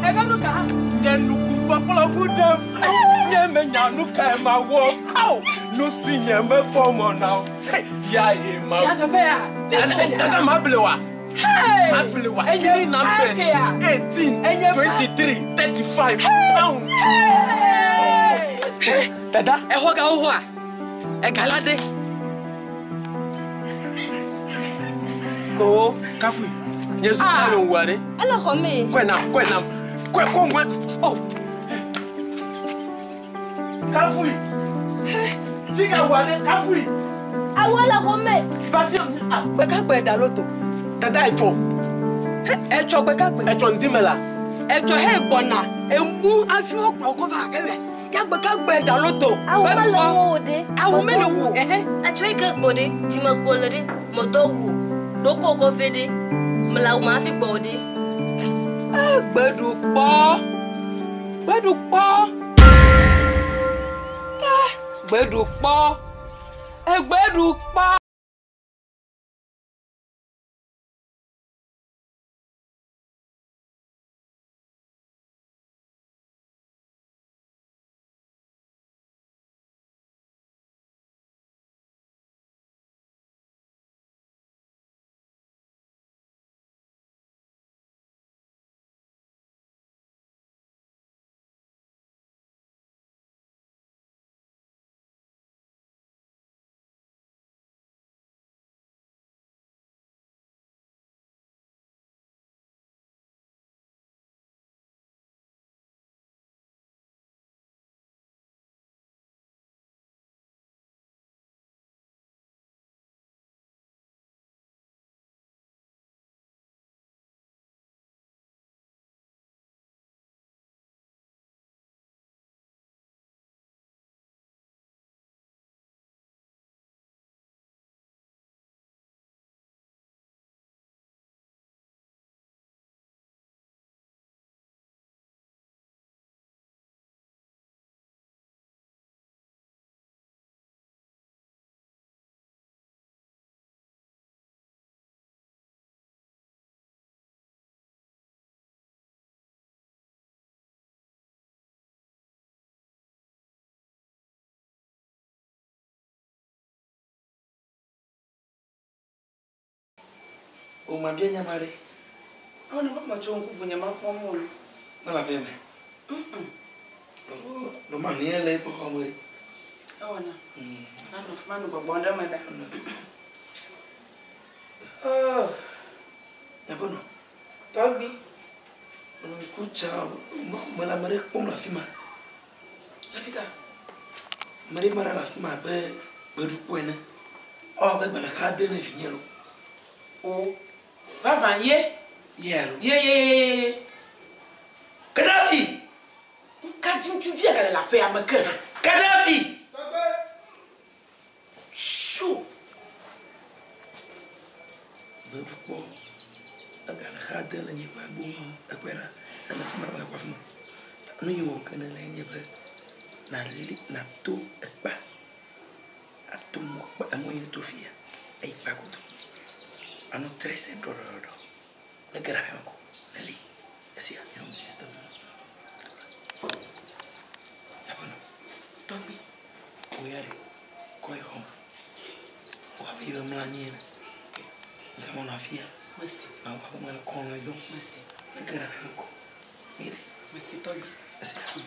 Ebe nu ka? Nye nuku kpɔkplɔ ƒu ɖem. Nye menya nu kae ma wɔ. Awo! Nu si nye mekpɔ mɔ na o. Ya ye ma. Ya teƒe ya. Dada ma ble wa. Hey! Ma ble wa. Enye Three numbers. pakeya. 18, Enye 23, 35. Pound. Dada. Exɔ gawo xɔa? Ega la ɖe. Ko. Kafui. Nye zu na yo wa ɖe. Ele xɔ me. Kɔe nam, kɔe nam. Kɔe kɔ ŋue. Oh. Kafui. Fika wa ɖe kafui. Awo le xɔ me. Va fiam. Ah. Gbekagbe da loto. Dada etsɔ. Etsɔ gbekagbe. Etsɔ ŋdi me la. Etsɔ he gbɔna. Emu hafi wokplɔ kɔ va kewɛ. Ya gbekagbe da loto. Awu mele ŋu o ɖe. Awu mele ŋu o. Ɛhɛ. Etsɔ yi ke gbɔ ɖe, dzime gbɔ le ɖe, medɔ wu o. Ɖoko kɔ vɛ ɖe, mele awu me hafi gbɔ o ɖe. Gbeɖu kpɔ. Gbeɖu kpɔ. Gbeɖu kpɔ. Egbeɖu kpɔ. O ma bia nyama ɖe. Awo ne be metso ŋku ʋu nye mekpɔ mo o. Mele aƒea me. Ɖo ma nu le eƒe xɔ me ɖe. Ewɔna. Anɔ fi ma nɔ gbɔgbɔm ɖe eme ɖa. Nyaƒe nɔ. Tɔgbi. Mele ŋku tsam, mele ame ɖe kpɔm le afi ma. Le afi ka? Ame ɖe ma ɖe le afi ma abe gbeɖukpɔ ene. Ewɔ abe gbe ɖeka de ne vinye lo. O, vavã ye? Ye alo? Ye, ye, ye, ye, ye. Kadafi! Ŋka dzi ŋutsuvia gale le aƒea me ke hã? Kadafi! Su! Gbeɖukpɔ egale xa de le nye ƒe agbo me ekpɔe ɖa ele afi ma megakpɔ afi ma. Nu yi wɔ ke ne le nye be nali nato ekpa ato mɔ kpa emɔ yi ne to fia eyi kpa godo. Anɔ trese ɖɔɖɔɖɔɖɔ. Ne ge ɖe aƒea me ko neli esia. Aƒenɔ. Tɔgbi. Wò ya ɖe kɔ yi xɔ me. Wò hafi yi mlɔ anyi ene. Nye hã manɔ afia. Mesi. Mawu aƒe me le kɔlɔe dɔm. Mesi. Ne ge ɖe aƒea me ko. Mi ɖe. Mesi tɔgbi. Esi.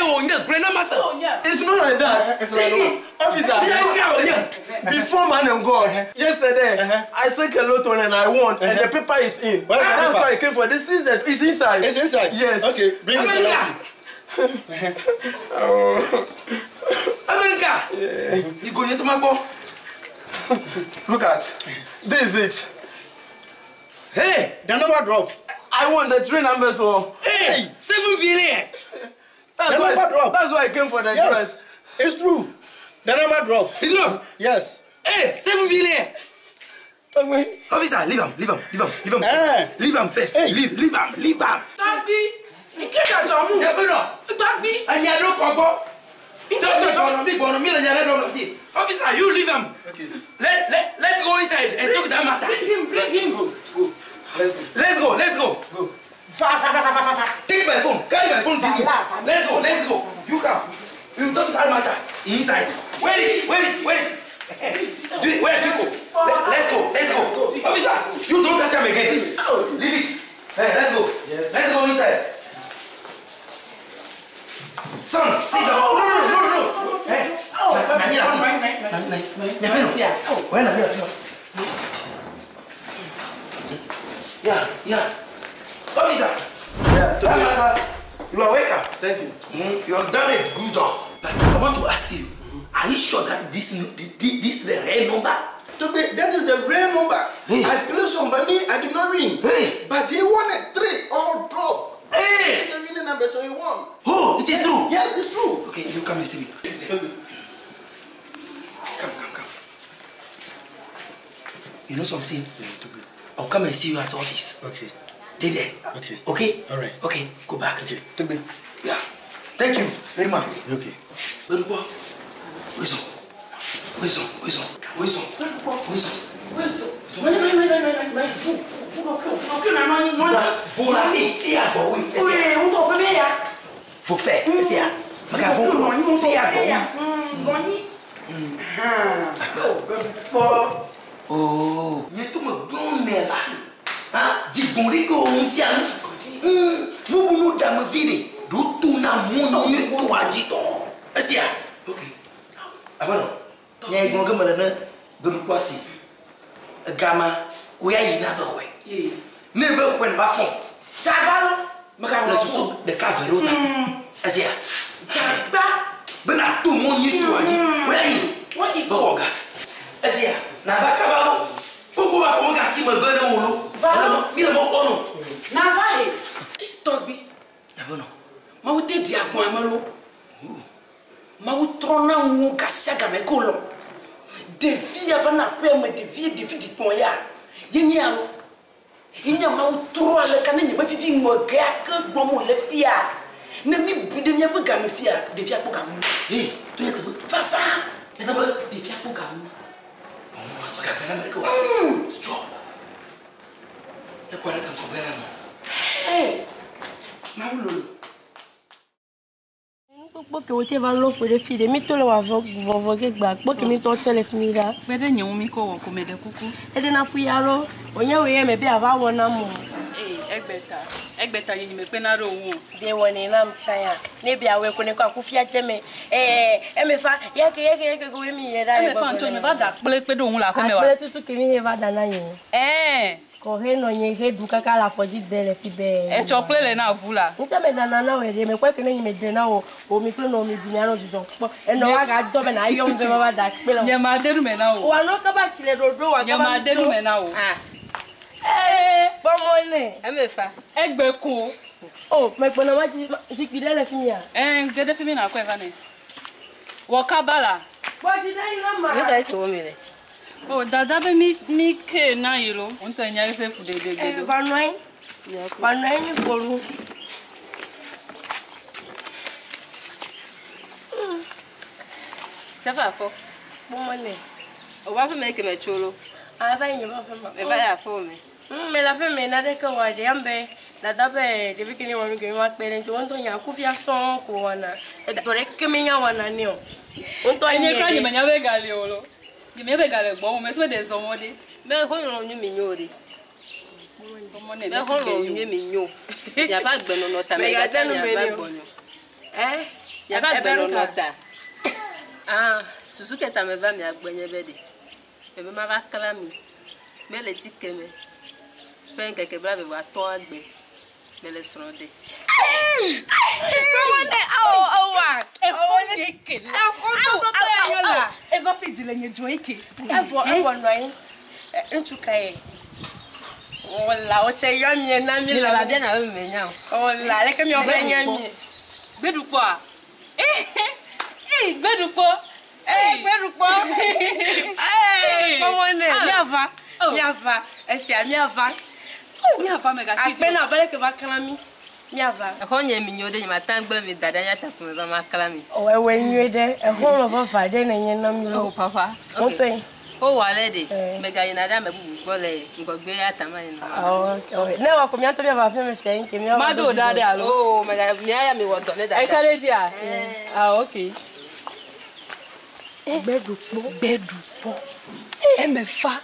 wònye gblɔe na ma se. It's not like that. It's like that. Officer, before man and God, yesterday I took a lotto and I won, and the paper is in. Where's the That's paper? why I came for. This is the, it's inside. It's inside? Yes. Okay, bring it to us. Oh. America. Ìgò yẹn tó máa gbọ́. Look at this is it. Hey, the number drop. I won the three numbers were. Hey, 7 billion. That's The why, number drop. That's why I came for the Yes, dress. it's true. The number drop. It's drop. Yes. Hey, 7 billion. Officer, leave him, leave him, leave him, leave him. Eh. Leave him first. Hey. Leave, leave him, leave him. Tọ́gbí, nke dzɔdzɔ mu. Tọ́gbí. Ẹ̀yin ló kọ gbọ́. Nke dzɔdzɔ. Mi gbɔnɔ mi le yàrá dɔ lọ fi. Officer, you leave him. Okay. Let's go inside and talk that matter. Bring him, bring him. Go, go. Let's go. Let's go, let's go. Go. Va, va, va, va, va, va. Take my phone. Carry my phone. Give me. Let's go, let's go. You come. You talk that matter inside. Where it? Where it? Where it? Do it. Where do you go? Let's go. Let's go. Officer, you don't touch him again. Leave it. Hey, let's go. Yes. Let's go inside. Son, sit down. No, no, no, no, no. Hey. Na- na- na- na- na- na- Where na- na- Yeah, yeah. Officer. Yeah, That matter, you are welcome. Thank you. You have done a good job. But I want to ask you, are you sure that this is the real number? Tobe, that is the real number. Hey. I played some, but me, I did not win. Hey. But he won at three, all drop. Hey. It's the winning number, so he won. Oh, it is true. Yes, it's true. Okay, you come and see me. Come, come, come. You know something? I'll come and see you at office. Okay. Stay there. Okay. Okay? All right. Okay, go back. Okay. Tobe. Yeah. Thank you very much. Okay. Berukwa. Wait on. Wait on. Wait on. Wait on. Wait on. Wait, wait, wait, wait, wait, wait. Fu, fu, fu, ɖokui, fu ɖokui na nɔ anyi, nɔ anyi. Vola fi fi agbɔwoe. Oye, ŋutɔ ƒe be ya. Fo fɛ esia. Mega fo kuro fi agbɔwoe. Nɔ anyi. Kpɔ. Oh. Nye to me gbɔn ne la. Ha dzigbɔn ɖi ko ŋu sia nu. Nubu nu dame vi ɖe. Ɖo to na mɔ nyuie to adzi tɔ. Esia. Ok. Abenɔ. Nye gblɔ ge me le ne gbeɖukpɔ si. Egama wo ya yina ve xɔe. Ne ve xɔe ne va kpɔ. Dzagba lo. Mega Le susu ɖeka ve ɖewo ta. Esia. Dzagba. Bena to mɔ nyuie to adzi. Wo ya yi. Woyi. Be xɔ ga. Esia. Nava kaba lo. Koko ba fɔ gatsi megbe ne wo lo. Va lo. Mi le mɔ kpɔ nɔ. Nava he. Tɔgbi. Abenɔ. Mawu te di agbɔn ame lo. Mawu trɔna ŋu gasia game ko lɔ. Ɖevi ya va na aƒea me ɖevi ɖevi ɖigbɔn ya. Ye nye alo. Ye nye Mawu trɔ ale ka ne nye me fifi ŋɔ gea ke gblɔm wòle fia. Ne mi bu ɖe míaƒe game fia, ɖevia kpɔ gaŋu. Ee, to ye teƒe. Fafa. Teƒe. Ɖevia kpɔ gaŋu. Megagblẽ na ame ɖeke wòase. Tsɔ. Ekɔ ɖe ke ŋgɔgbe la nɔ. Hey, Mawu lolo. Kpɔ ke wotse va lɔ ƒo ɖe fi ɖe mi to le wɔ vɔvɔ ge gba kpɔ ke mi tɔ tse le fi mi ɖa. Kpe ɖe nye ŋu mi kɔ wɔ kome ɖe kuku. Eɖe na fu ya ɖo wònye wò ye me be ava wɔ nam o. Ee, egbeta egbeta nye me kpena ɖe wo ŋu. De wɔnɛ nam tsã ya ne be awɔe ko ne kɔ aku fia te me ɛɛ eme fa yake yake yake ko mi yɛ ɖa Eme fa ŋutɔ nye va da kple kpe ɖe wo ŋu le aƒeme wa. Akple tutu ke mi he va da na nye. Ɛɛ. Kɔ he nɔ nye he du kaka le afɔdzi de le fi bɛɛ. Etsɔ kple le na avu la. Ŋutse me dana na wò ɖe me kpɔ ke ne nye me de na wò o mi kple nɔ mi du mianɔ dzidzɔ kpɔ enɔ wa ga dɔ be na yɔ mi be ma va da kple le. Nye ma de nu me na wò. Wà nɔ kaba tsi le ɖoɖo wà Nye ma de nu me na wò. Ee kpɔmɔ ne. Eme fa. Egbe ko. O mɛ gbɔna ma dzi zikpui ɖe le fi mia. Ɛɛ ge ɖe fi mi na kɔe va nɛ. Wɔ kaba la. Gbɔdzi ɖe yi na ma. Nu ka tso mi le? O dada be mi mi ke na yi lo. Ŋutɔ nya eƒe fu ɖeɖe Ee gbedo. va nɔ anyi. Va nɔ anyi mi ƒo nu. Sefa kɔ. Kpɔmɔ ne. O b'a fɔ mɛ kɛmɛ tso A va yi nye ba ƒe ma. Mɛ ba yà fɔ mɛ. Me le aƒe me naneke wɔ ɖe am be dada be ɖevi ke ne wɔ nu ke mi wa kpe ɖe ŋuti wo ŋutɔ nya kufia sɔŋ ko wɔna edɔ ɖeke mi nya wɔna nɛ o wo ŋutɔ Nye kura nye nye me nya be gali o lo. Nye me be gali gbɔ wo me so de zɔ mɔ de. Mɛ xɔlɔ̃ nyui mi nyo de. Kpɔmɔ ne Mɛ xɔlɔ̃ nyui mi nyo. Miaƒe agbenɔnɔ ta Mègade mègate nu me miava nɛ o. gbɔnye. Ɛ Miaƒe Ebe nu agbenɔnɔ ka? ta. Ah, susu ke ta meva mia gbɔ nye be ɖe. Mebe mava kla mi. Mele tike me. Ƒe ŋkeke 28 gbe. Mele srɔ̃ ɖe. Kpɔmɔne awo ewa. Exɔ nye ke la. Exɔ tɔtɔtɔ ya nye la. Ezɔ fi dzi le nye dzo eke. Evɔ evɔ nɔ anyi. Ŋutsu ka ye? Wɔla wotse yɔ mie na mi Mi lala bia na be me nya o. Wɔla aleke miawo ƒe nya mie? Gbeɖukpɔa? Ee, gbeɖukpɔ. Ee, gbeɖukpɔ. Ee, kpɔmɔne miava miava esia miava. Miava megatsi Akpe na abe leke va kla mi. Miava. Exɔ nye mi nyo ɖe nye mata gblẽ mi da ɖe anya ta me va ma kla mi. Ɔ ewɔe nyuie ɖe exɔ me vava ɖe nenye na mi Oh, papa. Ŋutɔe. Wowɔ ale ɖe megayina ɖe ame bubu gbɔ le ŋgɔgbe ya ta ma yina. Awɔ, ok. Ne wɔ ko miatɔ miava aƒe me fia yi ke miava. Maɖo ɖa ɖe alo? Oo, mega mia ya mi wɔ dɔ ne dada. Eka ɖe dzia? Ah, ok. Gbeɖukpɔ. Gbeɖukpɔ. Eme fa.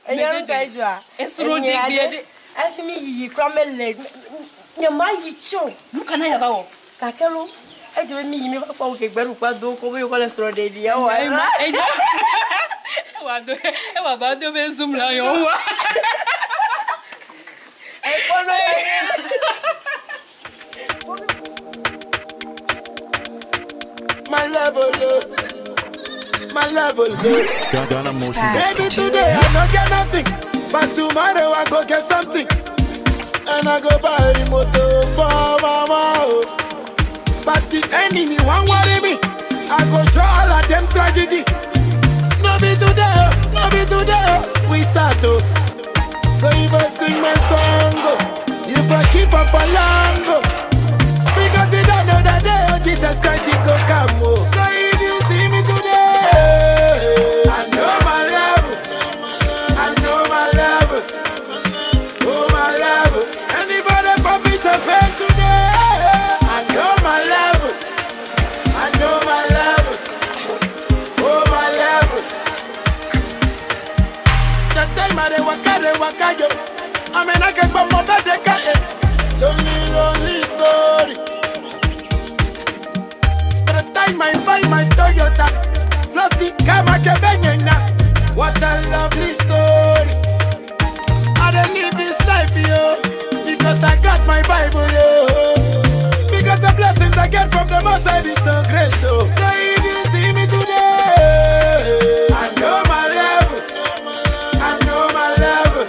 Enya nu ka dzɔa? Esrɔ̃ ɖegbea ɖe. Efi mi yiyi kura mele nye ma yi tso. Nu ka na yava wɔ? Gake lo edze be mi yi mi va kpɔ wo ke gbeɖukpɔ do ko be yekɔ le srɔ̃ ɖeɖia wɔ. Enya. Ewa do ewa ba do be zoom la yɔ wa. Ekpɔ no ye. My level, oh. My level, oh. Ghana motion. Maybe today I don't get nothing, but tomorrow I go get something. And I go buy the motor for mama. Oh. But the enemy won't worry me. I go show all of them tragedy. No be today, oh, no be today, oh, we start oh. So if I sing my song, oh, if I keep up for long, oh, because you don't know that day, oh, Jesus Christ, he go come. Oh. So if you see me today, I know my level, I know my level, oh my level. Anybody publish a pen today, I know my level, I know my level, oh my level. The time I dey waka, dey waka yo. I mean I get my bed, they can. Lonely, lonely story. By the time I buy my Toyota, Flossie kama kebenyena. What a lovely story. I don't live this life, yo, because I got my Bible, yo. Because the blessings I get from the Most High be so great, oh. So if you see me today, I know my level. I know my level.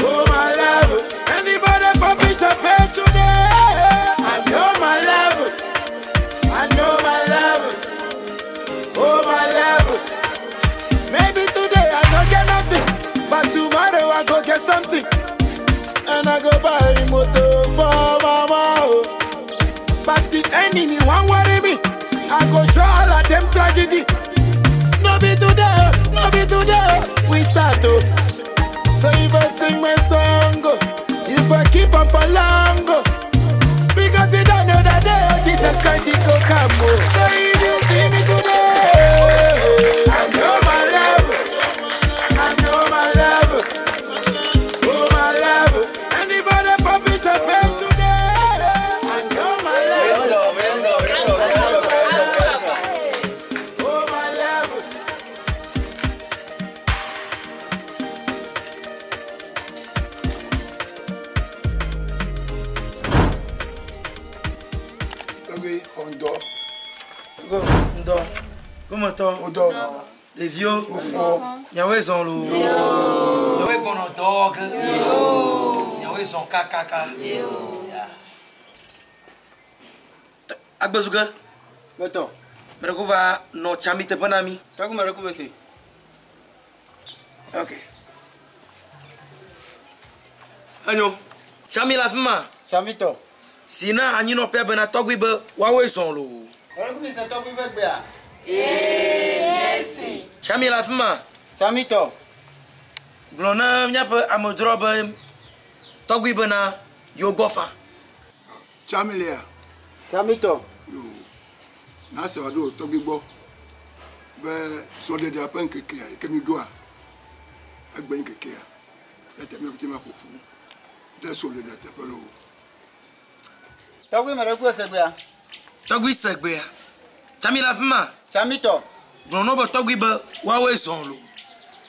Oh, my level. Anybody publish a pen today? I know my level. I know my level. Oh, my level. Maybe today I don't get nothing, but tomorrow I go get something. And I go buy the motor for mama. Oh. But the enemy won't worry me. I go show all of them tragedy. No be today, no be today. We start oh. So if I sing my song, oh, if I keep up for long, oh, because you don't know that day, oh, Jesus Christ, he go come. Oh. So if you see me today, I know my level, I know my level, oh my level. Anybody publish a pen today, I know my level. Oh my level. Tɔgbe xɔ ŋdɔ. Go, ŋdɔ. Gometɔ. Ŋdɔ. Ɖeviwo. Wofɔ. Miawoe zɔ loo. Miawoe gbɔnɔ dɔ wɔ ge. Miawoe zɔ kakaka. Ya. Agbezu ge. Metɔ. Me ɖe ko va nɔ tsami teƒe na mi. Tɔgbe me ɖe ko me se. Ok. Enyo. Tsami le afi ma. Tsamitɔ. Si na anyinɔƒea bena tɔgbi be woawoe zɔ loo. Me ɖe ko mi se tɔgbi ƒe gbea. Tsami le afi ma. Tsamitɔ. Gblɔ na míaƒe amedzroa be tɔgbi bena yewo gbɔ fa. Tsami lea. Tsamitɔ. Yo. Na se wa ɖo tɔgbi gbɔ be srɔ̃ɖeɖea ƒe ŋkekea yi ke mi ɖoa egbe ŋkekea eya ta míaƒe ma ƒoƒu ɖe srɔ̃ɖeɖea teƒe loo. Tɔgbui me ɖe ku esegbea. Tɔgbui segbea. Tsami le afi ma. Tsamitɔ. Gblɔ nɔ be tɔgbui be woawoe zɔ lo.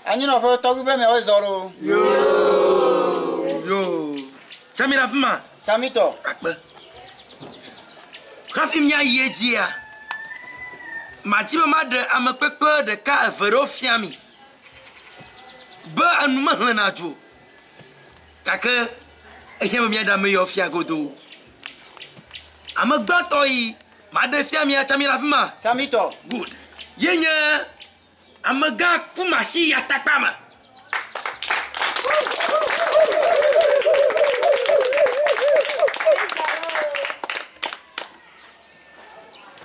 Anyinɔƒe tɔgbui be miawoe zɔ lo. Yoo. Yoo. Tsami le afi ma. Tsamitɔ. Akpe. Hafi míayi edzia, madi be maɖe amekpekpe ɖeka eve ɖewo fia mi be enu mehlẽna dzo o gake ehiã be míaɖe ame yawo fia godoo. Ame gbãtɔ yi maɖe fia mia Tsami le afi ma. Tsamitɔ. Good. Ye nye amegã Kumasi yi atakpa me.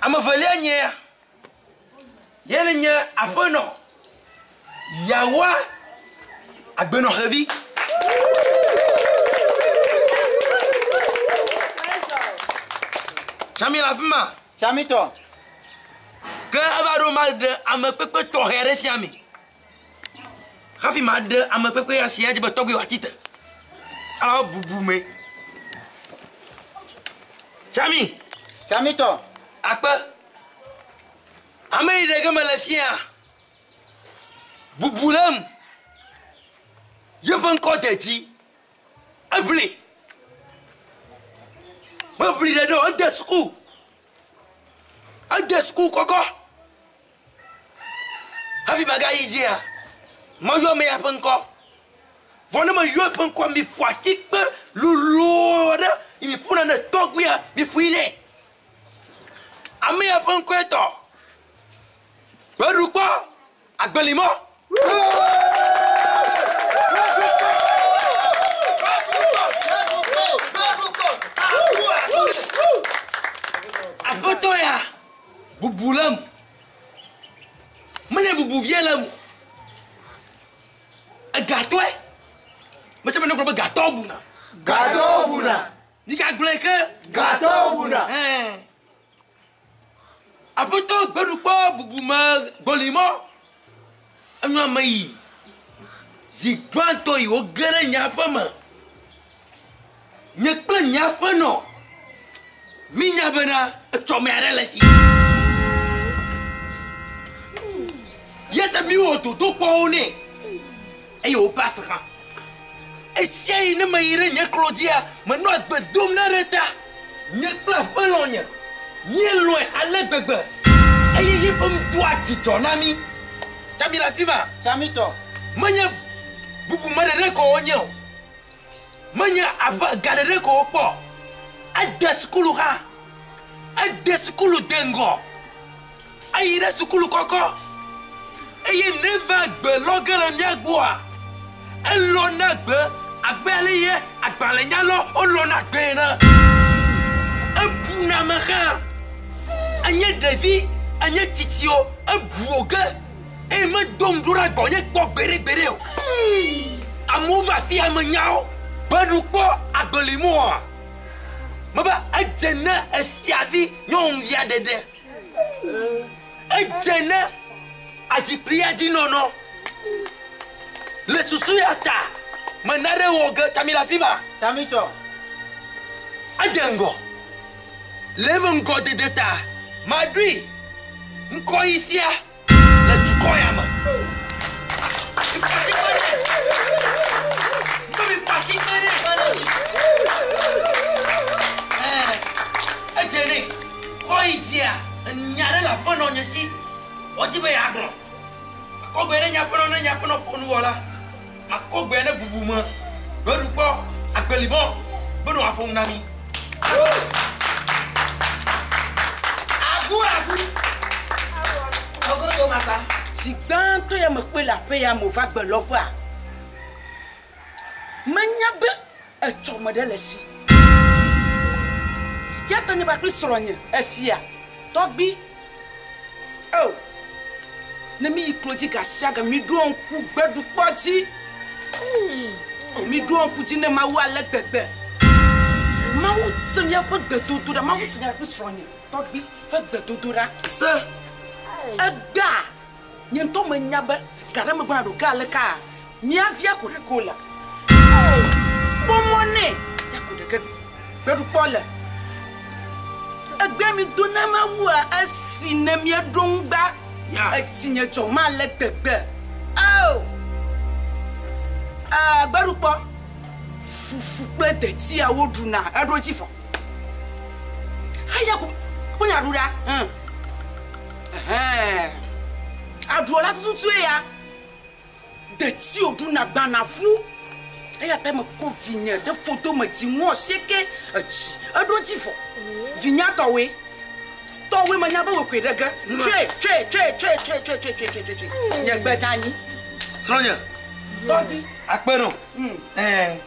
Ame evelia nyea ye le nye aƒenɔ Yawa Agbenɔxevi. Tsami le afi ma. Tsamitɔ. Ke eva ɖo maɖe amekpekpe tɔxɛ aɖe fia mi. Hafi maɖe amekpekpe ya fia edze be tɔgbui wòatsi te. Alo bubu me. Tsami. Tsamitɔ. Akpe. Ame yi ɖe ge mele fia. Bubu le ŋu. Yeƒe ŋkɔ de dzi. Eʋli. Meʋli ɖeɖe o, ede suku. Ede suku kɔkɔ. Hafi magayi dzia, mayɔ ame ya ƒe ŋkɔ. Vɔ ne meyɔ eƒe ŋkɔa, miƒo asikpe lolo aɖe yi miƒona ne tɔgbuia, miƒoe nɛ. Ame ya ƒe ŋkɔe tɔ. Gbeɖukpɔ agbelimɔ. Aƒetɔ ya, bubu le ŋu. Menye bubu vie le ŋu. Egatɔe. Mese be ne gblɔ be gatɔ buna. Gatɔ buna. Migagblɔe ke. Gatɔ buna. Ɛɛ. Aƒetɔ gbeɖukpɔ bubume gbɔlimɔ. Enyo ame yi zi gbãtɔ yi woge ɖe nye aƒe me. Nye kple nye aƒenɔ mínya bena etsɔme aɖe le esi. Eya ta míwɔ dodokpɔwo nɛ eye wòpasi hã. Esia yi ne meyi ɖe nye klo dzia, menɔa gbe dom na ɖe ta. Nye kple aƒelɔnye míelɔ̃e ale gbegbe eye yeƒe nu doa dzidzɔ na mí. Tsami le afi ma. Tsamitɔ. Menye bubume ɖeɖe ko wonye o. Menye aƒe ga ɖeɖe ko wokpɔ o. Ede sukulu hã. Ede sukulu de ŋgɔ. Eyi ɖe sukulu kɔkɔ eye neva gbe lɔ ge le mía gbɔa, elɔna gbe abe ale ye agbalẽnyalɔ wolɔna gbe ene. Ebuna ame hã. Enye ɖevi, enye tsitsi o, ebu wò ge eye medo ŋu ɖo ɖa gbɔnye kpɔ gbeɖegbeɖe o. Amewo va afi ya menya wo be ɖu kpɔ agbelimɔa. Mebe edze ne esiavi nyɔnuvia ɖeɖe. Edze ne azikpuia dzi nɔnɔ. Le susu ya ta, mena ɖe wɔ ge Tsami le afi ma. Tsamitɔ. Edze ŋgɔ. Le eƒe ŋgɔdede ta, maɖoe ŋkɔɣi sia le dukɔ ya me. Miƒo asikpe nɛ. Mbe miƒo asikpe nɛ. Ɛɛ, edze nɛ. Kɔ yi dzia, enya ɖe le aƒenɔ nye si. Wodi be yeagblɔ. Makɔ gbe ne nye aƒenɔ ne nye aƒenɔ ƒo nu vɔ la, makɔ gbe ne bubume gbeɖukpɔ agbelibɔ be ne wòaƒo nu na mí. Agu agu. Ogodo masa. Zi gbãtɔ ya mekpɔe le aƒe ya me wòva gbe lɔƒea, menya be etsɔme ɖe le esi. Ya ta nye kpakple srɔ̃nye efia tɔgbui. Eo, ne míyi klo dzi gasiagame, míɖoa ŋku gbeɖukpɔ dzi. O, míɖoa ŋku dzi ne Mawu ale gbegbe. Mawu se míaƒe gbedodoɖa. Mawu se nye kple srɔ̃nye tɔgbui ƒe gbedodoɖa. Se. Egbea, nye ŋutɔ menya be ga ɖe megbɔna ɖo ge alekea, mía via ko ɖeke wòle. Kpɔ mɔ nɛ, ya ko ɖeke gbeɖukpɔ le. Egbe mi do na mawua esi ne mieɖo ŋugba. Etsi nye dzɔ ma le gbegbe. Ao! Gbeɖukpɔ. Fufu kple detsia woɖuna eɖo dzi vɔ. Eya ko ko nya ɖu ɖa. Hɛn. Ɛhɛn. Aɖuɔ la tututue ya. Detsi woɖuna gbana ƒu. Eya ta mekɔ vinye ɖe ƒodo me dzi ŋɔ sieke etsi eɖo dzi vɔ. Vinya tɔwoe. Tɔwoe menya be wòkoe ɖe ge. Tsoe tsoe tsoe tsoe tsoe tsoe tsoe tsoe tsoe tsoe. Nye gbe dze anyi. Srɔ̃nye. Tɔgbi. Akpe nɔ. Ɛɛ.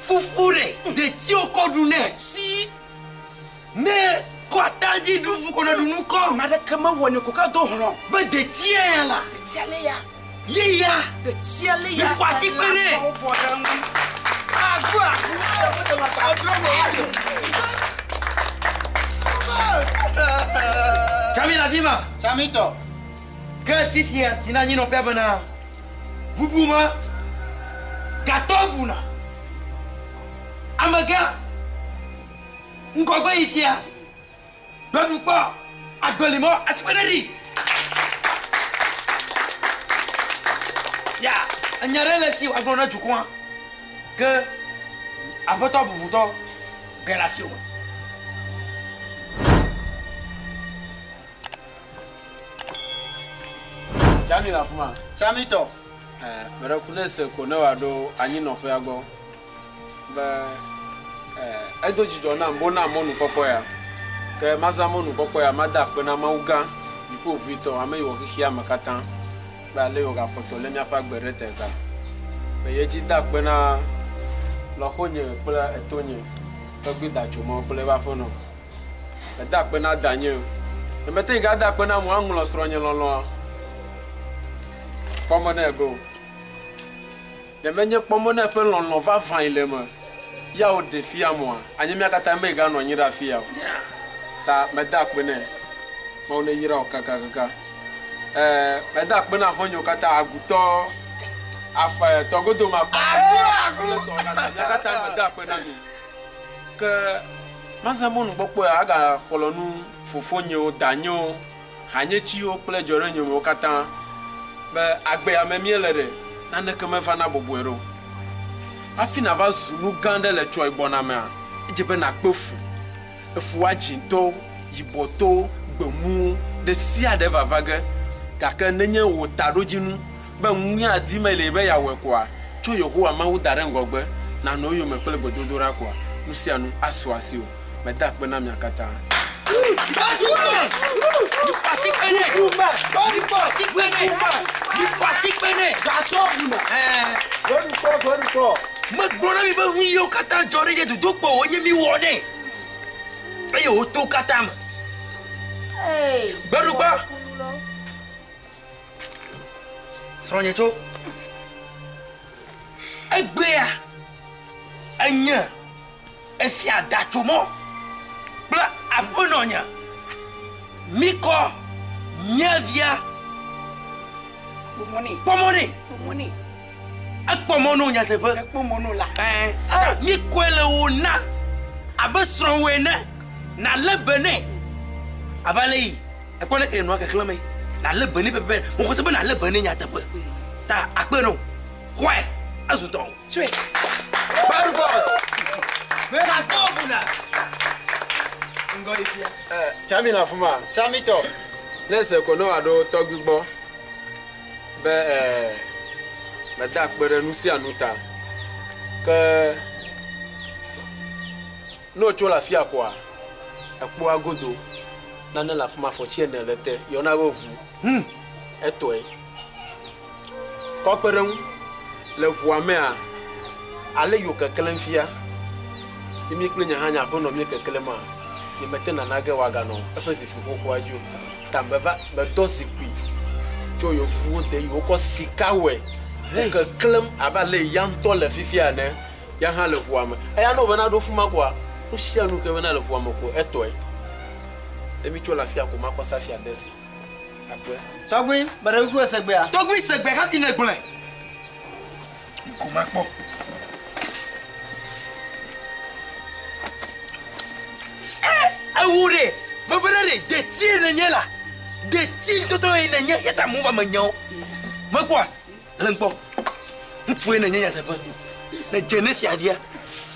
Fufu ɖe detsiwo kɔ ɖu nɛ. Tsi. Ne kɔ atadzi ɖu fu ko ne ɖu nu kɔ. Ame aɖeke mewɔ ne ko ke do hlɔ̃. Be detsia ya la. Detsia le ya. Ye ya. Detsia le ya. Mi ƒo asi kpe nɛ. Lãwo bɔ ɖe eŋu. Agu agu. Tsami le afi ma. Tsami tɔ. Ke fifia si na anyinɔƒea bena bubu ma gatɔ buna. Amegã ŋgɔgbe yi fia gbeɖukpɔ agbelimɔ asikpe ɖe ɖi. Ya enya ɖe le si wòagblɔ na dukɔa ke aƒetɔ bubutɔ ge le asiwò me. Tsami le afi ma. Tsami tɔ. Ɛɛ, meɖe ku ne se ko ne wòaɖo anyinɔƒea gbɔ be ɛɛ edo dzidzɔ nam be wona mɔnukpɔkpɔ ya. Ke mazã mɔnukpɔkpɔ ya mada akpe na Mawu gã dziƒoʋĩtɔ, ame yi wɔ xexea me katã be ale yi wògakpɔtɔ lé míaƒe agbe ɖe te ta. Be ye dzi da akpe na lɔ̃xonye kple etonye tɔgbui Datsomɔ kple eƒe aƒenɔ. Meda akpe na danye. Nyemete ŋu gada akpe na amewo aŋlɔ srɔ̃nye lɔlɔ̃a kpɔ mɔ nɛ be o. Ɖe menye kpɔ mɔ nɛ ƒe lɔlɔ̃ vavã yi le eme ya wòɖe fia moa, anye mía katã meganɔ anyi ɖe afia o. Ta meda akpe nɛ. Mawu neyra wò kakakaka. Ɛɛ, meda akpe na aƒenyewo katã, agutɔ, af, tɔgodomakpa, kple tɔwo katã. Mía katã meda akpe na mi. Ke mazã mɔnukpɔkpɔ ya agaxlɔ̃ nu fofonyewo, danyewo, hanyetsiwo kple dzɔɖenyemewo katã be agbe ya me míele ɖe, naneke mevana bɔbɔe ɖe o. Hafi nàva zu nu gã aɖe le tsɔe gbɔna mea, edze be nàkpe fu. Efua dzĩtɔwo, yibɔtɔwo, gbemuwo, ɖe sia ɖe vava ge. Gake nenye wò taɖodzinu be nu ya dim èle be yeawɔe koa, tsɔ Yehowa Mawu da ɖe ŋgɔgbe, nànɔ eyome kple gbedodoɖa koa, nu sia nu asu asiwò. Meda akpe na mia katã. Megblɔ na mi be nu yiwo katã dzɔ ɖe nye dodokpɔ wonye mi wɔ nɛ eye wòto katã me. Gbeɖugba. Srɔ̃nye tso. Egbea enye efia datsomɔ kple aƒenɔnye. Mikɔ mía via kpɔmɔ nɛ. Ekpɔ mɔ no nyateƒe. Ekpɔ mɔ no la. Ɛɛ. Mikɔe le wò na abe srɔ̃wò ene. Nalé be nɛ abe ale yi ekpɔ ne enɔa keklẽ me. Nalé be nɛ pɛpɛpɛ. Mexɔ se be nalé be nɛ nyateƒe. Ta akpe nɔ. Xɔe ezu tɔwò. Tsɔe. Barubɔs. Megatɔ buna. Ŋgɔ yi fia. Tsami le afi ma. Tsami tɔ. Ne se ko ne wòaɖo tɔgbui gbɔ be meda akpe ɖe nu sia nu ta. Ke ne wotso le afia koa, ekpɔa godo nane le afi ma afɔtsi ene le te yɔna be ʋu. Etɔe. Kɔ kpe ɖe eŋu le ʋua mea, ale yi wòkeklẽm fia ye mi kple nye hã nye aƒenɔ míekeklẽma, nyemete nana ge wòaganɔ eƒe zikpui xoxoa dzi o. Ta meva medɔ zikpui tso yevuwo de yi wokɔ sika wɔe. Wokeklẽm abe ale yi ya ŋutɔ le fifia ene. Ya hã le ʋua me. Eya ne wòbena ɖo fima koa, nu sia nu ke bena le ʋua me ko etɔe. Ne mi tso le afia ko makɔ safia de esi. Akpe. Tɔgbui, meɖe kuku ese gbea? Tɔgbui se gbe hafi ne gblɔe. Ko makpɔ. E, Ewo ɖe mebe ɖe ɖe detie nenye la. Deti ŋutɔtɔ ye nenye ya ta amewo va me nya wo. Mekpɔa le ŋkpɔ. Ŋutsue nenye nyateƒe. Ne dze ne fiavia.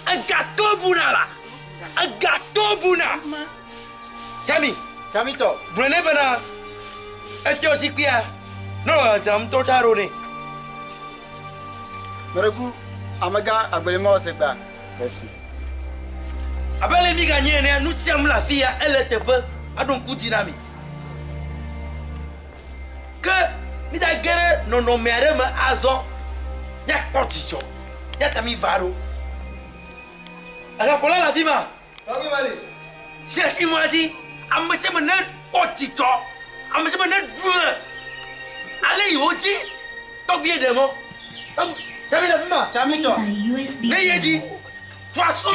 Egatɔ buna la. Egatɔ buna. Tsami. Tsamitɔ. Gblɔ ne bena efiɔ zikpuia ne wòle dzram ŋutɔ tsa ɖo nɛ. Meɖeku amegã agbelimɔ sekpa. Merci. Abe le mi ganye enea, nu sia nu le afi ya ele teƒe aɖo ŋku dzi na mi. Ke mi da ge ɖe nɔnɔme aɖe me azɔ, míakpɔ dzidzɔ, ya ta mi va ɖo. Ehakplɔla le afi ma. Sia mɔa dzi, ame sia ame ne kpɔ dzidzɔ, ame sia ame ne ɖu ɣe. Ale yi wodzi tɔgbie ɖe mɔ. Tsami le afi ma. Tsamitɔ. Ne ye dzi. Faso.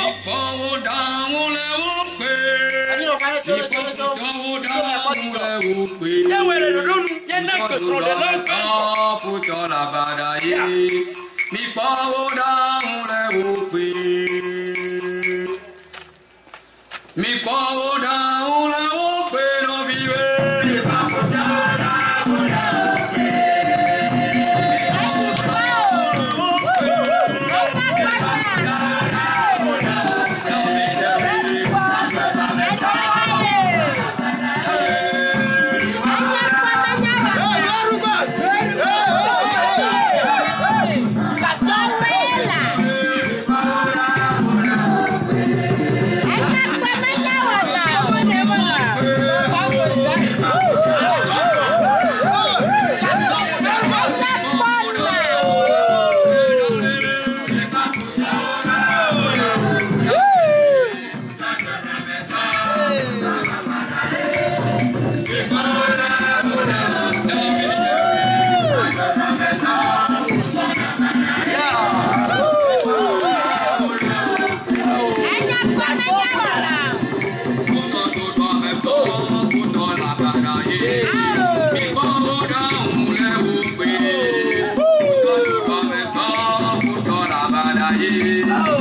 Yeah.